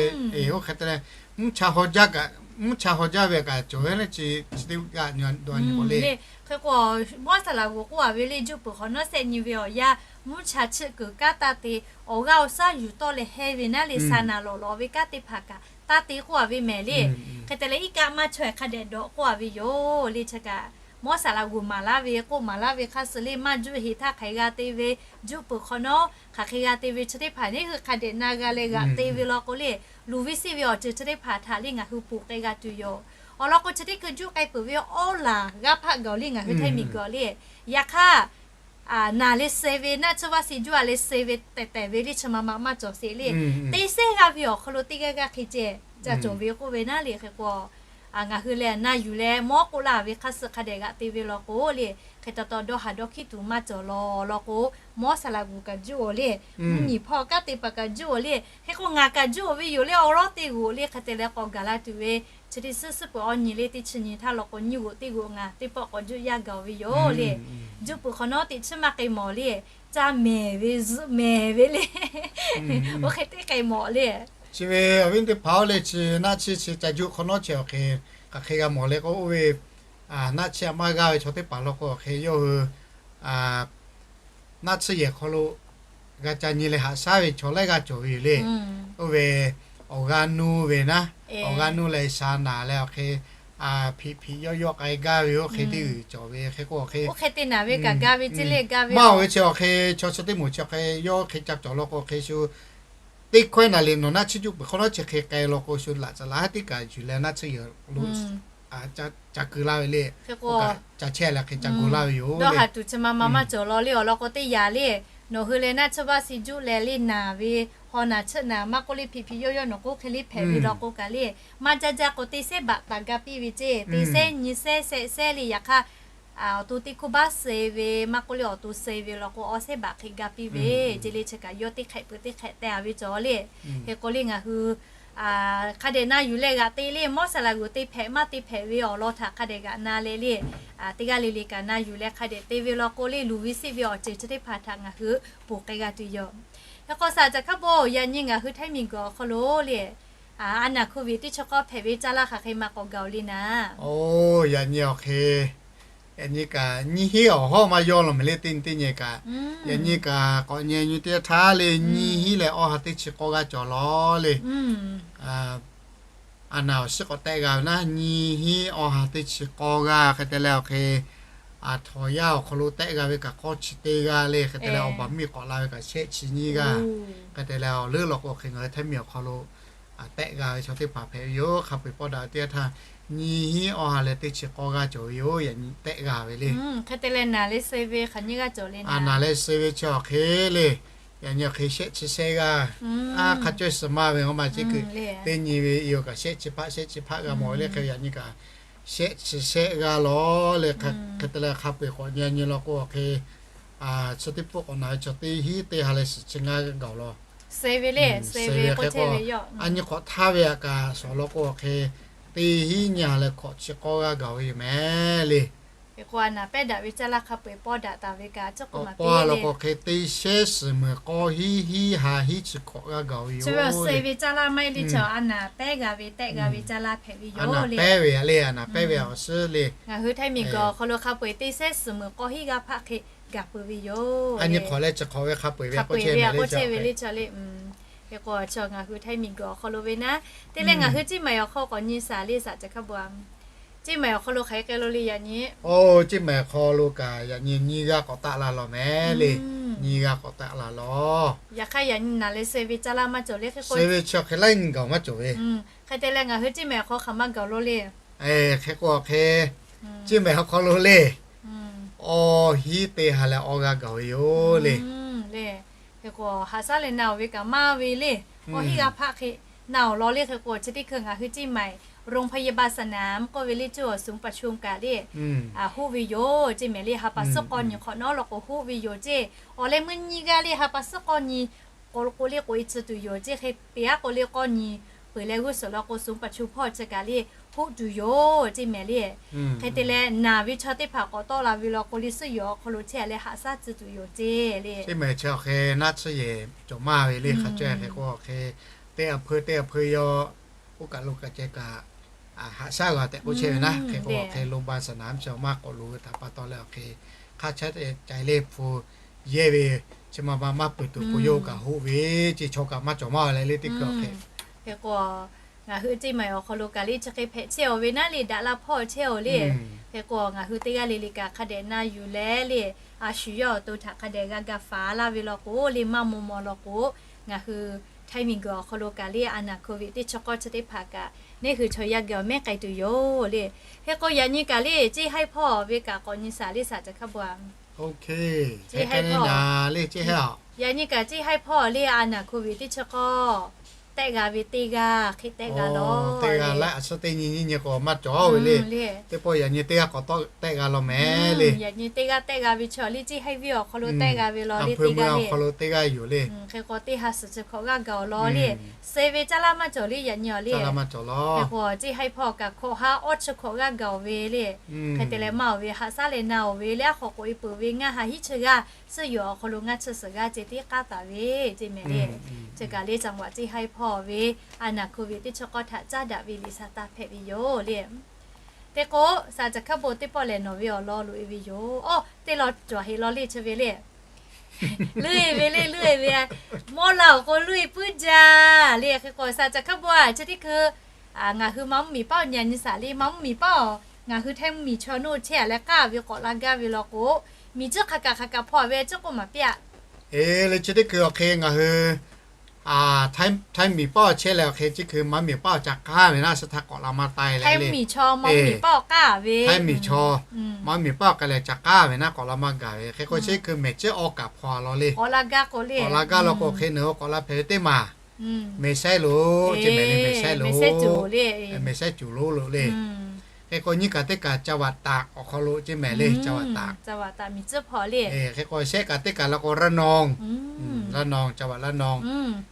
oˇ hk'e te leh, mvuhˇ cha haw jaˇ kaꞈ, mvuhˇ cha haw jaˇ ve kaꞈ cawˬ ve le, chi teˇ g'aˇ nyi dawˇ nyi k'o le. Hk'e k'o, Mawˇ saˍ laꞈ g'uˬ k'oˆ a ve le, juˆ peuˬ hk'awꞈ nawˉ shehˆ nyi ve awˬ yanˇ mvuhˇ cha chiˆ kuiˬ kanˉ taˇ te, awˬ g'aˇ awˬ shaˉ yuˬ tawˆ leh heh ve naˉ le, sa naˍ lawꞈ lawꞈ ve kanˉ teˇ hpaˍ kaꞈ taˇ te k'oˆ a ve mehˍ le. Hk'e te leh iˉ kaˆ maˇ chaweh hk'a dehꞈ dawꞈ k'oˆ a ve yoˬ le. Chi kaꞈ Mawˇ saˍ laꞈ g'uˬ maˍ laˇ ve k'oˆ maˍ laˇ ve hk'aˇ suh le, maˇ juˆ heˍ htaˇ hk'aˬ hk'e g'a te ve, juˆ peuˬ hk'awꞈ nawˉ hk'aˬ hk'e g'a te ve chi teˇ hpaˍ neˉ hui hk'a dehꞈ na g'a leh g'aꞈ te ve law k'o le, luˬ ve siˆ ve awˬ ceuˬ chi teˇ hpaˍ htaꞈ le ngaˬ hui ponˬ k'ai g'a tuˬ yoˬ. Awˬ lawn k'o chi teˇ hkui juˆ k'ai peuˬ ve awˉ laˬ g'aˇ hpaˆ gaˬ le ngaˬ hui hteˇ miˬ guiˬ le. Yaꞈ hk'aˇ, naˬ leh suh ve naˆ tsuhˇ vaˇ si juˆ a leh suh ve tehˬ tehˬ ve le chi ma ma maˇ cawˬ sheˍ le. Teˇ sehˉ g'aˇ ve awˬ hk'aw lo teˇ g'aˇ g'aˇ hk'e ceh ca cawˬ ve k'oˆ ve naˉ le. Hk'e k'o, ngaˬ hui lehˬ na yuˬ leh mawˇ k'oˆ laˇ ve hk'aˇ suh hk'a dehꞈ g'aꞈ te ve law k'o le, hk'e taw taw dawˇ haˍ dawˇ hkiˉ tuˬ maˇ cawˬ law law k'o, Mawˇ saˍ laꞈ g'uˬ kaꞈ juˆ oˬ le, mvuhˇ nyi hpawˇ kanˉ te paˍ kaꞈ juˆ oˬ le, hk'e k'o ngaˬ kaꞈ juˆ oˬ ve yoˬ le, awˬ lawˉ teˇ g'uˬ le. Hk'e te leh k'awꞈ gaˬ la tuˬ ve chi teˇ suhˉ suhˉ peuˬ awˬ nyi le teˇ chi nyi htaˇ law k'o nyiˇ g'uˬ teˇ g'uˬ ngaˬ teˇ pawˆ k'awꞈ juˆ yaˇ gaˬ oˬ ve yoˬ le. Juˆ peuˬ hk'awꞈ nawˉ teꞈ chiˉ maˇ k'ai mawˬ le, ca mehˍ ve zuhˆ mehˍ ve le. Oˇ hk'e teˇ k'ai mawˬ le. Chi ve awˬ viˉ teˇ hpaˍ oˇ le chi naˆ tsuhˇ chi ca juˆ hk'awꞈ nawˉ chi awˬ hk'e hk'aˬ hk'e g'a mawˬ le k'o, oˇ ve naˆ tsuhˇ a maˇ g'aˇ ve chaw teˇ hpaˍ law k'o awˬ hk'e yawˇ hui naˆ tsuhˇ yehˬ hk'aw lo g'a ca nyi leh haꞈ shaˉ ve chaw laiˉ g'aˇ cawˬ ve yoˬ le. Oˇ ve awˬ g'aˇ nuˇ ve naˉ, awˬ g'aˇ nuˇ leh sha naˍ leh awˬ hk'e hpiꞈ hpiꞈ yawˆ yawˆ k'ai gaˇ ve oˇ hk'e teˇ g'uˬ cawˬ ve hk'e k'o awˬ hk'e, maˇ oˬ ve chi awˬ hk'e chaw chi teˇ moˍ chi awˬ hk'e yawˇ hk'e ca cawˬ law k'o hk'e shu teˇ hkawehˇ naˍ liꞈ nawˬ naˆ tsuhˇ juˆ peuˬ hk'awꞈ nawˉ chi hk'e k'ai law k'o shu laꞈ ca laꞈ haˉ teˇ kaꞈ yuˬ leh naˆ tsuhˇ yehˬ lo ca keu laˇ ve le. Ca chehˇ leh hk'e ca gu laˇ ve yoˬ. Dawˇ haˍ tuˬ chi ma ma maˇ cawˬ law le. Awˬ lawn k'o teˇ yanˇ le, nawˬ hui leh naˆ tsuhˇ vaˇ si juˆ leh le naˍ ve, haw naˍ chiˆ naˍ maˇ k'oˆ le hpiꞈ hpiꞈ yawˆ yawˆ nawˬ k'oˆ hk'e le hpehꞈ ve law k'o kaꞈ le, maˇ jaˇ jaˇ k'o teˇ sehˉ baꞈ taˍ ga piˇ ve ceˇ, teˇ sehˉ nyi sehˉ shehˆ sehˉ le. Yaꞈ hk'aˇ, awˬ to teˇ hkuˇ baˆ suh ve maˇ k'oˆ le awˬ to suh ve law k'o awˬ sehˉ baꞈ hk'e ga piˇ ve ceˇ le. Chi kaꞈ yawˇ teˇ hk'ehꞈ peuˬ teˇ hk'ehꞈ te a ve cawˬ le. Hk'e k'o le ngaˬ hui hk'a dehꞈ na yuˬ leh g'aꞈ te le, Mawˇ saˍ laꞈ g'uˬ te hpehꞈ maˇ te hpehꞈ ve awˬ lawn htaꞈ hk'a dehꞈ g'aꞈ na leh le, teˇ g'aˇ le le kaꞈ na yuˬ leh hk'a dehꞈ te ve law k'o le, luˬ ve siˆ ve awˬ ceuˬ chi teˇ hpaˍ htaꞈ ngaˬ hui ponˬ k'ai g'a tuˬ yoˬ. Hk'e k'o saˍ caꞈ hkaˉ bo yaꞈ nyi ngaˬ hui hteˇ miˬ guiˬ awˬ hk'aw lo le, a naˍ hkuˇ ve teˇ chi k'awˇ hpehꞈ ve caˇ laˇ hk'aˬ hk'e ma k'awꞈ gaˬ oˬ le naˍ. Oˇ, yaꞈ nyi awˬ hk'e, yaꞈ nyi kaꞈ nyiˇ hinˉ awˬ hawˉ maˇ yawˇ law mehˍ le teˇ nyi teˇ nyi kaꞈ, yaꞈ nyi kaꞈ k'awꞈ nyi nyi teˇ htaˇ le nyiˇ hinˉ leh awˇ ha teˇ chi k'awˇ g'aˇ cawˬ law le. A naˍ awˬ shiˉ k'awꞈ tehˆ g'a ve naˉ nyiˇ hinˉ awˇ ha teˇ chi k'awˇ g'aˇ hk'e te leh awˬ hk'e, a htawnˍ yaˇ awˬ hk'aw lo tehˆ g'a ve kaꞈ k'awˇ chi teˇ g'aˇ le hk'e te leh awˬ baˬ miˇ k'awꞈ la ve kaꞈ shehˆ chi nyiˇ g'aˇ hk'e te leh awˬ leuˉ law k'o hk'e ngaˬ hui hteˇ miˬ awˬ hk'aw lo tehˆ g'a ve chaw teˇ hpaˍ hpehꞈ ve yoˬ. Hk'a peu-eˬ pawˆ daꞈ ve teˇ yanˇ htaˇ nyiˇ hinˉ awˇ ha leh teˇ chi k'awˇ g'aˇ cawˬ ve yoˬ. Yaꞈ nyi tehˆ g'a ve le. Hk'e te leh naˍ leh suh ve hk'aˬ nyiˇ g'aˇ cawˬ le naˍ. Naˍ leh suh ve chi awˬ hk'e le, yaꞈ nyi awˬ hk'e shehˆ chi shehˆ g'aˇ. A hk'a cawehˇ suh maˇ ve ngaˬ ma ceˇ kuiˬ teˇ nyi ve yoˬ kaꞈ shehˆ chi hpaˆ shehˆ chi hpaˆ g'a mawˬ ve le hk'e yaꞈ nyi kaꞈ shehˆ chi shehˆ g'aˇ law le. Hk'e te leh hk'a peu-eˬ k'awꞈ nyi nyi law k'o awˬ hk'e, chi teˇ pawˆ k'awꞈ naˍ ve chaw teˇ hinˉ teˇ ha leh suhˍ chi ngaˇ g'aˇ gaˬ law. Suh ve le, suh ve k'o a nyi k'awꞈ htaˇ ve aꞈ kaꞈ shawˍ law k'o awˬ hk'e teˇ hinˉ nyiˇ ha leh hkawꞈ chi k'awˇ g'aˇ gaˬ ve yoˬ mehˍ le. Hk'e k'o a naˍ pehˉ daꞈ ve caˇ laˇ hk'a peu-eˬ pawˆ daꞈ taˍ ve kaꞈ chi k'o maˍ pawˆ law k'o hk'e teˇ shehˉ suhˍ meunˍ k'awˇ hinˉ hinˉ ha hinˉ chi hkawꞈ g'aˇ gaˬ ve yoˬ. Suh ve caˇ laˇ maˇ heˆ le chi a naˍ pehˉ g'a ve tehˆ g'a ve caˇ laˇ hpehꞈ ve yoˬ le. Pehˉ ve aꞈ le a naˍ pehˉ ve awˬ suhˉ le. Ngaˬ hui hteˇ miˬ guiˬ awˬ hk'aw lo hk'a peu-eˬ teˇ shehˉ suhˍ meunˍ k'awˇ hinˉ g'aˇ hpaˆ hk'e gaˬ peuˬ ve yoˬ. Hk'awꞈ leh chi hk'awꞈ ve hk'a peu-eˬ ve k'oˆ chehˇ ve le, chi ve le chi le. Hk'e k'o, ngaˬ hui Htaiˇ miˬguiˬ awˬ hk'aw lo ve naˉ, te leh ngaˬ hui Ciˇ mehˍ awˬ hk'aw k'awꞈ nyi shaˍ le, shaˍ caˬ hkaˇ bvuhꞈ. Ciˇ mehˍ awˬ hk'aw lo hk'aˬ hk'e k'ai lo le yaꞈ nyi. Oˇ, Ciˇ mehˍ awˬ hk'aw lo kaꞈ yaꞈ nyi nyiˇ g'aˇ k'awꞈ taˆ la lawˬ mehˍ le. Nyiˇ g'aˇ k'awꞈ taˆ la lawˬ. Yaꞈ hk'aˇ yaꞈ nyi naˬ leh suh ve caˇ laˇ maˇ cawˬ le, hk'e k'o suh ve chi hk'e laiˉ nyi gaˬ maˇ cawˬ ve. Hk'e te leh ngaˬ hui Ciˇ mehˍ awˬ hk'aw hk'aˬ maˇ gaˬ lo le. Hk'e k'o hk'e, Ciˇ mehˍ awˬ hk'aw lo le, awˬ hiˉ te ha leh awˬ g'aˇ gaˬ ve yoˬ le. Hk'e k'o haꞈ shaˉ leh na-oˬ ve kaꞈ maˇ ve le. Awˬ hiˉ g'a hpaˆ hk'e na-oˬ law le. Hk'e k'o chi teˇ hkui ngaˬ hui Ciˇ mehˍ โรงพยาบาลสนาม k'oˆ ve le, ศูนย์ประชุม kaꞈ le, huˆ ve yoˬ ceˇ mehˍ le. Ha pa suhˉ k'awˇ nyi hk'awꞈ nawˉ law k'o huˆ ve yoˬ ceˇ. Awˬ leh meuˇ nyiˇ g'aˇ le ha pa suhˉ k'awˇ nyi k'o k'o le k'o e tcuh tuˬ yoˬ ceˇ. Hk'e te aˉ k'o le k'awˇ nyi peuˬ leh g'uˇ suhˍ law k'o ศูนย์ประชุม hpawˇ chi kaꞈ le huˆ tuˬ yoˬ ceˇ mehˍ le. Hk'e te leh naˬ ve chaw teˇ hpaˍ k'awꞈ tawˆ la ve law k'o le suhˉ yoˬ awˬ hk'aw lo chehˇ leh haꞈ shaˉ tcuh tuˬ yoˬ ceˇ le. Ciˇ mehˍ chi awˬ hk'e naˉ tsuhˇ yehˬ cawˬ maˇ ve le. Hk'a ceh hk'e k'o hk'e teˇ a hpeu teˇ a hpeu yaw oˇ kaˬ lo kaꞈ ceh kaꞈ haꞈ shaˉ g'a tehꞈ k'oˆ chehˇ ve naˉ. Hk'e k'o awˬ hk'e โรงพยาบาลสนาม chi maˇ k'awꞈ loˍ ve htaꞈ pa taw leh awˬ hk'e hk'a chehˇ ceh leh hpu yehˇ ve chi ma ma maˇ peuˬ tuˬ k'o yawˇ kaꞈ huˆ ve ceˇ, chaw kaꞈ maˇ cawˬ maˇ leh le teˇ hkui awˬ hk'e. Hk'e k'o ngaˬ hui Ciˇ mehˍ awˬ hk'aw lo kaꞈ le chi hk'e hpehꞈ chehˇ-oˬ ve naˉ le, daꞈ la hpawˇ chehˇ-oˬ le. Hk'e k'o ngaˬ hui teˇ g'aˇ le le kaꞈ hk'a dehꞈ na yuˬ leh le, a shu yawˇ awˬ to htaꞈ hk'a dehꞈ g'a ga faˍ laˇ ve law k'o le, maˇ maw maw law k'o, ngaˬ hui Htaiˇ miˬguiˬ awˬ hk'aw lo kaꞈ le a naˬ โควิด teˇ chi k'awˇ chi teˇ hpaˍ kaꞈ neˇ hui chaw yaˇ geh awˬ mehˉ k'ai tuˬ yoˬ le. Hk'e k'o yaꞈ nyi kaꞈ le Ciˇ haiˇ hpawˇ ve kaꞈ k'awꞈ nyi shaˍ le shaˍ caˬ hkaˇ bvuhꞈ. Yaꞈ nyi kaꞈ Ciˇ haiˇ hpawˇ le a naˬ โควิด teˇ chi k'awˇ tehˆ g'a ve teˇ g'aˇ hk'e tehˆ g'a lawˬ. Teˇ g'aˇ laiˉ a suhˉ teˇ nyi nyiˇ nyi k'o maˇ cawˬ ve le. Teˇ pawˆ yaꞈ nyi teˇ g'aˇ k'awꞈ tawˆ tehˆ g'a lawˬ mehˍ le. Yaꞈ nyi teˇ g'aˇ tehˆ g'a ve chaw le Ciˇ haiˇ venˇ awˬ hk'aw lo tehˆ g'a ve law le, teˇ g'aˇ le. Hk'e k'o teˇ ha suhˍ chi hk'awꞈ g'aˇ gaˬ-oˬ law le. Suh ve caˇ laˇ maˇ cawˬ le yaꞈ nyi awˬ le. Hk'e k'o Ciˇ haiˇ hpawˇ kaꞈ hkawꞈ ha awˇ chi hk'awꞈ g'aˇ gaˬ-oˬ ve le. Hk'e te leh maˇ-oˬ ve haꞈ shaˉ leh na-oˬ ve le, aˉ hk'aw k'oꞈ e peuˬ ve ngaˇ ha hiˉ chi g'aˇ suhˉ yoˬ awˬ hk'aw lo ngaˇ chi suhˍ g'aˇ ceh tiˉ k'aˉ taˍ ve ceˇ mehˍ le. Chi kaꞈ le จังหวัด Ciˇ haiˇ hpawˇ ve a naˬ โควิด teˇ chi k'awˇ htaꞈ caˉ daꞈ ve liꞈ shaˍ taˇ hpehꞈ ve yoˬ le. Te k'o shaˍ caˬ hkaˇ bon teˇ pawˆ lehˬ nawˬ ve awˬ lawn loꞈ e ve yoˬ. Oˇ, teˇ lawn cawˬ heꞈ law le chi ve le. Luˇ e ve le, luˇ e ve, mawˇ la awˬ k'o luˇ e puiˉ jaˇ le. Hk'e k'o shaˍ caˬ hkaˇ bon a chi teˇ hkui ngaˬ hui ma mvuhˇ miˬ paˆ awˬ nyi a nyi shaˍ le, ma mvuhˇ miˬ paˆ awˬ ngaˬ hui Htaiˇ mvuhˇ miˬ chaw naˇ chehˇ a leh k'aˉ ve k'awꞈ la gaˇ ve law k'o, miˬ cuˉ hk'aˬ kaꞈ hk'aˬ kaꞈ hpaw ve a ciˉ k'oˆ maˍ piˇ-a. Eˬ le, chi teˇ hkui awˬ hk'e ngaˬ hui Htaiˇ miˬ paˆ awˬ chehˇ leh awˬ hk'e chi hkui ma mvuhˇ miˬ paˆ awˬ ca k'aˉ ve naˉ, suh htaˇ k'awꞈ la maˇ tai leh le. Htaiˇ mvuhˇ miˬ chaw ma mvuhˇ miˬ paˆ awˬ k'aˉ ve, Htaiˇ miˬ chaw ma mvuhˇ miˬ paˆ awˬ k'ai leh ca k'aˉ ve naˉ k'awꞈ la maˇ gaˬ ve. Hk'e k'o chi teˇ hkui mehˬ ciˉ awˇ kaꞈ hpaw a law le. K'awꞈ la gaˇ k'o le, k'awꞈ la gaˇ law k'o hk'e nawˬ hui k'awꞈ la hpehꞈ ve teˇ maˬ mehˬ shehˉ lo ceˇ mehˍ le, mehˬ shehˉ lo, mehˬ shehˉ cuˬ lo le. Hk'e k'o nyiˇ kaꞈ teˇ kaꞈ จังหวัดตาก awˬ hk'aw lo ceˇ mehˍ le, จังหวัดตาก miˬ cuˉ hpawˇ le. Hk'e k'o shehˆ kaꞈ teˇ kaꞈ law k'o ระนอง, ระนอง, จังหวัดระนอง.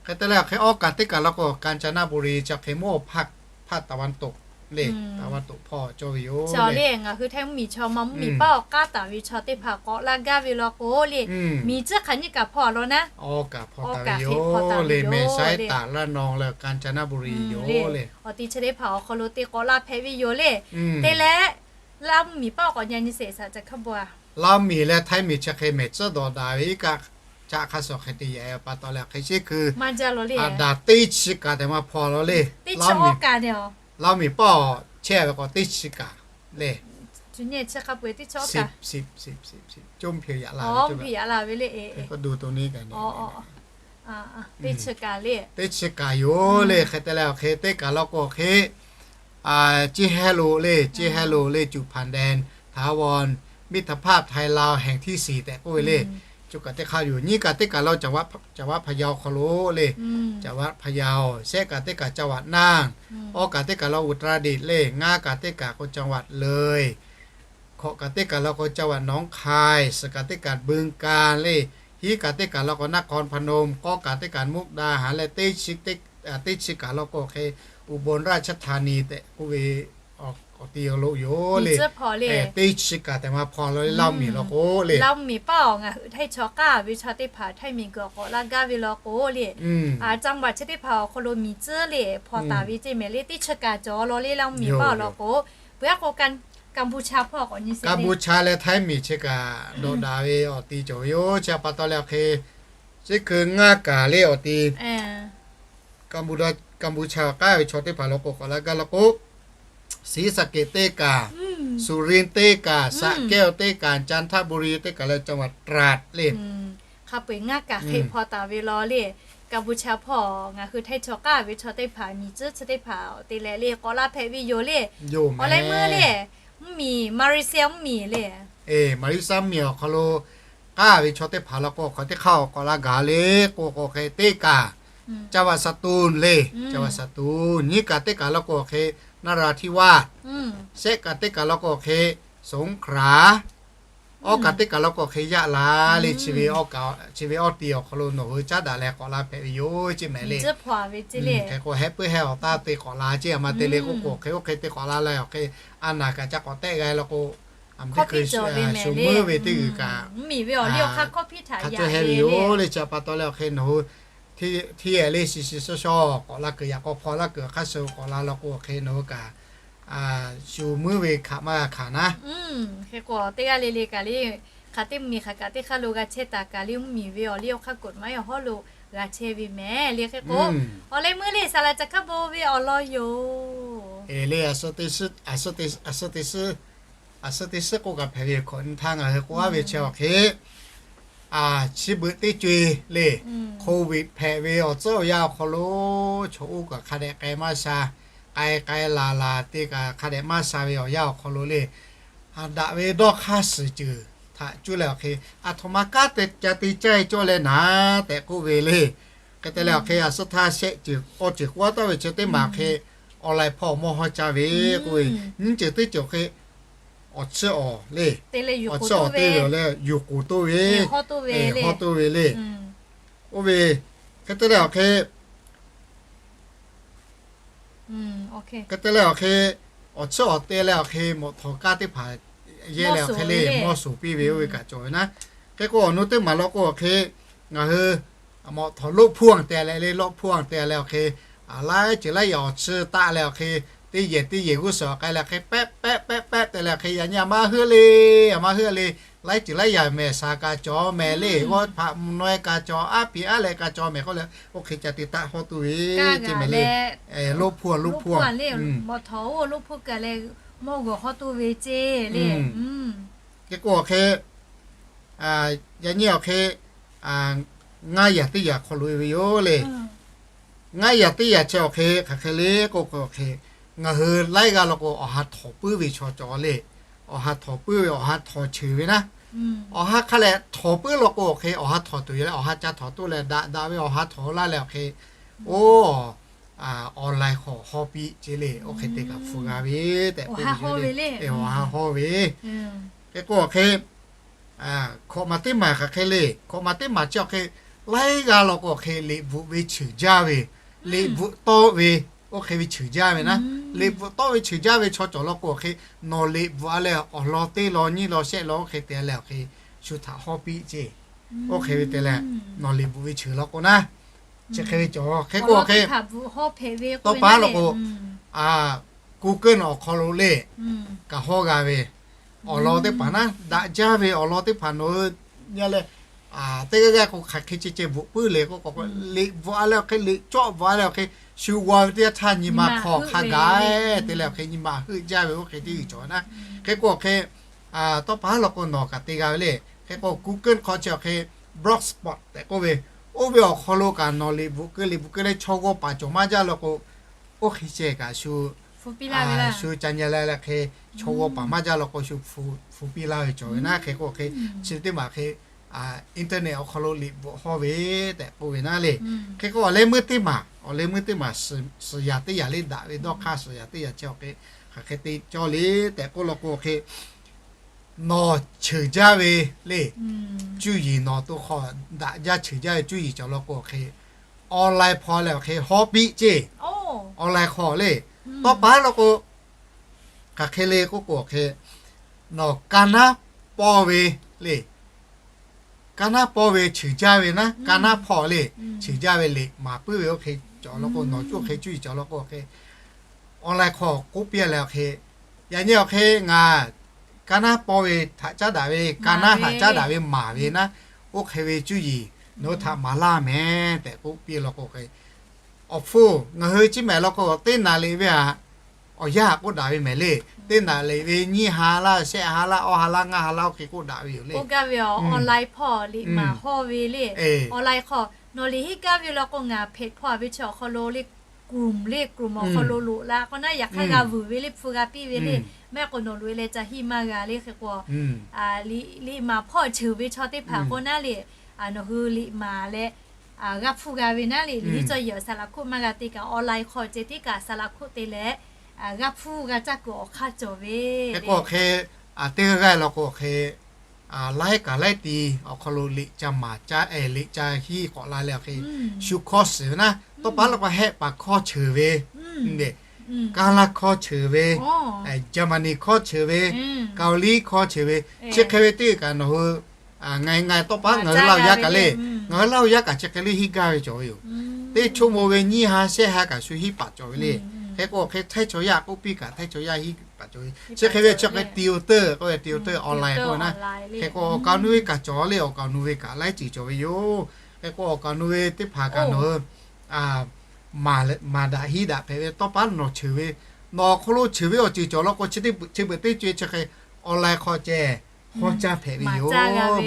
Hk'e te leh awˬ hk'e awˇ kaꞈ teˇ kaꞈ law k'o กาญจนบุรี chi hk'e mawˇ ภาคตะวันตก le, ตะวันตก hpawˇ cawˇ ve yoˬ le. Chaw le ngaˬ hui Htaiˇ mvuhˇ miˬ chaw ma mvuhˇ miˬ paˆ awˬ k'aˉ taˍ ve chaw teˇ hpaˍ k'awꞈ la gaˇ ve law k'o le, miˬ cuˉ hk'aˬ nyiˇ kaꞈ hpaw a law naˉ, awˇ kaꞈ hpaw taˍ ve yoˬ le. Mehˬ shehˉ taˍ ระนอง leh กาญจนบุรี yoˬ le. Awˬ ti chi teˇ hpaˍ awˬ hk'aw lo te k'awꞈ la hpehꞈ ve yoˬ le. Te leh Laˇ mvuhˇ miˬ paˆ awˬ k'awꞈ nyi a nyi sheˍ shaˍ caˬ hkaˇ bon a. Laˇ mvuhˇ miˬ leh Htaiˇ miˬ chi hk'e mehˬ tcuhˉ dawˬ daꞈ ve iˉ kaˆ caꞈ hk'a shuˍ hk'e te yaꞈ e pa taw leh hk'e sheˉ hkui maˇ jaˇ law le. Daꞈ teˇ chi kaꞈ tehꞈ maˇ hpaw law le. Laˇ mvuhˇ miˬ paˆ awˬ chehˇ ve k'o teˇ chi kaꞈ le. Teˇ chi kaꞈ yoˬ le. Hk'e te leh awˬ hk'e teˇ kaꞈ law k'o hk'e Ciˇ hehˉ lo le, Ciˇ hehˉ lo le, จุดผ่านแดนถาวร มิตรภาพไทยลาวแห่งที่สี่ tehꞈ k'oˆ ve le. Chi kaꞈ teˇ hk'a yoˬ. Nyiˇ kaꞈ teˇ kaꞈ law จังหวัดพะเยา hk'aw lo le, จังหวัดพะเยา. Shehˆ kaꞈ teˇ kaꞈ จังหวัดน่าน. Awˇ kaꞈ teˇ kaꞈ law อุตรดิตถ์ le. Ngaˇ kaꞈ teˇ kaꞈ k'o จังหวัดเลย. Hkawꞈ kaꞈ teˇ kaꞈ law k'o จังหวัดหนองคาย. Suhˍ kaꞈ teˇ kaꞈ บึงกาฬ le. Hiˉ kaꞈ teˇ kaꞈ law k'o นครพนม. K'awˇ kaꞈ teˇ kaꞈ มุกดาหาร leh teˇ chi kaꞈ law k'o hk'e อุบลราชธานี tehꞈ k'oˆ ve awˬ ti lo yoˬ le. Teˇ chi kaꞈ tehꞈ maˇ hpaw law le, Laˇ mvuhˇ miˬ law k'o le. Laˇ mvuhˇ miˬ paˆ awˬ ngaˬ hui Htaiˇ chaw k'aˉ ve chaw teˇ hpaˍ Htaiˇ miˬ guiˬ k'awꞈ la gaˇ ve law k'o le, Caˇ baˬ chi teˇ hpaˍ awˬ hk'aw lo miˬ cuˉ le hpaw taˍ ve ceˇ mehˍ le. Teˇ chi kaꞈ cawˬ law le, Laˇ mvuhˇ miˬ paˆ awˬ lawn k'o, peuˬ aˉ k'o ka Kaˍbuˍsha leh Htaiˇ miˬ chi kaꞈ dawꞈ daꞈ ve awˬ ti cawˬ ve yoˬ. Chi pa taw leh awˬ hk'e, chi hkui ngaˇ kaˬ le awˬ ti Kaˍbuˍsha k'aˉ ve chaw teˇ hpaˍ law k'o k'awꞈ la gaˇ law k'o, Siˉsaˍkeˍ teˇ kaˬ, Suˍrinˍ teˇ kaˬ, Saˍkehˇ teˇ kaˬ, Caˍnˍtaˇbuˍriˍ teˇ kaˬ leh caˇ vaꞈ taˍ le. Hk'a peu-eˬ ngaˇ kaˬ hk'e hpaw taˍ ve law le. Kaˍbuˍsha hpawˇ ngaˬ hui Htaiˇ chaw k'aˉ ve chaw teˇ hpaˍ, miˬ tcuhˉ chi teˇ hpaˍ te leh le k'awꞈ la hpehꞈ ve yoˬ le. Awˬ leh meuˇ le, mvuhˇmiˬ Malaysia mvuhˇmiˬ le, Malaysia mvuhˇmiˬ awˬ hk'aw lo k'aˉ ve chaw teˇ hpaˍ law k'o, hk'aˬ teˇ hk'aˇ k'awꞈ la gaˬ le k'o, k'awꞈ hk'e teˇ kaˬ, caˇ vaꞈ Saˍtunˍ le, caˇ vaꞈ Saˍtunˍ nyiˇ kaˬ teˇ kaˬ law k'o hk'e, Naˍraˍthiˆvaˆ, shehˆ kaˬ teˇ kaˬ law k'o hk'e, Soˍhonˍhkraˍ, awˇ kaˬ teˇ kaˬ law k'o hk'e, Yaˆ laˬ le. Chi ve awˇ ti awˬ hk'aw lo nawˬ hui caˉ daꞈ leh k'awꞈ la hpehꞈ ve yoˬ ceˇ mehˍ le. Hk'e k'o heh puiˉ heh awˬ taˇ te k'awꞈ la ceˇ, a ma te le k'o k'o hk'e, oˇ hk'e te k'awꞈ la leh awˬ hk'e, a naˬ kaꞈ ca k'awꞈ tehˆ g'a law k'o, a ma teˇ hkui shuˍ muiˉ ve teˇ g'uiˬ kaꞈ hk'a cawˇ heh ve yoˬ le. Chi pa taw leh awˬ hk'e nawˬ hui hteˇ leh shiˍ shiˍ shaw shaw k'awꞈ la kuiˬ, yaꞈ k'aw hpaw laˇ kuiˬ hk'a shuˍ k'awꞈ la law k'o hk'e, nawˬ hui kaꞈ shuˍ muiˉ ve hkaꞈ maˇ g'a hkanˍ naˉ. Hk'e k'o teˇ g'aˇ le le kaꞈ le, hk'aˬ teˇ miˬ hk'aˬ kaꞈ teˇ hk'aˇ lo g'a chehˇ taˍ kaꞈ le, mvuhˇmiˬ ve awˬ liˇ awˬ hk'aˇ กฎหมาย awˬ hawˉ lo g'a chehˇ ve mehˍ le. Hk'e k'o awˬ leh meuˇ le saˍlaꞈ ca hkaˉ bon ve awˬ lawn yoˬ. E le, a suhˉ teˇ suhˉ k'oˆ kaꞈ hpehꞈ ve hkawꞈ nyi htaˇ ngaˬ hui k'oˆ aˉ ve chi awˬ hk'e, chi beuꞈ teˇ co-e le, Covid hpehꞈ ve awˬ tcuhˉ awˬ yanˇ awˬ hk'aw lo chaw oˇ kaꞈ hk'a dehꞈ k'ai maˇ sha, k'ai k'ai laˬ laˬ te kaꞈ hk'a dehꞈ maˇ sha ve awˬ yanˇ awˬ hk'aw lo le, daꞈ ve dawˇ hk'aˇ suhˍ ceuˬ htaꞈ cuˇ leh awˬ hk'e, aˬ htoꞈ ma kanˉ te ca te caˇ cawˇ leh naˍ tehꞈ k'oˆ ve le. Hk'e te leh awˬ hk'e, a suhˉ htaˇ shehˆ ceuˬ awˇ ceuˬ k'oˆ taˍ ve chi teˇ maˬ hk'e, awˬ laiˍ hpawˇ mawˇ hawˇ caˇ ve k'oˆ ve, nyiˇ ceuˬ teˇ ceuˬ awˬ hk'e, awˬ tsuhˇ awˬ le, awˬ tsuhˇ awˬ te ve awˬ leh yuˬ k'oˍ toˇ ve, hawˇ toˇ ve le. Oˇ ve, hk'e te leh awˬ hk'e, hk'e te leh awˬ hk'e, awˬ tsuhˇ awˬ te leh awˬ hk'e mawꞈ htawˍ kaˇ teˇ hpaˍ yehˇ leh awˬ hk'e le mawˇ shoˍ piˇ ve oˇ ve kaꞈ cawˬ ve naˉ. Hk'e k'o awˬ nu teˇ maˬ law k'o awˬ hk'e, ngaˬ hui mawꞈ htawˍ loˆ hpuˇ-anˬ te leh le, loˆ hpuˇ-anˬ te leh awˬ hk'e, laiˉ ceuˬ laiˉ yaꞈ awˬ tsuhˇ taˆ leh awˬ hk'e, teˇ yehˬ teˇ yehˬ g'uˇ suhˍ awˬ k'ai leh awˬ hk'e pehˆ pehˆ pehˆ pehˆ te leh awˬ hk'e, yaꞈ nyi aˬ ma heuˆ le, aˬ ma heuˆ le, laiˉ ceuˬ laiˉ yaꞈ mehˍ, shaˍ kaꞈ cawˬ mehˍ le, g'awˇ hpaꞈ mvuhˇ naw e kaꞈ cawˬ, aˉ piˍ aˉ leh kaꞈ cawˬ mehˍ k'oˆ leh, oˇ hk'e ca te taˆ hawˇ tuˬ ve ceˇ mehˍ le. Loˆ hpuˇ-anˬ, loˆ hpuˇ-anˬ le, mawꞈ htawˍ oˇ loˆ hpuˇ kaꞈ leh mawˇ g'awˬ hawˇ tuˬ ve ceˇ le. Hk'e k'o awˬ hk'e, yaꞈ nyi awˬ hk'e, ngaˇ yaꞈ teˇ yaꞈ hk'aw lo e ve yoˬ le. Ngaˇ yaꞈ teˇ yaꞈ chi awˬ hk'e hk'aˬ hk'e le k'oˆ k'o awˬ hk'e, ngaˬ hui laiˉ g'aˇ law k'o awˬ ha htawˍ puiˉ ve chaw cawˬ le. Awˬ ha htawˍ puiˉ ve, awˬ ha htawˍ cheuˬ ve naˉ. Awˬ ha hk'a leh htawˍ puiˉ law k'o awˬ hk'e, awˬ ha htawˍ tuˬ yoˬ leh awˬ ha ca htawˍ toˇ leh daꞈ daꞈ ve awˬ ha htawˍ laˇ leh awˬ hk'e, oˇ, awˬ laiˍ hk'awꞈ hawˇ piˇ ceˇ le. Oˇ hk'e te kaꞈ hpu g'a ve tehꞈ k'oˆ ve, awˬ ha hawˇ ve. Hk'e k'o awˬ hk'e, hkawꞈ maˬ teˇ maˬ hk'aˬ hk'e le, hkawꞈ maˬ teˇ maˬ chi awˬ hk'e, laiˉ g'aˇ law k'o awˬ hk'e liꞈ bvuhꞈ ve cheuˬ jaˇ ve, liꞈ bvuhꞈ tawˆ ve, oˇ hk'e ve cheuˬ jaˇ ve naˉ. Liꞈ bvuhꞈ tawˆ ve cheuˬ jaˇ ve chaw cawˬ law k'o awˬ hk'e, nawˬ liꞈ bvuhꞈ a leh awˬ lawn teˇ lawn nyiˇ lawn shehˆ lawn oˇ hk'e te leh awˬ hk'e, shu htaꞈ hawˇ piˇ ceˇ. Oˇ hk'e ve te leh, nawˬ liꞈ bvuhꞈ ve cheuˬ law k'o naˉ, chi hk'e ve cawˬ. Hk'e k'o awˬ hk'e, tawˇ pa law k'o, Google awˬ hk'aw lo le, kaꞈ hawˇ g'a ve, awˬ lawn teˇ hpaˍ naˉ, daꞈ jaˇ ve awˬ lawn teˇ hpaˍ nawˬ hui yaˇ leh, teˇ g'aˇ g'aˇ k'o hk'aˬ hk'e ceh ceh bvuhꞈ puiˉ le k'o, liꞈ bvuhꞈ a leh awˬ hk'e, liꞈ cawˆ bvuhꞈ a leh awˬ hk'e, shu g'aw ve teˇ yanˇ htaˇ nyi ma hk'aw hk'a gaˬ te leh awˬ hk'e nyi ma heuˆ jaˇ ve oˇ hk'e teˇ g'uiˬ cawˬ naˉ. Hk'e k'o awˬ hk'e, tawˇ pa law k'o nawˬ kaꞈ te g'a ve le. Hk'e k'o Google hk'aw chi awˬ hk'e, Blogspot tehꞈ k'oˆ ve, oˇ ve awˬ hk'aw lo kaꞈ nawˬ liꞈ bvuhꞈ keu liꞈ bvuhꞈ keu leh chaw g'aw paˍ cawˬ maˇ jaˇ law k'o, oˇ hk'e ceh kaꞈ shu, shu ca nyi la leh hk'e, chaw g'aw paˍ maˇ jaˇ law k'o shu hpu piˇ laˇ ve cawˬ ve naˉ. Hk'e k'o hk'e, chi teˇ maˬ hk'e, internet awˬ hk'aw lo liꞈ bvuhꞈ hawˇ ve tehꞈ k'oˆ ve naˉ le. Hk'e k'o awˬ leh meuˇ teˇ maˬ, awˬ leh meuˇ teˇ maˬ, suhˍ yaꞈ teˇ yaꞈ le, daꞈ ve dawˇ hk'aˇ suhˍ yaꞈ teˇ yaꞈ chi awˬ hk'e, hk'aˬ hk'e te cawˇ le tehꞈ k'oˆ law k'o hk'e, nawˬ cheuˬ jaˇ ve le, cuˇ yiˍ nawˬ to hk'aw daꞈ jaˇ cheuˬ jaˇ ve cuˇ yiˍ cawˬ law k'o hk'e, online hpawˇ leh awˬ hk'e hawˇ piˇ ceˇ. Online hk'aw le, tawˇ pa law k'o, hk'aˬ hk'e le k'oˆ k'o hk'e, nawˬ ka naˉ pawˇ ve le, ka naˉ pawˇ ve cheuˬ jaˇ ve naˉ, ka naˉ hpawˇ le, cheuˬ jaˇ ve liꞈ maˍ puiˉ ve oˇ hk'e cawˬ law k'o, nawˬ cuˇ hk'e cuˇ yiˍ cawˬ law k'o hk'e, online hk'aw k'oˆ piˇ leh awˬ hk'e, Yaꞈ nyi awˬ hk'e ngaˬ ka naˉ paw ve htaꞈ caˉ daꞈ ve, ka naˉ htaꞈ caˉ daꞈ ve maˍ ve naˉ, oˇ hk'e ve cuˇ yiˍ nawˬ hui htaꞈ maˍ laˇ mehˍ tehꞈ k'oˆ piˇ law k'o hk'e, awˬ hpfuhˇ ngaˬ hui chi mehˍ law k'o, teˇ naꞈ liꞈ ve htaꞈ awˬ yanˇ htaꞈ k'oˆ daꞈ ve mehˍ le. Teˇ naꞈ liꞈ ve nyiˇ ha laˇ, shehˆ ha laˇ, awˇ ha laˇ, ngaˇ ha laˇ, oˇ hk'e k'oˆ daꞈ ve yoˬ le. K'oˆ gaˇ ve online hpawˇ liꞈ maˍ hawˇ ve le. Online hk'aw nawˬ liꞈ henˇ gaˇ ve law k'o, ngaˬ hpehꞈ hpawˇ ve chi awˬ hk'aw lo le, group le, group awˬ hk'aw lo loꞈ la k'o naˉ, yaꞈ hk'aˇ g'a vuiˬ ve le, hpu g'a piˇ ve le. Maˇ heˆ k'o nawˬ loꞈ e leh ca henˇ maˇ g'a le. Hk'e k'o liꞈ maˍ hpawˇ ceuˬ ve chaw teˇ hpaˍ k'o naˉ le, nawˬ hui liꞈ maˍ leh g'a hpuˇ g'a ve naˉ le, liꞈ henˇ cawˇ yehˬ awˬ saˍ laꞈ hkoˆ maˇ g'a te kaꞈ, online hk'aw ceh tiˉ kaꞈ saˍ laꞈ hkoˆ te leh g'a hpuˇ g'a caˇ kuiˬ awˬ hk'aˇ cawˬ ve le. Hk'e k'o hk'e, teˇ g'aˇ g'aˇ law k'o hk'e, laiˉ kaꞈ laiˉ ti awˬ hk'aw lo liꞈ ca maˍ caˇ, liꞈ ca henˇ k'awꞈ la leh awˬ hk'e, shu hkawˇ shiˍ ve naˉ, tawˇ pa laˇ k'o Hehˆ paˍ hkawˇ ceuˬ ve, Kaˉ laˇ hkawˇ ceuˬ ve, Jaˍmaˍniˍ hkawˇ ceuˬ ve, Kaoˍliˇ hkawˇ ceuˬ ve, chi hk'e ve teˇ g'aˇ kaꞈ nawˬ hui ngaˬ ngaˬ tawˇ pa ngaˬ hui Laˇ huˍ yaˇ kaꞈ le, ngaˬ hui Laˇ huˍ yaˇ kaꞈ chi hk'e le henˇ gaˇ ve cawˬ ve yoˬ. Teˇ choˇ mo ve nyiˇ ha shehˆ ha kaꞈ shu henˇ paˍ cawˬ ve le. Hk'e k'o hk'e htaiˇ chaw yaˇ k'oˆ piˇ kaꞈ htaiˇ chaw yaˇ henˇ paˍ cawˬ ve. Chi hk'e ve chi hk'e tuiˇ awˬ teuˇ k'oˆ ve tuiˇ awˬ teuˇ online k'oˆ ve naˉ, hk'e k'o awˬ kaˍ awˬ nu ve kaꞈ cawˬ le, awˬ kaˍ awˬ nu ve kaꞈ laiˉ ceuˬ cawˬ ve yoˬ. Hk'e k'o awˬ kaˍ awˬ nu ve teˇ hpaˍ kaꞈ nawˬ hui maˍ daꞈ henˇ daꞈ hpehꞈ ve tawˇ pa nawˬ ceuˬ ve, nawˬ awˬ hk'aw lo ceuˬ ve awˬ ceuˬ cawˬ law k'o, chi beuꞈ teˇ co e chi hk'e online hk'aw ceh hawˇ caˇ hpehꞈ ve yoˬ.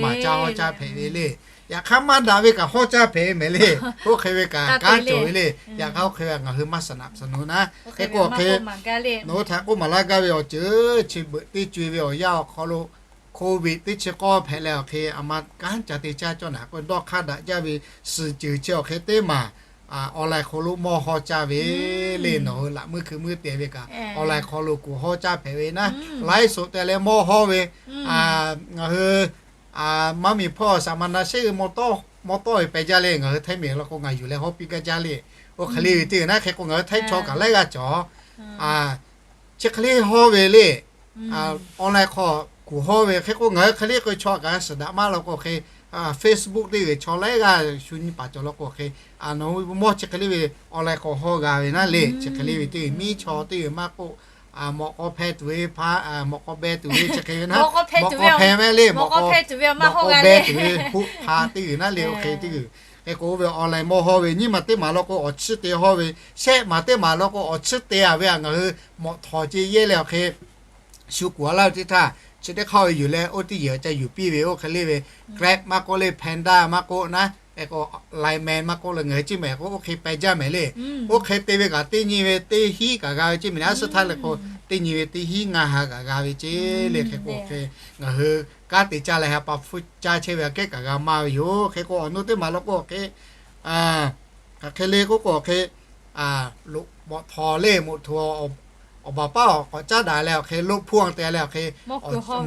Maˍ caˇ hawˇ caˇ hpehꞈ ve le. Yaꞈ hk'aˇ maˇ daꞈ ve kaꞈ hawˇ caˇ hpehꞈ ve mehˍ le. Oˇ hk'e ve kaꞈ kanˉ cawˬ ve le. Yaꞈ hk'aˇ oˇ hk'e ve ngaˬ hui maˇ saˍ naꞈ saˍ nu naˉ. Hk'e k'o hk'e, nawˬ hui htaꞈ k'oˆ maˍ laˇ gaˇ ve awˬ ceuˬ chi beuꞈ teˇ co e ve awˬ yanˇ awˬ hk'aw lo COVID teˇ chi k'awˇ hpehꞈ leh awˬ hk'e, a ma kanˉ ca te caˇ cawˇ naˍ k'o dawˇ hk'aˇ daꞈ jaˇ ve suhˍ ceuˬ chi awˬ hk'e teˇ maˬ online hk'aw lo mawˇ hawˇ caˇ ve le. Nawˬ hui laꞈ muiˉ hkui muiˉ te ve kaꞈ online hk'aw lo kuˬ hawˇ caˇ hpehꞈ ve naˉ, laiˉ soꞈ te leh mawˇ hawˇ ve, ngaˬ hui maˇ miˬ hpawˇ saˍ ma na sheˉ ve mawˇ tawˇ ve peh jaˇ le. Ngaˬ hui Htaiˇ miˬ law k'o ngaˬ yuˬ leh hawˇ piˇ gaˇ jaˇ le. Oˇ hk'e le ve teˇ g'uiˬ naˉ, hk'e k'o ngaˬ hui Htaiˇ chaw kaꞈ laiˉ g'aˇ cawˬ chi hk'e le hawˇ ve le. Online hk'aw kuˬ hawˇ ve hk'e k'o ngaˬ hui hk'e le k'o chaw kaꞈ suhˍ daꞈ maˇ law k'o hk'e, Facebook teˇ g'uiˬ chaw laiˉ g'aˇ shu nyi paˍ cawˬ law k'o hk'e, nawˬ hui mawˇ chi hk'e le ve online hk'aw hawˇ g'a ve naˉ le. Chi hk'e le ve teˇ g'uiˬ miˉ chaw teˇ g'uiˬ maˇ k'oˆ, mawꞈ k'aw hpeh tuˬ ve hpa, mawꞈ k'aw beh tuˬ ve chi hk'e ve naˉ, mawꞈ k'aw hpeh tuˬ ve, mawꞈ k'aw beh tuˬ ve hpu hpa teˇ g'uiˬ naˉ le. Oˇ hk'e teˇ g'uiˬ hk'e k'o oˇ ve online mawˇ hawˇ ve nyiˇ maˬ teˇ maˬ law k'o awˬ chiˇ te hawˇ ve, shehˆ maˬ teˇ maˬ law k'o awˬ chiˇ te a ve a ngaˬ hui mawꞈ htawˍ ce yehˇ leh awˬ hk'e shu kuˬ a laˇ ve teˇ htaˇ, chi teˇ hk'aˇ ve yuˬ leh oˇ teˇ yehˬ ca yuˬ piˇ ve oˇ hk'e le ve Grab maˇ k'oˆ le, Panda maˇ k'oˆ naˉ, k'o Line Man maˇ k'oˆ le, ngaˬ hui ciˇ mehˍ k'o oˇ hk'e peh jaˇ mehˍ le. Oˇ hk'e te ve kaꞈ teˇ nyi ve teˇ hinˉ kaꞈ g'a ve ceˇ mehˍ le. A suhˉ htaˇ le k'o teˇ nyi ve teˇ hinˉ ngaˇ ha kaꞈ g'a ve ceˇ le. Hk'e k'o hk'e ngaˬ hui kanˉ te caˇ leh ha pa hpfuhˇ caˇ chehˇ ve aꞈ kehˉ kaꞈ g'a maˇ ve yoˬ. Hk'e k'o awˬ nu teˇ maˬ law k'o hk'e, hk'aˬ hk'e le k'oˆ k'o hk'e, loꞈ mawꞈ htawˍ le moꞈ hto awˬ baˬ paˉ awˬ k'awꞈ caˉ daꞈ leh awˬ hk'e loꞈ hpuˇ a te leh awˬ hk'e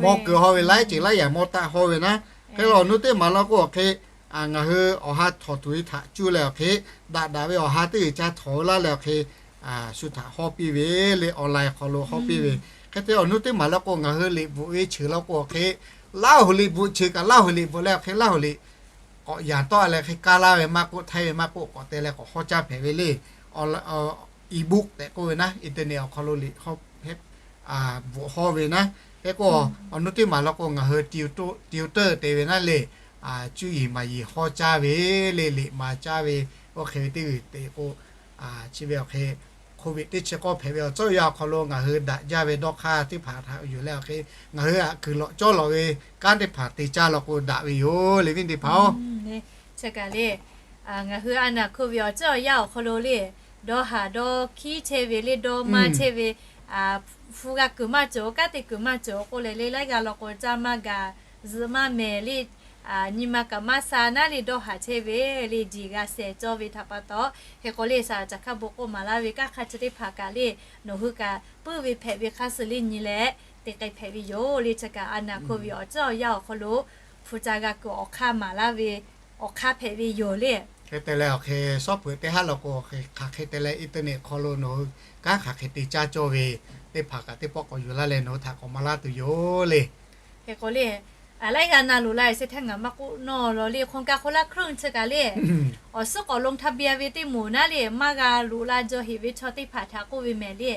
mawˇ kuiˬ hawˇ ve laiˉ ceuˬ laiˉ yaꞈ mawˇ taˆ hawˇ ve naˉ. Hk'e awˬ nu teˇ maˬ law k'o awˬ hk'e ngaˬ hui awˬ ha htawꞈ tuˬ ve htaꞈ cuˇ leh awˬ hk'e, daꞈ daꞈ ve awˬ ha teˇ g'uiˬ ca htawꞈ laˇ leh awˬ hk'e shu htaꞈ hawˇ piˇ ve le. Online hk'aw lo hawˇ piˇ ve hk'e te awˬ nu teˇ maˬ law k'o ngaˬ hui liꞈ bvuhꞈ ve cheuˬ law k'o awˬ hk'e, Laˇ huˍ liꞈ bvuhꞈ cheuˬ kaꞈ Laˇ huˍ liꞈ bvuhꞈ leh awˬ hk'e Laˇ huˍ liꞈ k'awꞈ yanˍ tawˆ leh hk'e kaˇ laˇ ve maˇ k'oˆ, Htaiˇ ve maˇ k'oˆ k'awꞈ te leh k'awꞈ hawˇ caˇ hpehꞈ ve le. E-book tehꞈ k'oˆ ve naˉ, internet awˬ hk'aw lo liꞈ bvuhꞈ hawˇ ve naˉ. Hk'e k'o awˬ nu teˇ maˬ law k'o ngaˬ hui tutor te ve naˉ le. Cuˇ yiˍ maˍ yiˍ hawˇ caˇ ve le, liꞈ maˍ caˇ ve, oˇ hk'e ve teˇ g'uiˬ te k'o chi ve awˬ hk'e COVID teˇ chi k'awˇ hpehꞈ ve awˬ tcuhˉ awˬ yanˇ awˬ hk'aw lo ngaˬ hui daꞈ jaˇ ve dawˇ hk'aˇ teˇ hpaˍ htaꞈ yuˬ leh awˬ hk'e ngaˬ hui aꞈ kuiˬ lawꞈ cawˇ lawꞈ ve kanˉ teˇ hpaˍ te caˇ law k'o daꞈ ve yoˬ le, viˉ teˇ hpaˍ-oˬ. Chi kaꞈ le, ngaˬ hui a naˬ hk'oˆ ve awˬ tcuhˉ awˬ yanˇ awˬ hk'aw lo le, dawˇ haˍ dawˇ hkiˉ chehˇ ve le, dawˇ maˇ chehˇ ve, hpu g'a kuiˬ maˇ cawˬ, kanˉ te kuiˬ maˇ cawˬ k'oˆ leh le, laiˉ g'aˇ law k'o caˇ maˇ gaˬ, zuhꞈ maˇ mehˍ le, nyi ma kaꞈ maˇ sha naˉ le, dawˇ haˍ chehˇ ve le, diˬ g'a shehˍ cawˇ ve htaꞈ pa taw, hk'e k'o le, saˍ laꞈ caˬ hk'a bon k'oˆ maˍ laˇ ve kanˉ hk'a chi teˇ hpaˍ kaꞈ le, nawˬ hui kaꞈ puiˇ ve hpehꞈ ve hk'a suh le nyi leh te k'ai hpehꞈ ve yoˬ le. Chi kaꞈ a naˬ hk'oˆ ve awˬ tcuhˉ awˬ yanˇ awˬ hk'aw lo hpu ca g'a kuiˬ awˬ hk'aˇ maˍ laˇ ve awˬ hk'aˇ hpehꞈ ve yoˬ le. Hk'e te leh awˬ hk'e shawˉ peuˬ teˇ haˉ law k'o, hk'aˬ hk'e te leh internet hk'aw lo nawˬ hui kanˉ hk'aˬ hk'e te caˇ cawˇ ve teˇ hpaˍ kaꞈ teˇ pawˆ k'awꞈ yuˬ laˇ leh nawˬ hui htaꞈ k'awꞈ maˍ laˇ tuˬ yoˬ le. Hk'e k'o le, Laiˉ g'a na loꞈ la-e se htaˇ ngaˬ maˇ k'oˆ nawˇ law le, โครงการคนละครึ่ง chi kaꞈ le, awˬ suhˉ k'awꞈ ลงทะเบียน ve teˇ moˍ naˉ le, maˇ g'a loꞈ la jaw heꞈ ve chaw teˇ hpaˍ htaꞈ k'oˆ ve mehˍ le.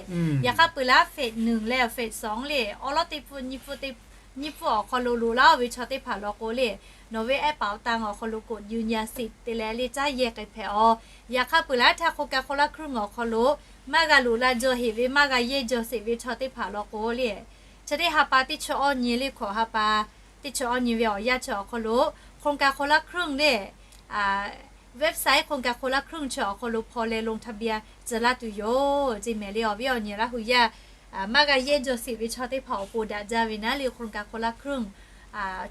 Yaꞈ hk'aˇ peuˬ laˇ phase หนึ่ง leh phase สอง le, awˉ lawˉ teˇ pfuhˇ nyiˇ pfuhˇ teˇ nyiˇ pfuhˇ awˬ hk'aw lo loꞈ la-o ve chaw teˇ hpaˍ law k'o le, nawˬ ve แอปเป๋าตัง awˬ hk'aw lo กดยืนยันสิทธิ์ te leh le caˇ yehˇ k'ai hpehꞈ-aw. Yaꞈ hk'aˇ peuˬ laˇ htaˇ โครงการคนละครึ่ง awˬ hk'aw lo maˇ g'a loꞈ la jaw heꞈ ve, maˇ g'a yehˇ jaw sheˍ ve chaw teˇ hpaˍ law k'o le, chi teˇ ha pa teˇ chi awˇ nyi le, hkawꞈ ha pa teˇ chi awˇ nyi ve awˬ yanˇ chi awˬ hk'aw lo โครงการคนละครึ่ง le, website โครงการคนละครึ่ง chi awˬ hk'aw lo hpaw leh ลงทะเบียน tcuh laˇ tuˬ yoˬ ce mehˍ le. Awˬ viˉ awˬ nyi Laˇ hu yaˇ maˇ g'a yehˇ jaw sheˍ ve chaw teˇ hpaˍ awˬ pon daꞈ jaˇ ve naˉ le, โครงการคนละครึ่ง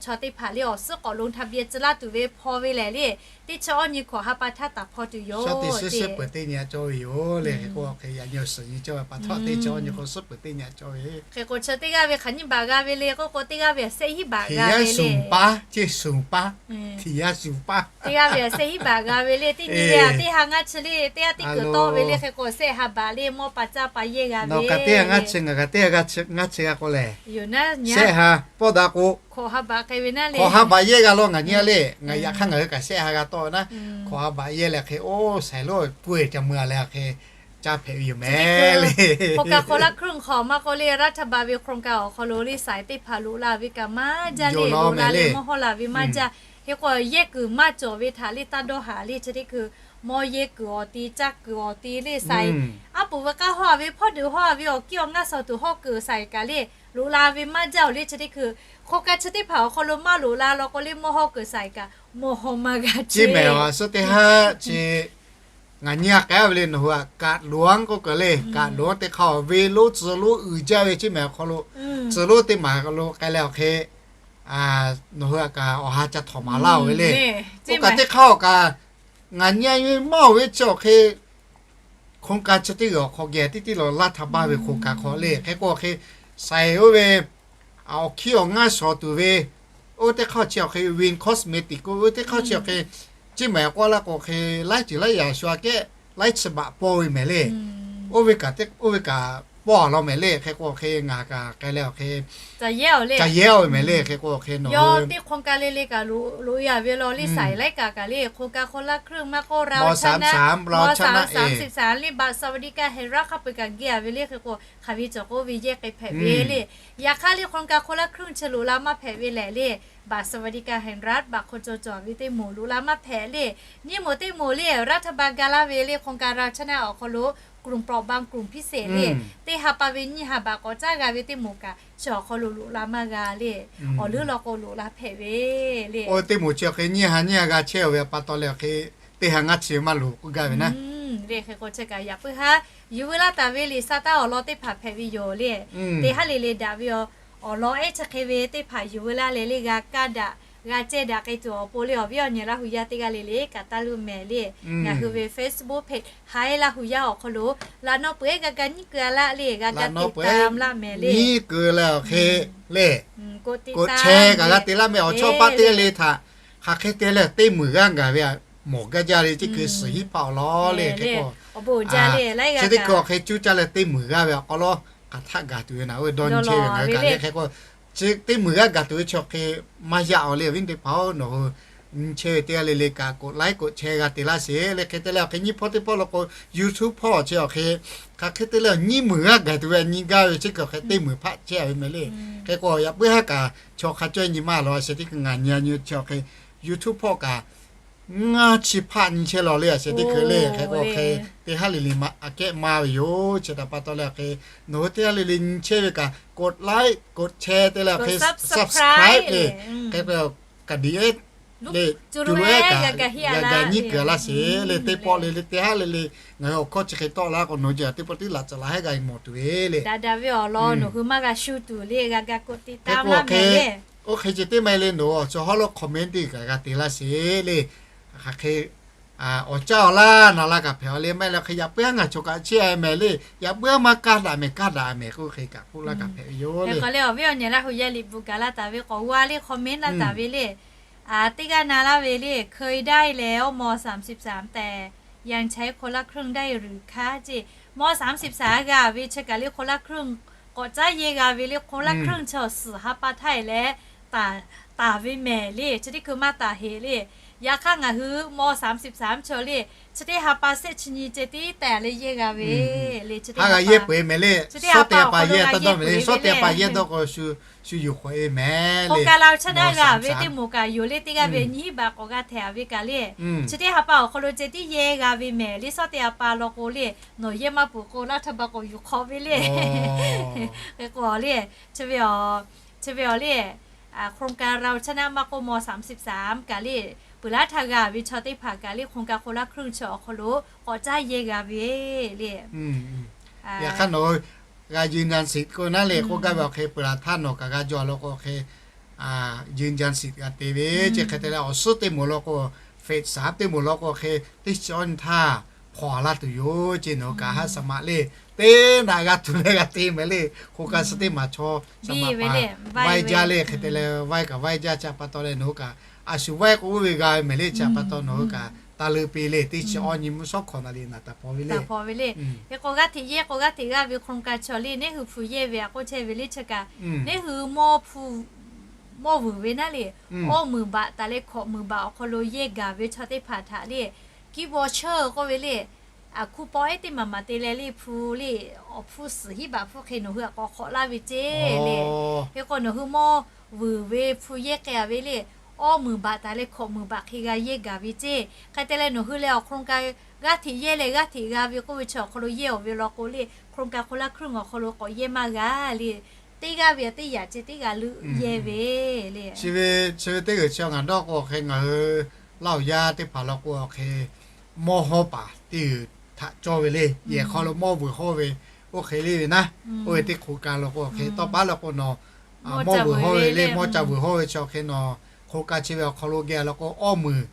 chaw teˇ hpaˍ le awˬ suhˉ k'awꞈ ลงทะเบียน tcuh laˇ tuˬ ve hpaw ve lehˬ le, teˇ chi awˇ nyi hkawꞈ ha pa htaˇ taˍ hpaw tuˬ yoˬ. Suhˉ peuˬ teˇ nyi cawˇ ve yoˬ le. Hk'e k'o hk'e yaꞈ nyi awˬ suhˍ nyi cawˇ ve pa htaˇ teˇ chi awˇ nyi k'o suhˉ peuˬ teˇ nyi cawˇ ve. Hk'e k'o chi teˇ g'aˇ ve hk'aˬ nyiˇ baꞈ g'a ve le k'oˆ k'o, teˇ g'aˇ ve shehˆ hiˉ baꞈ g'a ve le. Suˍ paˉ ce, suˍ paˉ, tiꞈ yaˇ suˍ paˉ. Teˇ g'aˇ ve shehˆ hiˉ baꞈ g'a ve le, teˇ nyi ve teˇ ha ngaˇ chi le, teˇ g'aˇ teˇ kuiˬ tawˆ ve le. Hk'e k'o shehˆ ha baꞈ le, mawˇ pa caˇ pa yehˇ g'a ve. Nawˬ kaꞈ teˇ ha ngaˇ chi, ngaˬ kaꞈ teˇ ha ngaˇ chi g'a k'o lehˬ, shehˆ ha pawˆ daꞈ k'o, hkawꞈ ha baꞈ yehˇ g'a law ngaˬ nyi le. Ngaˬ yaꞈ hk'aˇ ngaˬ hui kaꞈ shehˆ ha g'a tawˆ ve naˉ, hkawꞈ ha baꞈ yehˇ leh hk'e oˇ shaiˍ lonˉ pui ca mui a leh hk'e caˇ hpehꞈ ve yoˬ mehˍ le. โครงการคนละครึ่ง hk'awꞈ maˇ k'oˆ le, รัฐบาล ve โครงการ awˬ hk'aw lo le shaiˍ teˇ hpaˍ loꞈ la ve kaꞈ maˇ jaˇ le, loꞈ la le mawˇ hawˇ la ve maˇ jaˇ. Hk'e k'o yehˇ kuiˬ maˇ cawˬ ve htaꞈ le taˇ dawˇ haˍ le, chi teˇ hkui mawˇ yehˇ kuiˬ awˬ ti, caˇ kuiˬ awˬ ti le shaiˍ, aˉ poꞈ ve k'aˇ hawˇ ve, hpawˇ deuˬ hawˇ ve, awˬ kiˇ awˬ ngaˇ shawˍ tuˬ hawˇ kuiˬ shaiˍ kaꞈ le loꞈ la ve maˇ jaˇ-oˬ le. Chi teˇ hkui โครงการ chi teˇ hpaˍ awˬ hk'aw lo maˇ loꞈ la law k'o le, mawˇ hawˇ kuiˬ shaiˍ kaꞈ mawˇ hawˇ maˇ g'a ce mehˍ. Awˬ suhˉ teˇ haˉ ce ngaˬ nyi a k'ai ve le, nawˬ hui a kaꞈ lonˉ k'oˆ kaꞈ le, kaꞈ lonˉ teˇ hk'aˇ ve lonˉ tcuh lonˉ uiˍ jaˇ ve ce mehˍ awˬ hk'aw lo, tcuh lonˉ teˇ maˬ lo k'ai leh awˬ hk'e nawˬ hui a kaꞈ awˬ ha ca htawnˍ maˍ laˇ-oˬ ve le. Oˇ kaꞈ teˇ hk'aˇ awˬ kaꞈ ngaˬ nyi a ve maˇ-oˬ ve chi awˬ hk'e โครงการ chi teˇ g'aˇ awˬ hk'aw geh teˇ teˇ lawˬ laˇ htaˇ baˇ ve โครงการ hk'aw le. Hk'e k'o awˬ hk'e shaiˍ oˇ ve awˬ hkiˇ awˬ ngaˇ shawˍ tuˬ ve, oˇ teˇ hk'aˇ chi awˬ hk'e Win Cosmetic k'oˆ ve, oˇ teˇ hk'aˇ chi awˬ hk'e ceˇ mehˍ k'oˆ laˇ k'o hk'e laiˉ ceuˬ laiˉ yaꞈ shu aꞈ kehˉ laiˉ chi baꞈ pawˇ ve mehˍ le. Oˇ ve kaꞈ, oˇ ve kaꞈ pawˇ a law mehˍ le. Hk'e k'o awˬ hk'e ngaˬ kaꞈ k'ai leh awˬ hk'e ca yehˇ-oˬ ve mehˍ le. Hk'e k'o awˬ hk'e nawˬ hui teˇ โครงการ le le kaꞈ loꞈ e a ve law le, shaiˍ laiˉ kaꞈ kaꞈ le โครงการ คนละครึ่ง maˇ k'oˆ เราชนะ มอสามสาม เราชนะ เอ มอสามสาม สิบสาม le บัตรสวัสดิการแห่งรัฐ hk'a peu-eˬ kaꞈ geh a ve le. Hk'e k'o hk'aˬ ve cawˬ k'o ve yehˇ k'ai hpehꞈ ve le. Yaꞈ hk'aˇ le โครงการ คนละครึ่ง chi loꞈ la maˇ hpehꞈ ve lehˬ le, บัตรสวัสดิการแห่งรัฐ baꞈ hk'aw cawˬ cawˬ ve teˇ moˍ loꞈ la maˇ hpehꞈ le. Nyiˇ moˍ teˇ moˍ le รัฐบาล ga laˇ ve le โครงการ เราชนะ awˬ hk'aw lo กลุ่มเปราะบาง กลุ่มพิเศษ le, teˇ ha pa ve nyiˇ ha baꞈ k'awꞈ caˉ g'a ve teˇ moˍ kaꞈ chi awˬ hk'aw lo loꞈ la maˇ g'a le. Awˬ leuˉ law k'o loꞈ la hpehꞈ ve le. Oˇ teˇ moˍ chi awˬ hk'e nyiˇ ha nyiˇ ha g'a chehˇ-oˬ ve pa taw leh awˬ hk'e teˇ ha ngaˇ chi maˇ loˍ k'oˆ gaˇ ve naˉ. Hk'e k'o chi kaꞈ yaꞈ puiˉ haˉ yuˬ veu laˇ taˍ ve liꞈ sa taˇ awˬ lawn teˇ hpaˍ hpehꞈ ve yoˬ le. Teˇ haˉ le le daꞈ ve awˬ lawn ehˉ chi hk'e ve teˇ hpaˍ yuˬ veu laˇ leh le g'a kaˇ daꞈ g'a cehˇ daꞈ k'ai tuˬ awˬ pon le, awˬ viˉ awˬ nyi Laˇ hu yaˇ teˇ g'aˇ le le kaꞈ taˇ luˇ mehˍ le. Ngaˬ hui ve Facebook page Haiˉ Laˇ hu yaˇ awˬ hk'aw lo laꞈ naw peuˬ ehˉ g'a ga nyiˉ keu a laˇ le, g'a ga tiꞈ taˍ laˇ mehˍ le. Nyiˉ keu leh awˬ hk'e le, กดแชร์ kaꞈ g'a te laˇ mehˍ. Awˬ chawˇ paˆ teˇ g'aˇ le htaꞈ hk'aˬ hk'e te leh teˇ muiˬ g'aˇ gaˬ ve a mawˬ gaˇ jaˇ le. Teˇ hkui suhˍ hiˉ hpaˆ awˬ lawn le. Hk'e k'o chi teˇ hkui awˬ hk'e cuˇ caˇ leh teˇ muiˬ g'aˇ ve awˬ hk'aw lo k'aꞈ htaˆ gaˬ tuˬ ve naˬ oˇ ve dawˇ nyi chehˇ ve ngaˬ hui kaꞈ le. Hk'e k'o chi teˇ muiˬ g'aˇ gaˬ tuˬ ve chi awˬ hk'e maˇ yaꞈ-oˬ le. Awˬ viˉ teˇ hpaˍ-oˬ, nawˬ hui nyi chehˇ ve teˇ g'aˇ le le kaꞈ กดไลค์ กดแชร์ g'a te laˇ sheˍ le. Hk'e te leh awˬ hk'e nyiˇ hpawˇ teˇ hpawˇ law k'o YouTube hpawˇ chi awˬ hk'e hk'aˬ hk'e te leh nyiˇ muiˬ g'aˇ gaˬ tuˬ ve nyi gaˇ ve chi hkui awˬ hk'e teˇ muiˬ hpaˆ chehˇ a ve mehˍ le. Hk'e k'o yaꞈ puiˉ haˉ kaꞈ chaw hk'a cawˇ nyi maˇ law a sheh teˇ hkui ngaˬ nyi a nyi chi awˬ hk'e YouTube hpawˇ kaꞈ ngaˇ chi hpaˆ nyi chehˇ law le a sheh teˇ hkui le. Hk'e k'o awˬ hk'e teˇ haˉ le le aꞈ kehˉ maˇ ve yoˬ. Chi htaꞈ pa taw leh awˬ hk'e nawˬ hui teˇ haˉ le le nyi chehˇ ve kaꞈ กดไลค์ กดแชร์ te leh awˬ hk'e subscribe le. Hk'e k'o kaꞈ diꞈ ehˉ le, cuˇ lo ehˉ kaꞈ g'a ga nyiˉ kuiˬ a laˇ sheˍ le. Teˇ pawˆ le le teˇ haˉ le le ngaˬ hui awˬ hkawˇ chi hk'e tawˆ la k'o nawˬ hui teˇ pawˆ tiˉ laꞈ tcuhˍ la hehˉ g'a mawˬ tuˬ ve le. Daꞈ daꞈ ve awˬ lawn nawˬ hui maˇ g'a shu tuˬ le, g'a ga กดติดตาม laˇ mehˍ le. Oˇ hk'e ceh teˇ maˇ heˆ le, nawˬ hui awˬ cawˬ hawˉ lo comment teˇ kaꞈ g'a te laˇ sheˍ le. Hk'aˬ hk'e awˬ caˇ awˬ laˇ na laˇ kaꞈ hpehꞈ a le. Maˇ heˆ le hk'e yaꞈ puiˉ haˉ ngaˬ chaw kaꞈ chehˇ a mehˍ le. Yaꞈ puiˉ haˉ maˇ kaˇ daꞈ mehˍ, kaˇ daꞈ mehˍ k'oˆ hk'e kaꞈ k'oˆ laˇ kaꞈ hpehꞈ ve yoˬ le. K'awꞈ leh awˬ viˉ awˬ nyi Laˇ hu yaˇ liꞈ bvuhꞈ gaˬ laˇ taˍ ve k'awꞈ g'aˇ le comment laˇ taˍ ve le. Teˇ g'aˇ na laˇ ve le, เคยได้แล้ว ม.สามสิบสาม แต่ยังใช้คนละครึ่งได้หรือคะ ce, ม.สามสิบสาม g'a ve chi kaꞈ le คนละครึ่ง k'awꞈ caˉ yehˇ g'a ve le. คนละครึ่ง chi awˬ suhˍ ha pa htaˇ e leh taˍ, taˍ ve mehˍ le, chi teˇ hkui maˇ taˍ heˍ le. Yaꞈ hk'aˇ ngaˬ hui ม.สามสิบสาม chaw le, chi teˇ ha pa shehˆ chi nyi ceh tiˉ tehˬ leh yehˇ g'a ve le, chi teˇ ha pa yehˇ peuˬ mehˍ le, chi teˇ ha pa awˬ hk'aw lo g'a yehˇ peuˬ ve le, shawˉ teˇ ha pa yehˇ dawˇ k'o shu, shu yuˬ hk'awꞈ e mehˍ le. Hk'aw ka la chehˇ naˉ g'a ve teˇ moˍ kaꞈ yoˬ le, teˇ g'aˇ ve nyiˇ baꞈ k'awꞈ g'a htehꞈ ve kaꞈ le, chi teˇ ha pa awˬ hk'aw lo ceh tiˉ yehˇ g'a ve mehˍ le, shawˉ teˇ ha pa law k'o le, nawˬ yehˇ maˇ peuˬ k'o laˇ htaˇ ba k'awꞈ yuˬ hk'awꞈ ve le. Hk'e k'o le, chi ve awˬ, chi ve awˬ le, hk'aw ka la chehˇ naˉ maˇ k'oˆ ม.สามสิบสาม kaꞈ le, peuˬ laˇ htaˇ g'a ve chaw teˇ hpaˍ kaꞈ le, hk'aw ka hk'aw laˇ hkui chaw awˬ hk'aw lo k'awꞈ caˇ yehˇ g'a ve le. Yaꞈ hk'aˇ nawˬ g'a ยืนยันสิทธิ์ k'oˆ naˉ le, k'oˆ gaˇ ve awˬ hk'e peuˬ laˇ htaˇ nawˬ kaꞈ g'a jaw law k'o hk'e ยืนยันสิทธิ์ g'a te ve, chi hk'e te leh awˬ suhˉ teˇ moˍ law k'o, phase สาม teˇ moˍ law k'o hk'e teˇ chi awˇ nyi htaˇ hpawnˬ laˇ tuˬ yoˬ. Chi nawˬ hui kaꞈ haˉ saˍ maꞈ le, teˇ naꞈ g'a tuˬ leh g'a te mehˍ le, hk'aw ka suh teˇ maˬ chaw saˍ maꞈ paˍ vaiˇ jaˇ le, hk'e te leh vaiˇ kaꞈ vaiˇ jaˇ, chi pa taw leh nawˬ hui kaꞈ a shu vaiˇ k'oˆ ve g'a ve mehˍ le, chi pa taw nawˬ hui kaꞈ taˍ leuꞈ piˇ le, teˇ chi awˇ nyi mvuhˇ shawˉ hkawꞈ naˍ liꞈ naˍ taˍ hpaw ve le. Hk'e k'o g'aˇ hteꞈ yehˇ k'o g'aˇ hteꞈ g'aˇ ve hk'aw ka chaw le, neˇ hui hpu yehˇ ve a k'oˆ chehˇ ve le chi kaꞈ, neˇ hui mawˇ hpu mawˇ vuiˬ ve naˉ le, awˇ muiˬ baꞈ taˍ leh hkawꞈ muiˬ baꞈ awˬ hk'aw lo yehˇ gaˬ ve chaw teˇ hpaˍ htaꞈ le, kiˉ baw cheuˇ k'oˆ ve le, a hkuˇ pawˆ ehˉ teˇ maˬ maˬ te leh le hpu le, awˬ hpu suhˍ hiˉ baꞈ hpfuhˇ hk'e nawˬ hui a k'awꞈ hk'awꞈ laˇ ve ceˇ le. Hk'e k'o nawˬ hui mawˇ vuiˬ ve hpu yehˇ k'ai a ve le, awˇ muiˬ baꞈ taˍ leh hkawꞈ muiˬ baꞈ hk'e g'a yehˇ gaˬ ve ceˇ. Hk'e te leh nawˬ hui leh awˬ hk'aw ka g'aˇ hteꞈ yehˇ leh g'aˇ hteꞈ g'a ve k'oˆ ve chi awˬ hk'aw lo yehˇ awˬ ve law k'o le, hk'aw ka hk'aw laˇ hkui awˬ hk'aw lo k'awꞈ yehˇ maˇ g'a le. Teˇ g'aˇ ve teˇ yaꞈ ceh teˇ g'aˇ leuˆ yehˇ ve le. Chi ve, chi ve teˇ g'uiˬ chi ngaˬ dawˇ k'o awˬ hk'e ngaˬ hui Laˇ huˍ yaˇ teˇ hpaˍ law k'o awˬ hk'e mawˇ hawˉ paˍ teˇ g'uiˬ htaꞈ cawˇ ve le. Yehˬ hk'aw lo mawˇ vuiˬ hawˇ ve oˇ hk'e le ve naˉ, oˇ ve teˇ hk'aw ka law k'o awˬ hk'e tawˇ paˉ law k'o nawˬ mawˇ vuiˬ hawˇ ve le, mawˇ ca vuiˬ hawˇ ve chi awˬ hk'e nawˬ hk'aw ka chi ve awˬ hk'aw lo geh law k'o awˇ muiˬ,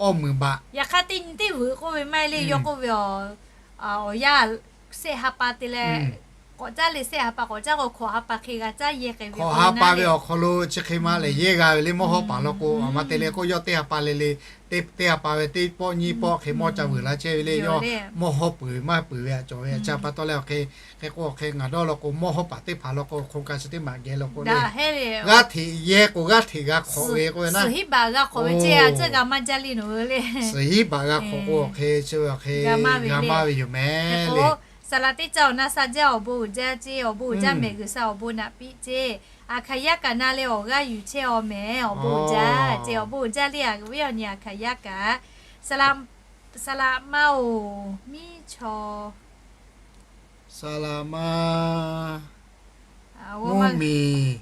awˇ muiˬ baꞈ. Yaꞈ hk'aˇ teˇ nyi teˇ vuiˬ k'oˆ ve maˇ heˆ le, yawˇ k'oˆ ve awˬ, awˬ yanˇ shehˆ ha pa te leh k'awꞈ caˇ le, shehˆ ha pa k'awꞈ caˇ k'o hkawꞈ ha pa hk'e g'a caˇ yehˇ k'ai ve. Hkawꞈ ha pa ve awˬ hk'aw lo chi hk'e ma lehˬ yehˇ g'a ve le, mawˇ hawˉ paˍ law k'o a ma te leh k'oˆ yawˇ teˇ ha pa le le, teˇ, teˇ ha pa ve teˇ pawˆ nyiˇ pawˆ hk'e mawˇ ca vuiˬ la chehˇ ve le, yawˇ mawˇ hawˉ peuˬ maˇ peuˬ ve a cawˬ ve a chi pa taw leh awˬ hk'e, hk'e k'o awˬ hk'e ngaˬ dawˇ law k'o mawˇ hawˉ paˍ teˇ hpaˍ law k'o hk'aw ka chi teˇ maˬ geh law k'o le, g'aˇ hteꞈ yehˇ k'o g'aˇ hteꞈ g'a hk'awꞈ ve k'oˆ ve naˉ, suhˍ hiˉ baꞈ g'a hk'awꞈ ve ceˇ a, tcuhˉ g'a maˇ jaˇ le nawˬ hui le. Suhˍ hiˉ baꞈ g'a hk'awꞈ k'o awˬ hk'e chi ve awˬ hk'e g'a maˇ ve yoˬ mehˍ le. Saˍ laꞈ teˇ caˇ awˬ na sha jaˇ awˬ bon uiˍ jaˇ ceˇ, awˬ bon uiˍ jaˇ mehˍ G'uiˬsha awˬ bon naꞈ piˇ ceˇ. Aˬ hkaˍ yaˇ kaꞈ na leh awˬ g'aˇ yuˬ chehˇ aw mehˍ, awˬ bon uiˍ jaˇ ceˇ, awˬ bon uiˍ jaˇ le a, viˉ awˬ nyi aˬ hkaˍ yaˇ kaꞈ. Saˍ laꞈ, saˍ laꞈ ma oˬ miˉ chaw, saˍ laꞈ ma mvuhˇ miˬ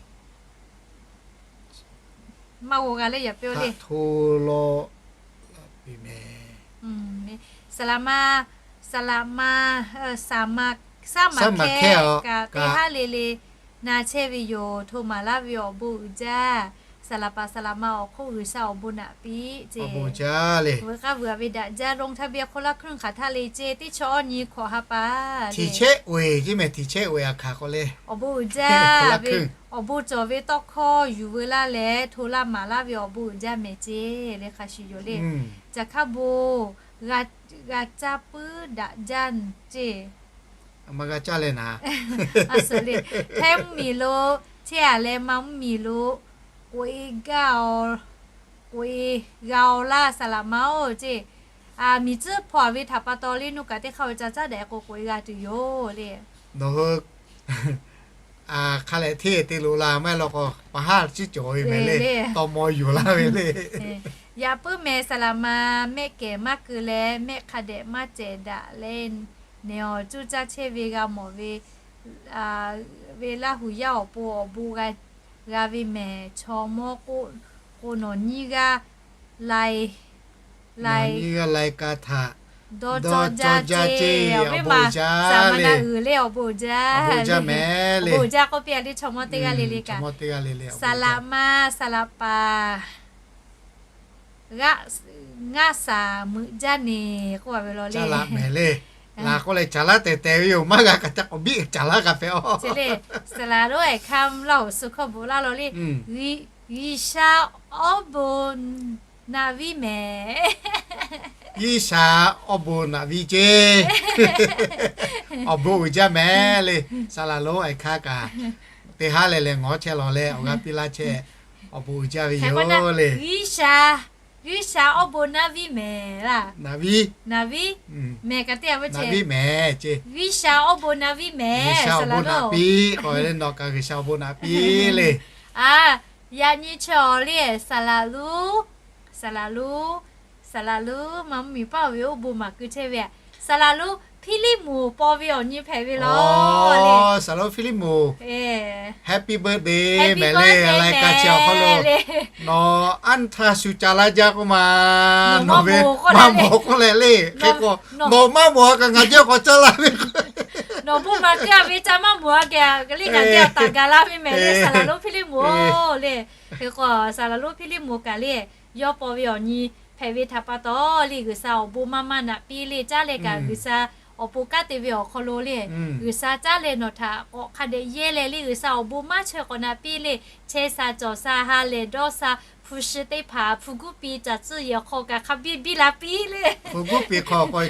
maˇ g'aw g'a le yaꞈ piˇ le. Hto law laꞈ piˇ mehˍ. Saˍ laꞈ ma, saˍ laꞈ ma, saˍ ma, saˍ maꞈ hkehˇ kaꞈ teˇ haˉ le le na chehˇ ve yoˬ. Hto maˍ laˇ ve awˬ bon uiˍ jaˇ. Saˍ laꞈ paˍ saˍ laꞈ ma awˬ hk'oˆ G'uiˬsha awˬ bon naꞈ piˇ ceˇ. Awˬ bon uiˍ jaˇ le. Veuꞈ k'aˇ veuꞈ a ve daꞈ jaˇ lonˉ htaˇ biˇ hk'oˆ laˇ hkuiˉ hk'aˬ htaˇ le ceˇ, teˇ chaw awˇ nyi hkawꞈ ha pa. Tiꞈ chehˇ oeˬ ceˇ mehˍ, tiꞈ chehˇ oeˬ aˬ hkanˍ k'o le. Awˬ bon uiˍ jaˇ ve, awˬ bon cawˬ ve tawˇ hkawˇ yuˬ veu laˇ leh hto laˇ maˍ laˇ ve awˬ bon uiˍ jaˇ mehˍ ceˇ le hk'a shuˍ yoˬ le. Caˬ hkaˇ bon g'a caˇ puiˉ daꞈ jaˇ ceˇ. A ma g'a caˇ leh naˍ, a suhˍ le. Hteˇ mvuhˇ miˬ lo, hteˇ aˬ leh ma mvuhˇ miˬ lo k'oꞈ e gaˇ, k'oꞈ e g'a awˬ laˇ saˍ laꞈ ma oˬ ceˇ. Miˬ tcuhˉ hpaw ve htaꞈ pa taw le nuˇ kaꞈ teˇ hk'aˇ ve ca caˉ daꞈ k'o k'oꞈ e g'a tuˬ yoˬ le. Nawˬ hui hk'a lehˬ hteˇ te loꞈ la maˇ heˆ law k'o pa haˉ ciˉ cawˬ ve mehˍ le, tawˇ maw yuˬ laˇ ve le. Yaꞈ puiˉ mehˍ saˍ laꞈ ma, mehˆ kehˬ maˇ keu leh mehˆ hk'a dehꞈ maˇ cehˬ daꞈ leh nehˬ awˬ cuˇ caˇ chehˇ ve g'a mawˬ ve, ve Laˇ huˍ yaˇ awˬ pon awˬ bon g'a ve mehˍ. Chaw mawˇ k'oˆ k'o nawˬ nyiˇ g'aˇ lai, nyiˇ g'aˇ lai ka htaꞈ dawˇ cawˇ jaˇ ceˇ. Awˬ bon uiˍ jaˇ le, awˬ bon uiˍ jaˇ mehˍ le. Awˬ bon uiˍ jaˇ k'oˆ piˇ a le chaw mawˇ teˇ g'aˇ le le kaꞈ. Saˍ laꞈ ma, saˍ laꞈ paˍ g'aˇ, ngaˇ shaˍ meuꞈ jaˇ neˬ k'oˆ a ve law le. Caˇ laꞈ mehˍ le. Laˬ k'oˆ leh caˍ laˇ tehˬ tehˬ ve yoˬ. Maˇ g'a kaꞈ ca k'awꞈ biˆ caˍ laˇ g'a hpehꞈ a. Saˍ laꞈ lonˉ ehˍ hkaˇ mvuh laˇ oˬ suh hkawˇ bvuhꞈ laˇ law le. G'uiˬsha awˬ bon naꞈ viˉ mehˍ. G'uiˬsha awˬ bon naꞈ viˉ ceˇ. Awˬ bon uiˍ jaˇ mehˍ le. Saˍ laꞈ lonˉ ehˍ hkaˇ kaꞈ teˇ haˉ leh leh ngawˬ chehˇ law leh awˬ g'aˇ piˇ laˇ chehˇ. awˬ bon uiˍ jaˇ ve yoˬ le. G'uiˬsha, G'uiˬsha awˬ bon naˇ viˉ mehˍ laˇ. Naˍ viˉ, naˍ viˉ mehˍ kaꞈ teˇ a ve naˍ viˉ mehˍ ce. G'uiˬsha awˬ bon naˇ viˉ mehˍ. G'uiˬsha awˬ bon naꞈ piˇ k'o le, nawˬ kaꞈ G'uiˬsha awˬ bon naꞈ piˇ le. A, yaꞈ nyi chi awˬ le, saˍ laˍ lonˉ, saˍ laˍ lonˉ, saˍ laˍ lonˉ ma mvuhˇmiˬ paˇ ve awˬ bon maˍ keu chehˇ ve, saˍ laˍ lonˉ Hpiˇliˇmoˍ paw ve awˬ nyi hpehꞈ ve law. Saˍ laˍ lonˉ Hpiˇliˇmoˍ, Happy birthday mehˍ le. Laiˉ kaˆ chi awˬ hk'aw lo nawˬ anˇ htaˇ shu ca laˇ jaˇ k'oˆ ma, nawˬ ve maˇ mawˬ k'oˆ leh le. Hk'e k'o, nawˬ maˇ mawˬ kaꞈ ngaˬ jehˇ k'awꞈ caˇ laˇ ve. Nawˬ bon maˍ keu a ve ca maˇ mawˬ a kehˬ le, ngaˬ jehˇ taˍ gaˬ laˇ ve mehˍ le, saˍ laˍ lonˉ Hpiˇliˇmoˍ le. Hk'e k'o, saˍ laˍ lonˉ Hpiˇliˇmoˍ kaꞈ le, yawˇ paw ve awˬ nyi hpehꞈ ve htaꞈ pa taw le, G'uiˬsha awˬ bon maˇ maˇ naꞈ piˇ le. Caˉ leh kaꞈ G'uiˬsha awˬ pon kanˉ te ve awˬ hk'aw lo le, G'uiˬsha caˉ leh nawˬ htaꞈ k'awꞈ hk'a dehꞈ yehˇ leh le, G'uiˬsha awˬ bon maˇ chaweh k'awꞈ naꞈ piˇ le. Chehˇ sha cawˬ sha, ha lehˬ dawˇ sha, hpu shi teˇ hpaˍ hpu guˉ pi caˬ tcuhˇ yehˬ hk'aw kaꞈ hk'a biˇ biˇ la piˇ le. Hpu guˉ pi hk'aw k'o,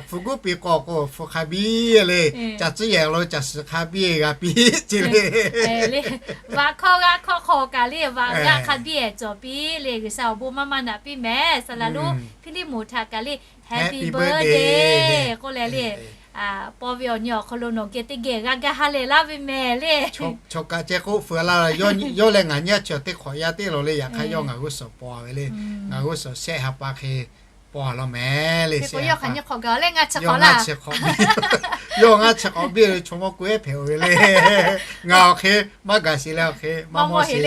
hpu guˉ pi k'aw k'o hpu hk'a biˇ le. Caˬ tcuhˇ yehˬ lo caˬ shiˍ hk'a biˇ g'a piˇ ce le. Vaꞈ hkawˇ g'aˆ hkawˇ hk'aw kaꞈ le, vaꞈ g'aˆ hk'a biˇ cawˬ piˇ le. G'uiˬsha awˬ bon maˇ maˇ naꞈ piˇ mehˍ. Saˍ laˍ lonˉ Hpiˇliˇmoˍ htaꞈ kaꞈ le, Happy birthday k'oˆ leh le, paw ve awˬ nyi awˬ hk'aw lo nawˬ geh teˇ geh g'a gaˇ ha lehˬ laˇ ve mehˍ le. Chaw kaꞈ ceh k'oˆ fuiˍ la, yawˇ leh ngaˬ nyi a chi awˬ teˇ hk'awꞈ yaˇ teˇ law le. Yaꞈ hk'aˇ yawˇ ngaˬ g'uˇ suhˍ paw ve le. Ngaˬ g'uˇ suhˍ shehˆ ha pa hk'e paw laˇ mehˍ le. Yawˇ ngaˇ chi hk'awꞈ biˇ ve chaw mawˇ k'oˆ ehˉ hpehꞈ-oˬ ve le. Ngaˬ awˬ hk'e maˇ gaˬ sheˍ leh awˬ hk'e maˇ mawˇ sheˍ.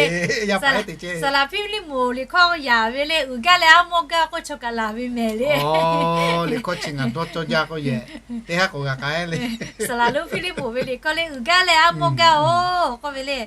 Yaˇ paˍ ehˉ te ce. Saˍ laˍ Hpiˇliˇmoˍ liꞈ hkawˇ yaꞈ ve le, uiˍ gaˇ leh a mawˇ gaˇ k'oˆ chaw kaꞈ laˬ ve mehˍ le. Liꞈ hkawˇ chi ngaˬ dawˇ cawˇ jaˇ k'oˆ yehˬ, teˇ haˉ k'awꞈ g'a k'ai le. Saˍ laˍ lonˉ Hpiˇliˇmoˍ ve liꞈ hkawˇ le, uiˍ gaˇ leh a mawˇ gaˇ-oˬ k'oˆ ve le.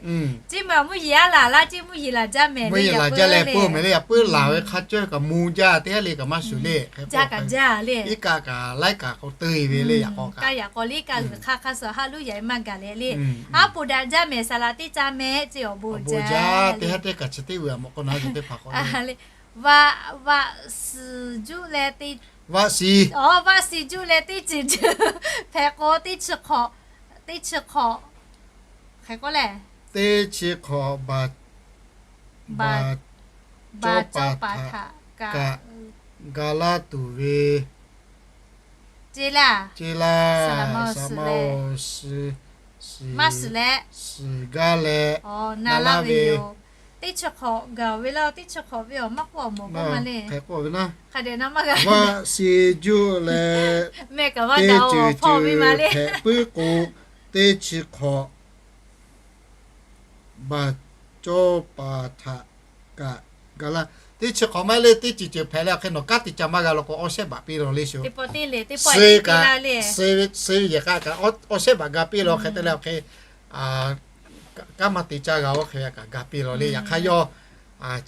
Ceˇ maˬ mvuhˇ yeˬ a laˬ laˇ, ceˇ mvuhˇ yeˬ laˬ jaˇ mehˍ le, laˬ jaˇ leh peuˬ mehˍ le. Yaꞈ puiˉ laˬ ve hk'a cawˇ kaꞈ mvuh jaˇ, teˇ haˉ le kaꞈ maˇ shuˍ le. Jaˇ kaꞈ jaˇ le. Iˉ kaˆ kaꞈ laiˉ kaꞈ k'o te ve le. Yaꞈ k'aw kaꞈ, yaꞈ k'aw le kaꞈ g'uiˬ hk'a hk'a suh haˉ luˉ yaꞈ maˇ gaˬ leh le. Aˉ poˍ daꞈ jaˇ mehˍ, saˍ laˍ teˇ caˇ mehˍ ceˇ awˬ bon jaˇ. Teˇ haˉ teˇ kaꞈ chi teˇ g'uiˬ a mawˬ k'o na teˇ hpaˍ k'o le. Vaꞈ, vaꞈ shiˍ juˆ leh teˇ, vaꞈ shiˍ, vaꞈ shiˍ juˆ leh teˇ ceuˬ juˆ hpehꞈ k'o teˇ chi hk'awꞈ, teˇ chi hk'awꞈ, hk'e k'oˆ leh, teˇ chi hk'awꞈ baˬ, baˬ cawˇ paˍ htaꞈ kaꞈ ga laˇ tuˬ ve ceˇ laˇ, saˍ laˍ ma-oˬ, maˇ shiˍ leh, shiˍ gaˇ leh na laˇ ve yoˬ. Teˇ chi hk'awꞈ gaˬ ve laˇ, teˇ chi hk'awꞈ ve awˬ maˇ k'oˆ awˬ mawˬ k'oˆ ma le. Hk'e k'oˆ ve na, vaꞈ shiˍ juˆ leh mehˆ kaꞈ vaˇ daꞈ-oˬ hpawˇ ve ma le. Hpehꞈ puiˉ k'o, teˇ chi hk'awꞈ baˬ cawˇ paˍ htaꞈ kaꞈ ga laˇ. Teˇ chi hk'awꞈ maˇ le, teˇ ceuˬ ceuˬ hpehꞈ leh awˬ hk'e nawˬ kanˉ te ca maˇ g'a law k'o, awˬ shehˉ baꞈ piˇ law le sho. Suh kaꞈ, suh ve yehˬ k'a kaꞈ awˬ shehˉ baꞈ ga piˇ law hk'e te leh awˬ hk'e kanˉ maˇ te caˇ g'a-oˬ hk'e kaꞈ ga piˇ law le. Yaꞈ hk'aˇ yawˇ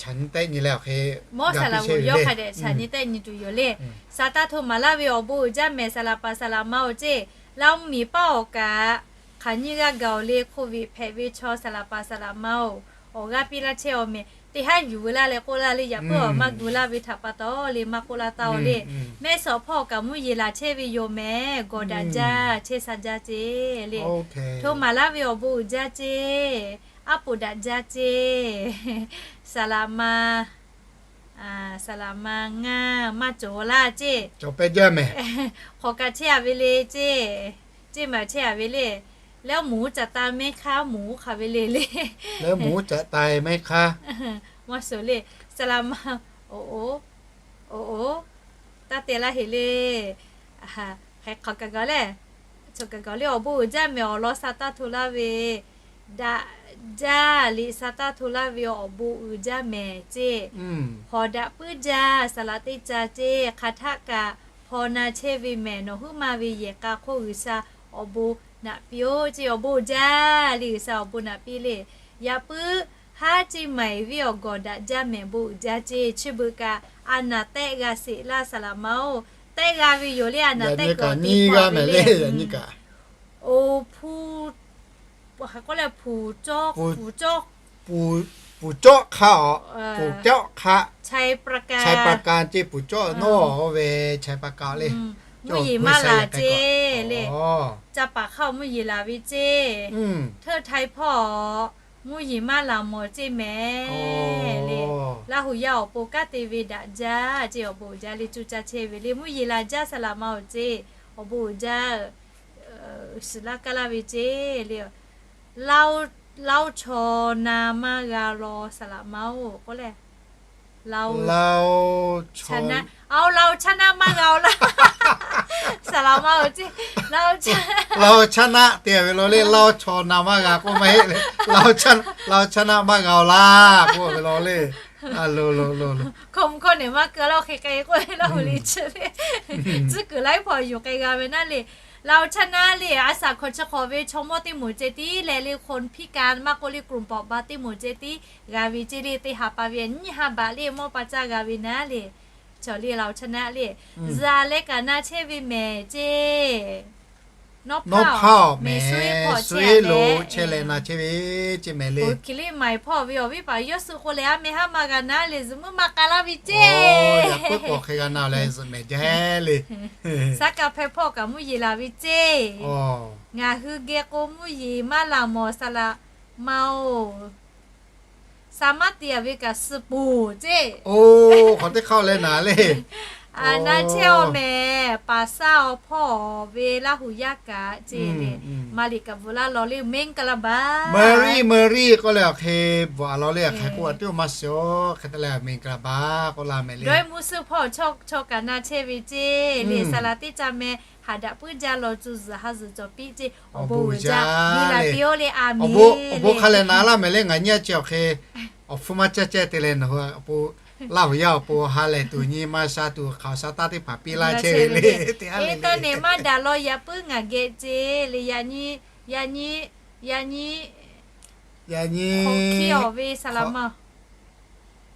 chaꞈ nyi tehˆ nyi leh awˬ hk'e mawˇ saˍ laˍ g'uˬ yawˇ hk'a dehꞈ chaꞈ nyi tehˆ nyi tuˬ yoˬ le. Saˍ taˇ hto maˍ laˇ ve awˬ bon uiˍ jaˇ mehˍ, saˍ laˍ paˍ saˍ laˍ ma-oˬ ceˇ. Laˇ mvuhˇmiˬ paˇ awˬ kaꞈ hk'aˬ nyiˇ g'aˇ gaˬ-oˬ le, hk'oˆ viꞈ hpehꞈ ve chaw saˍ laˍ paˍ saˍ laˍ ma-oˬ, awˬ g'aˇ piˇ laˇ chehˇ-oˬ mehˍ. Teˇ haˉ yuˬ veu laˇ leh k'oˆ laˇ le, yaꞈ puiˉ awˬ maˇ gu laˇ ve htaꞈ pa taw le maˇ k'oˆ laˇ taˇ-oˬ le. Mehˆ shawˍ hpawˇ kaꞈ mvuhˇ yeˬ laˬ chehˇ ve yoˬ mehˍ, gawˬ daꞈ jaˇ, chehˇ sha jaˇ ceˇ le. Hto maˍ laˇ ve awˬ bon uiˍ jaˇ ceˇ, aˉ poˍ daꞈ jaˇ ceˇ, saˍ laˍ ma, saˍ laˍ ma ngaˇ maˇ cawˬ laˇ ceˇ, cawˬ pehˇ jaˇ mehˍ. Hk'awꞈ kaꞈ chehˇ a ve le ceˇ, ceˇ maˬ chehˇ a ve le. Leh mvuhˇ caꞈ ta mehˆ hk'aˇ, mvuhˇ hk'aˬ ve le le. Leh mvuhˇ caꞈ ta mehˆ hk'aˇ, maˇ shuˍ le. Saˍ laˍ ma, oˬ oˬ, oˬ oˬ, taˇ te laˇ heˍ le. Hk'e hk'awꞈ kaꞈ gaˬ le, chaw kaꞈ gaˬ le, awˬ bon uiˍ jaˇ mehˍ, awˬ lawn sa taˇ hto laˇ ve daꞈ jaˇ, liꞈ sa taˇ hto laˇ ve awˬ bon uiˍ jaˇ mehˍ ceˇ. Hawˍ daꞈ puiˉ jaˇ, saˍ laˍ teˇ ca ceˇ. Hk'aˬ htaˆ kaꞈ hpaw na chehˇ ve mehˍ, nawˬ huiˉ ma ve yehˬ k'a hk'oˆ G'uiˬsha awˬ bon naꞈ piˇ-oˆ ceˇ. Awˬ bon uiˍ jaˇ le, G'uiˬsha awˬ bon naꞈ piˇ le. Yaꞈ puiˉ haˉ ceˇ maˬ-eˬ viˉ awˬ gawˬ daꞈ jaˇ mehˍ, bon uiˍ jaˇ ceˇ. Chi beuꞈ kaꞈ a naˍ tehˆ g'a sheˍ laˇ saˍ laˍ ma-oˬ, tehˆ g'a ve yoˬ le. A naˍ tehˆ kaꞈ tiˇ hpaw ve le. Oˬ hpu, hk'aˬ k'oˆ leh, hpu cawˇ, hpu cawˇ hk'aˇ, hpu cawˇ hk'aˇ, chai pa ka ceˇ, hpu cawˇ nawˉ oˇ ve chai pa ka le. Mvuhˇ yeˬ maˇ laˬ ceˇ le. Ca paˍ hk'aˇ mvuhˇ yeˬ laˬ ve ceˇ. Hteˇ htaiˍ hpawˇ Mvuhˇ yeˬ maˇ laˬ mawˬ ceˇ mehˍ le. Laˇ hu yaˇ awˬ pon kanˉ te ve daꞈ jaˇ ceˇ, awˬ bon uiˍ jaˇ le, cuˇ caˇ chehˇ ve le. Mvuhˇ yeˬ laˬ jaˇ, saˍ laꞈ ma-oˬ ceˇ, awˬ bon uiˍ jaˇ, suhˍ laˇ kaˇ laˇ ve ceˇ le. Laˇ-oˆ chaw na maˇ g'a law, saˍ laꞈ ma-oˬ k'oˆ leh, Laˇ-oˆ chaw na maˇ g'a-oˬ laˇ. Saˍ laꞈ ma-oˬ ceˇ, Laˇ-oˆ chaw naˆ te ve law le, Laˇ-oˆ chaw na maˇ g'a k'oˆ maˇ heˆ le, Laˇ-oˆ chaw naˆ maˇ g'a-oˬ laˇ k'oˆ ve law le. Hkawˇ mvuh hkawˇ nehˬ maˇ keu laˇ-oˆ hk'e k'ai k'oˆ ve Laˇ hu le chi le. Tcuhˉ kuiˬ laiˉ hpaw yuˬ k'ai g'a ve naˉ le. Laˇ-oˆ chaw naˆ le, a shaˍ hkawꞈ chi hk'awꞈ ve chaw mawˇ teˇ moˍ ceh tiˉ leh le, คนพิการ maˇ k'oˆ le กลุ่มเปราะบาง teˇ moˍ ceh tiˉ g'a ve ceˇ le. Teˇ ha pa ve nyiˇ ha baꞈ le mawˇ pa caˇ g'a ve naˉ le. Chaw le Laˇ-oˆ chaw naˆ le, zuhꞈ leh kaꞈ na chehˇ ve mehˍ ceˇ. Nawˉ hpaˇ mehˍ, suˉ-eˉ lo chehˇ leh na chehˇ ve ceˇ mehˍ le. Kiˬ liˇ maiˍ hpawˇ ve awˬ viˉ paˍ yawˇ suh k'o leh, a mehˍ haˉ maˇ g'a naˉ le, zuhꞈ muiˉ maˇ k'a laˇ ve ceˇ. Hk'e g'a na leh zuhꞈ mehˍ jaˇ le. Saˉ kaˍ hpehˇ hpawˇ kaꞈ mvuhˇ yeˬ laˬ ve ceˇ. Ngaˬ hui geh k'o mvuhˇ yeˬ maˇ laˬ mawˬ, saˍ laꞈ ma-oˬ. Saˍ maˇ te-a ve kaꞈ suh poˬ ceˇ. Oˬ, hk'awꞈ teˇ hk'aˇ leh naˍ le. A na chehˇ-aw mehˍ, paˍ saˇ-aw hpawˇ ve Laˇ hu yaˇ kaꞈ ceˇ le. Maˍ liꞈ kaꞈ bvuhꞈ laˇ law le, မင်္ဂလာပါ Meuˇ riˉ meuˇ riˉ k'oˆ leh awˬ hk'e bvuhꞈ-a law le. Hk'aˬ hk'e k'oˆ a tiˉ maˇ shiˍ-oˬ, hk'e te leh မင်္ဂလာပါ k'oˆ laˇ mehˍ le. Dawˇ-e mvuhˇ suhˉ hpawˇ chaw kaꞈ na chehˇ ve ceˇ le. Saˍ laꞈ teˇ caˇ meh haˍ daꞈ puiˉ jaˇ law, cuˇ zuhˬ ha zuhˬ cawˬ piˇ ceˇ. Awˬ bon uiˍ jaˇ, biˇ laˬ piˇ-oˆ le. A mehˍ. Awˬ bon hk'a leh na laˇ mehˍ le, ngaˬ nyi a chi awˬ hk'e awˬ hpfuhˇ maˇ caˇ ceh te leh nawˬ hui awˬ pon, Laˇ hu yaˇ awˬ pon ha lehˬ tuˬ nyi ma sha tuˬ hk'aˬ sha taˇ teˇ hpaˍ piˇ laˇ chehˇ ve le. Te ha le le. Maˇ daꞈ law yaꞈ puiˉ ngaˬ geh ceˇ le. Yaꞈ nyi, yaꞈ nyi, yaꞈ nyi, yaꞈ nyi hk'awꞈ kiˬ-a ve saˍ laꞈ ma,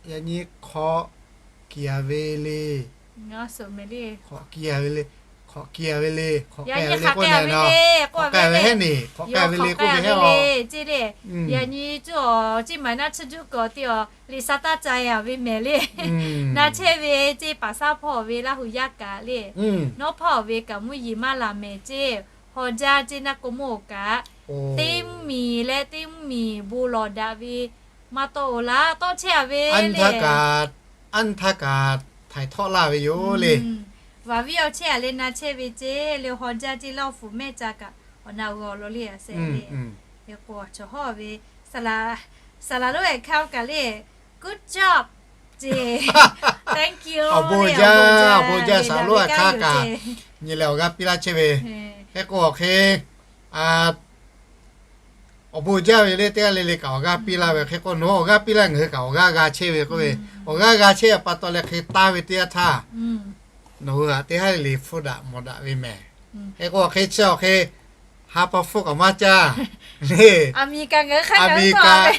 yaꞈ nyi hk'awꞈ kiˬ-a ve le. Hk'awꞈ kiˬ-a ve le. Hk'awꞈ kiˬ-a ve le. Hk'awꞈ k'ai ve le k'oˆ ve heˉ neˬ. Hk'awꞈ k'ai ve le k'oˆ ve heˉ-a ceˇ le. Yaꞈ nyi cuˇ-a ceˇ maˍ naˆ chi juˇ k'awꞈ te-a le, saˍ taˇ ca-a ve mehˍ le. Na chehˇ ve ceˇ, paˍ saˇ hpawˇ ve Laˇ hu yaˇ kaꞈ le. Nawˉ hpaˇ-a ve kaꞈ mvuhˇ yeˬ maˇ laˬ mehˍ ceˇ. Haw jaˇ ceˇ naˆ k'o mawˇ-oˬ kaꞈ, teˇ mvuhˇ miˬ leh teˇ mvuhˇ miˬ bon lawˬ daꞈ ve maˇ tawˆ-oˬ laˇ, tawˆ chehˇ-a ve le. Aˉ htaˇ kaꞈ htaiˍ htawˆ laˇ ve yoˬ le. Vaˍ viˉ awˬ chehˇ-a leh na chehˇ ve ceˇ le. Haw jaˇ ceˇ Laˇ-oˬ fuˍ mehˆ ca kaꞈ awˬ na g'aw lo le a se le. K'o chaw hawˇ ve saˍ laꞈ lonˉ-ehˍ hk'aˇ kaꞈ le, good job ceˇ, thank you. Awˬ bon jaˇ, awˬ bon jaˇ, saˍ laꞈ lonˉ-ehˍ hk'aˇ kaꞈ nyi leh awˬ g'aˇ piˇ laˇ chehˇ ve. Hk'e k'o awˬ hk'e awˬ bon jaˇ ve le, teˇ g'aˇ le le kaꞈ awˬ g'aˇ piˇ laˇ ve. Hk'e k'o nawˬ hui awˬ g'aˇ piˇ laˇ, ngaˬ hui kaꞈ awˬ g'aˇ g'a chehˇ ve k'oˆ ve, awˬ g'aˇ g'a chehˇ-a pa taw leh hk'e taˇ ve teˇ yanˇ htaˇ nawˬ hui htaꞈ teˇ g'aˇ le le hpfuhˇ daꞈ mawˬ daꞈ ve mehˍ. Hk'e k'o awˬ hk'e chi awˬ hk'e ha pa hpfuhˇ kaꞈ maˇ caˇ le. A miˬ kaꞈ ngaˬ hui hk'aˇ,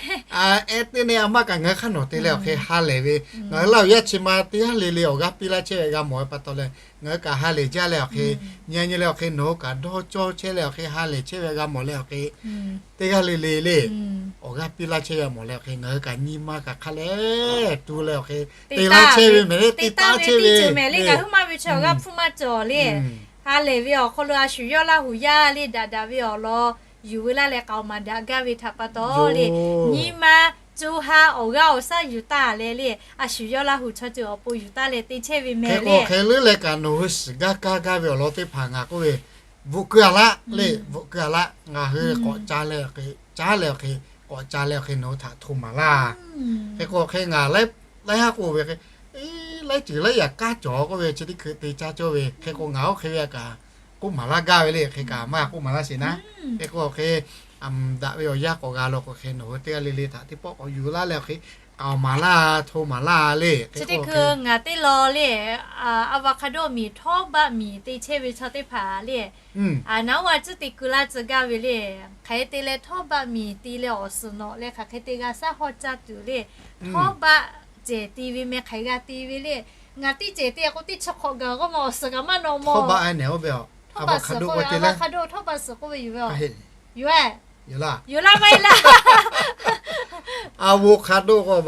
ehˉ teˇ ne a maˇ kaꞈ ngaˬ hui hk'aˇ nawˬ te leh awˬ hk'e ha lehˬ ve, ngaˬ hui Laˇ hu yaˇ chi ma teˇ g'aˇ le le awˬ g'aˇ piˇ laˇ chehˇ ve g'a mawˬ ve pa taw leh, ngaˬ hui kaꞈ ha lehˬ jaˇ leh awˬ hk'e, nyi nyi leh awˬ hk'e nawˬ hui kaꞈ dawˇ cawˇ chehˇ leh awˬ hk'e ha lehˬ chehˇ ve g'a mawˬ leh awˬ hk'e, teˇ g'aˇ le le le awˬ g'aˇ piˇ laˇ chehˇ ve g'a mawˬ leh awˬ hk'e, ngaˬ hui kaꞈ nyi ma kaꞈ hk'a leh tu leh awˬ hceˇ te laˇ chehˇ ve mehˍ le, te taˇ chehˇ ve mehˍ le. Ngaˬ hui maˇ ve chaw awˬ g'aˇ hpfuhˇ maˇ cawˬ le. Ha lehˬ ve awˬ hk'aw lo a shu yawˇ Laˇ hu yaˇ le daꞈ daꞈ ve awˬ lawn yuˬ ve laˇ leh k'aoˍ maˍ daꞈ gaˇ ve htaꞈ pa taw le, nyi ma co ha awˬ g'aˇ awˬ shaˉ yuˬ taˍ leh le, a shu yawˇ Laˇ hu chaw ceuˬ awˬ pon yuˬ taˍ leh te chehˇ ve mehˍ le. Hk'e leuˉ leh kaꞈ nawˬ hui shiˍ gaˇ kaˇ gaˇ ve awˬ lawn teˇ hpaˍ ngaˬ k'oˆ ve, bvuhꞈ keu-a laˇ le, bvuhꞈ keu-a laˇ. Ngaˬ hui k'awꞈ caˇ leh awˬ hk'e, caˇ leh awˬ hk'e, k'awꞈ caˇ leh awˬ hk'e nawˬ hui htaꞈ hto maˍ laˇ. Hk'e k'o hk'e ngaˬ laiˉ haˉ k'oˆ ve, laiˉ ceuˬ laiˉ yaꞈ kanˉ cawˬ k'oˆ ve chi teˇ hkui te caˇ cawˇ ve. Hk'e k'o ngaˬ oˇ hk'e ve kaꞈ k'oˆ maˍ laˇ gaˇ ve le. Hk'e kaꞈ maˇ k'oˆ maˍ laˇ sheˍ naˉ. Hk'e k'o hk'e daꞈ ve awˬ yanˇ k'awꞈ g'a lo k'o hk'e nawˬ hui teˇ g'aˇ le le htaꞈ teˇ pawˆ k'awꞈ yuˬ laˇ leh awˬ hk'e k'aoˍ maˍ laˇ, hto maˍ laˇ le. Chi teˇ hkui ngaˬ teˇ law le, avocado miˬ, htawˇ baˆ miˬ te chehˇ ve chaw teˇ hpaˍ le, naˉ wa tcuhˉ te keu laˇ tcuh gaˇ ve le. Hk'aˬ hk'e te leh htawˇ baˆ miˬ te leh awˬ suhˍ nawꞈ leh hk'aˬ hk'e te g'a shaˉ hawˇ caˇ tuˬ le. Htawˇ baˆ cehˬ te ve meh hk'aˬ hk'e g'a te ve le. Ngaˬ teˇ cehˬ te k'o teˇ chi hk'awꞈ gaˬ k'oˆ ma awˬ suhˍ kaꞈ maˇ nawꞈ mawˬ. Htawˇ baˆ suhˍ k'oˆ ve yoˬ. Yoˬ laˇ maˇ heˆ laˇ. Avocado htawˇ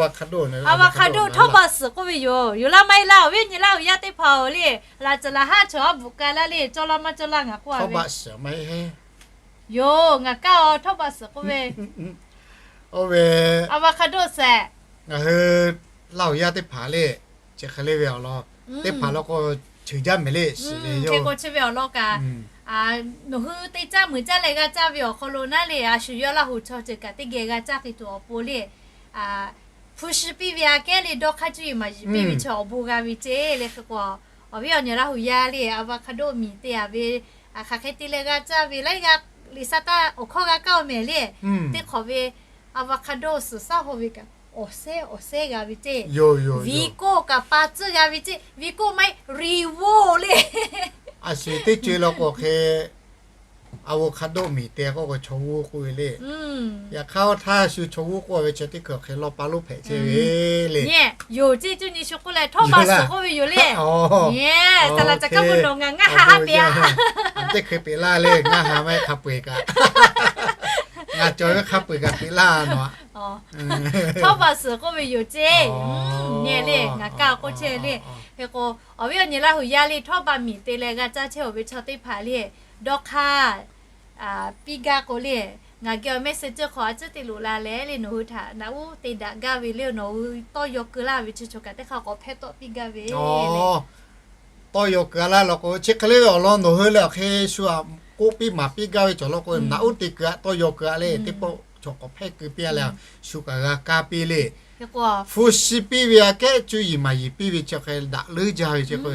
baˆ suhˍ k'oˆ ve yoˬ. Yoˬ laˇ maˇ heˆ laˇ. Awˬ viˉ nyi Laˇ hu yaˇ teˇ hpaˍ-oˬ le, laꞈ tcuhˍ laꞈ haˉ chaw aˉ bvuhꞈ k'ai laˇ le, cawˇ laˇ maˇ cawˇ laˇ ngaˬ k'oˆ ve. Yoˬ, ngaˬ kaˇ-oˬ htawˇ baˆ suhˍ k'oˆ ve. Oˇ ve, avocado suhˍ, ngaˬ hui Laˇ huˍ yaˇ teˇ hpaˍ le, chi hk'e le ve awˬ lawn, teˇ hpaˍ law k'o, ceuˬ jaˇ mehˍ le, suhˍ le yoˬ. Chi ve awˬ lawn kaꞈ, nawˬ hui te caˇ meuˍ caˇ leh g'a caˇ ve awˬ hk'aw lo naˉ le, a shu yawˇ Laˇ huˍ chaw ceuˬ kaꞈ teˇ geh g'a caˇ k'ai tuˬ awˬ pon le, hpu shi piˇ ve aꞈ kehˉ le dawˇ hk'aˇ cuˇ yiˍ maˍ yiˍ piˇ ve chaw awˬ bon g'a ve ceˇ le. Hk'e k'o, awˬ viˉ awˬ nyi Laˇ huˍ yaˇ le, avocado miˬ te a ve, hk'aˬ hk'e te leh g'a caˇ ve laiˉ g'aˇ, liꞈ sa taˇ awˬ hkawˇ g'a kaˇ-oˬ mehˍ le. Teˇ hk'awꞈ ve avocado suhˍ shaˉ haw ve kaꞈ, awˬ sehˉ awˬ sehˉ g'a ve ceˇ. Viˍ koˆ kaꞈ pa tcuhˇ g'a ve ceˇ. Viˍ koˆ maˇ heˆ, riˍ voˇ le. A shu teˇ co-e law k'o hk'e, avocado miˬ te k'oˆ k'o chaw g'uˇ k'oˆ ve le. Yaꞈ hk'aˇ oˇ htaˇ shu chaw g'uˇ k'oˆ ve chi teˇ hkui awˬ hk'e lawˇ pa lonˉ hpehꞈ chehˇ ve le. Yoˬ ceˇ, cuˇ nyi shu k'oˆ leh, htawˇ baˬ suhˍ k'oˆ ve yoˬ le. Saˍ laꞈ ca kaˇ bu nawˬ ngaˬ ngaˇ ha ha peꞈ a. Teˇ hkui peꞈ laˇ le, ngaˇ ha maˇ heˆ, hk'a peu-eˬ kaꞈ. Ngaˬ cawˬ ve hk'a peu-eˬ kaꞈ peꞈ laˇ nawˬ a. Htawˇ baˬ suhˍ k'oˆ ve yoˬ ceˇ. Nyi le, ngaˬ kaˇ k'oˆ chehˇ le. Hk'e k'o, awˬ viˉ awˬ nyi Laˇ huˍ yaˇ le, htawˇ baˬ miˬ te leh g'a caˇ chehˇ-oˬ ve chaw teˇ hpaˍ le, dawˇ hk'aˇ piˇ gaˇ k'o le, ngaˬ geh awˬ mehˆ suh ceuˇ hk'aw a cuˉ te loꞈ la leh le, nawˬ hui htaꞈ naꞈ uˉ te daꞈ gaˇ ve le, nawˬ hui tawˇ yaw keu laˇ ve chi chaw kaꞈ teˇ hk'aˇ k'awꞈ hpehˇ tawˆ piˇ gaˇ ve. Tawˇ yaw keu-a laˇ law k'o, chi hk'e le ve awˬ lawn nawˬ hui leh awˬ hk'e shu aꞈ k'oˆ piˇ maˍ piˇ gaˇ ve cawˬ law k'o, naꞈ uˉ te keu-a tawˇ yaw keu-a le, teˇ pawˆ chaw k'awꞈ hpehˇ keu piˇ-a leh, shu kaꞈ g'a kaˇ piˇ le. Hpu shi piˇ ve aꞈ kehˉ cuˇ yiˍ maˍ yiˍ piˇ ve chi hk'e daꞈ leuˉ jaˇ ve chi k'o,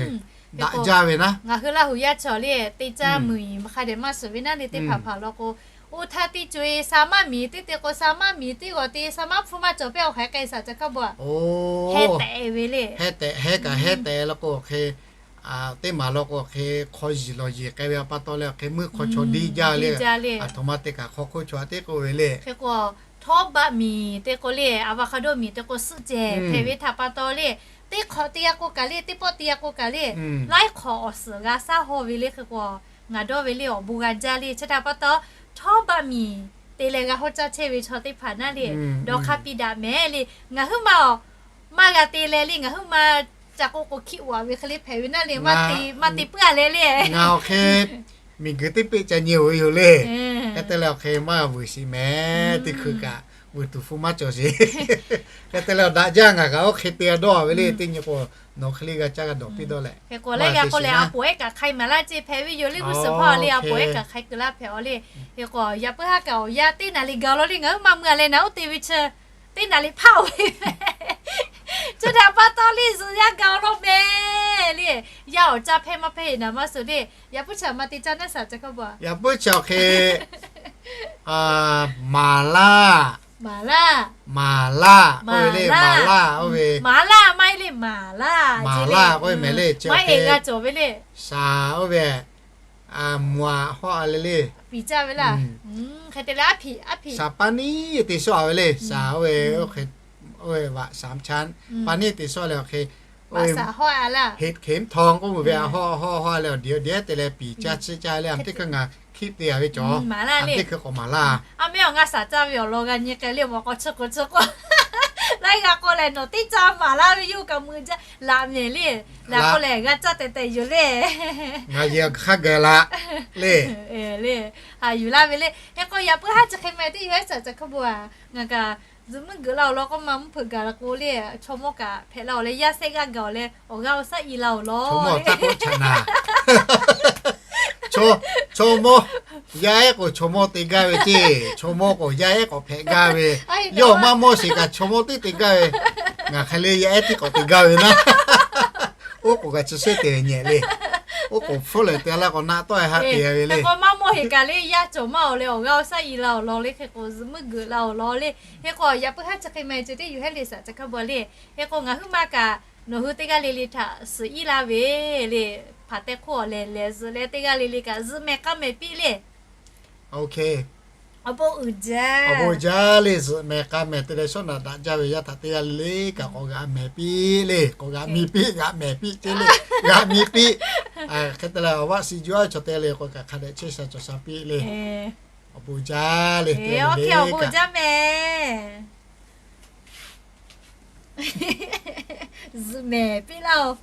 daꞈ jaˇ ve naˉ. Ngaˬ hui Laˇ huˍ yaˇ chaw le, te caˇ meuˍ hk'a dehꞈ maˇ suhˍ ve naˉ le, teˇ hpaˍ hpaˍ law k'o, oˇ htaˇ teˇ co-e sa maˇ miˬ teˇ te k'o, sa maˇ miˬ teˇ g'awˬ te sa maˇ hpu maˇ cawˬ pehˇ awˬ hk'aˬ hk'e saˍ ca hkaˇ bvuhꞈ a. Heh tehꞈ ve le. Heh tehꞈ, heh kaꞈ heh tehꞈ law k'o hk'e, teˇ maˬ law k'o hk'e hk'aw yiˬ lawˬ yiˬ k'ai ve awˬ pa taw leh hk'e meuˇ hk'aw chaw diˇ jaˇ le. Aˬ htoꞈ ma te kaꞈ hk'aw hk'oˆ chaw a teˇ k'oˆ ve le. Hk'e k'o, htawˇ baˆ miˬ te k'o le, avocado miˬ te k'o suhˆ cehˬ hpehꞈ ve htaꞈ pa taw le, teˇ hk'awꞈ te g'a k'o kaꞈ le, teˇ pawˆ te g'a k'o kaꞈ le, laiˉ hk'awꞈ awˬ suhˍ g'a shaˉ haw ve le. Hk'e k'o, ngaˬ dawˇ ve le awˬ bon g'a jaˇ le. Chi htaꞈ pa taw, htawˇ baˆ miˬ te leh g'a hawˉ caˇ chehˇ ve chaw teˇ hpaˍ naˉ le, dawˇ hk'aˇ piˇ daꞈ mehˍ le. Ngaˬ huiˉ ma awˬ maˇ g'a te leh le, ngaˬ huiˉ ma ca k'oˆ k'o hkiˆ-a ve hk'e le hpehꞈ ve naˉ le, maˇ te puiˉ-a leh le. Ngaˬ awˬ hk'e miˬguiˬ teˇ peˆ ca nyi-oˬ ve yoˬ le. Hk'e te leh awˬ hk'e maˇ g'a vuiˬ shiˍ mehˍ, teˇ hkui kaꞈ vuiˬ tuˬ hpu maˇ cawˬ sheˍ. Hk'e te leh awˬ daꞈ jaˇ, ngaˬ kaꞈ oˇ hk'e te g'a dawˇ ve le, teˇ nyi k'o nawˬ hk'e le g'a caˇ g'a dawˬ piˇ dawˇ leh. Hk'e k'o leh g'a k'oˆ leh, a poˍ ehˉ kaꞈ hk'ai maˍ laˇ ceˇ hpehꞈ ve yoˬ le, g'uˇ suhˍ hpawˇ le a poˍ ehˉ kaꞈ hk'ai keu laˇ hpehꞈ-aw le. Hk'e k'o, yaꞈ puiˉ haˉ kaꞈ awˬ yanˇ teˇ naˍ riˍ gaˬ-aw law le, ngaˬ huiˉ ma mui-a leh naꞈ uˉ te ve chi teˇ naˍ riˍ hpaˇ-oˬ ve. Chi htaꞈ pa taw le, zuhꞈ yaˇ gaˬ-aw law mehˍ le. Yaˇ awˬ caˇ hpehˇ maˇ hpehˇ-e naˍ maˇ suh le. Yaꞈ puiˉ chi a ma te caˇ naˉ saˍ ca hkaˇ bvuhꞈ a. Yaꞈ puiˉ chi awˬ hk'e, maˍ laˇ, maˍ laˇ, maˍ laˇ k'oˆ ve le, maˍ laˇ oˇ ve, maˍ laˇ maˇ heˆ le, maˍ laˇ, maˍ laˇ k'oˆ ve mehˍ le. Chi awˬ hk'e g'a cawˬ ve le. Shaˍ oˇ ve, mvuhꞈ hawˆ-a le le, piˍ caˇ ve laˇ. Hk'e te leh, shaˍ pa niˉ te shawˆ-a ve le. Shaˍ oˇ ve, oˇ ve vaꞈ shaˍ chaˇ, pa niˉ te shawˆ leh awˬ hk'e, heˍ hk'e mvuhˇ htaw k'oˆ ve a hawˆ hawˆ hawˆ leh awˬ diˬ awˬ diˬ te leh piˍ caˇ chiˇ caˇ le. A teˇ hkui ngaˬ hkiˆ te-a ve cawˬ, a teˇ hkui k'awꞈ maˍ laˇ. A mehˍ awˬ ngaˇ shaˍ caˇ ve awˬ lawn g'a nyi k'ai le, mawˬ k'awꞈ chi k'oˍ chi k'oˆ, laiˉ g'a k'oˆ leh nawˬ teˇ caˇ maˍ laˇ ve yoˬ kaꞈ mui jaˇ laꞈ mehˍ le. Laꞈ k'oˆ leh g'a caˇ tehꞈ tehꞈ yoˬ le. Ngaˬ yehˬ hk'a gaˬ laꞈ le. Le, haꞈ yuˬ laˇ ve le. Hk'e k'o yaꞈ puiˉ haˉ chi hk'e ma teˇ yawˇ ehˉ shaˍ ca hkaˇ bvuhꞈ a. Ngaˬ kaꞈ zuhꞈ muiˉ geuꞈ laˇ-oˬ law k'oˆ ma mvuhˇ hpeuꞈ gaˬ la k'o le, chaw mawˇ kaꞈ hpehꞈ laˇ-oˬ leh, yaˇ sehˆ g'aˇ gaˬ-oˬ leh awˬ g'aˇ awˬ shaˉ i laˇ-oˬ law. Chaw mawˇ, yaˇ ehˉ k'o chaw mawˇ te gaˇ ve ceˇ, chaw mawˇ k'o yaˇ ehˉ k'awꞈ hpehꞈ gaˇ ve. Yawˇ maˇ mawˇ sheˍ kaꞈ chaw mawˇ teˇ te gaˇ ve. Ngaˬ hk'e le yaˇ ehˉ teˇ k'awꞈ te gaˇ ve naˉ. Oˇ k'oˍ kaꞈ chi shehˉ te ve nyehˬ le. Oˇ k'oˍ hpfuhˇ lehˬ te laˇ k'o naˆ tawˆ-e haˆ te ve le. Hk'e k'o maˇ mawˇ heˍ kaꞈ le, yaˇ cawˬ maˇ-oˬ leh awˬ g'aˇ awˬ shaˉ i laˇ-oˬ law le. Hk'e k'o zuhꞈ muiˉ geuꞈ laˇ-oˬ law le. Hk'e k'o yaꞈ puiˉ haˉ chi hk'e ma ceh teˇ yawˇ ehˉ le shaˍ ca hkaˇ bvuhꞈ le. Hk'e k'o ngaˬ huiˉ ma kaꞈ nawˬ hui teˇ g'aˇ le le htaꞈ suhˍ iˉ laˇ ve le. Hpaˍ teh hk'oˆ awˬ lehˬ lehˬ zuhꞈ leh teˇ g'aˇ le le kaꞈ zuhꞈ mehˍ k'aˇ mehˍ piˇ le. Awˬ bon uiˍ jaˇ le, zuhꞈ mehˍ k'a mehˍ te leh shawˉ naꞈ daꞈ jaˇ ve yaˇ htaꞈ teˇ g'aˇ le le kaꞈ k'awꞈ g'aꞈ mehˍ piˇ le, k'awꞈ g'aꞈ miˇ piˇ, g'aꞈ mehˍ piˇ ceˇ le, g'aꞈ miˇ piˇ. Hk'e te leh awˬ vaˆ si juˇ aˉ chaw te le k'o kaꞈ hk'a dehꞈ chehˇ sha cawˬ sha piˇ le. Awˬ bon jaˇ le, awˬ bon jaˇ mehˍ. Zuhꞈ mehˍ piˇ laˇ-oˬ.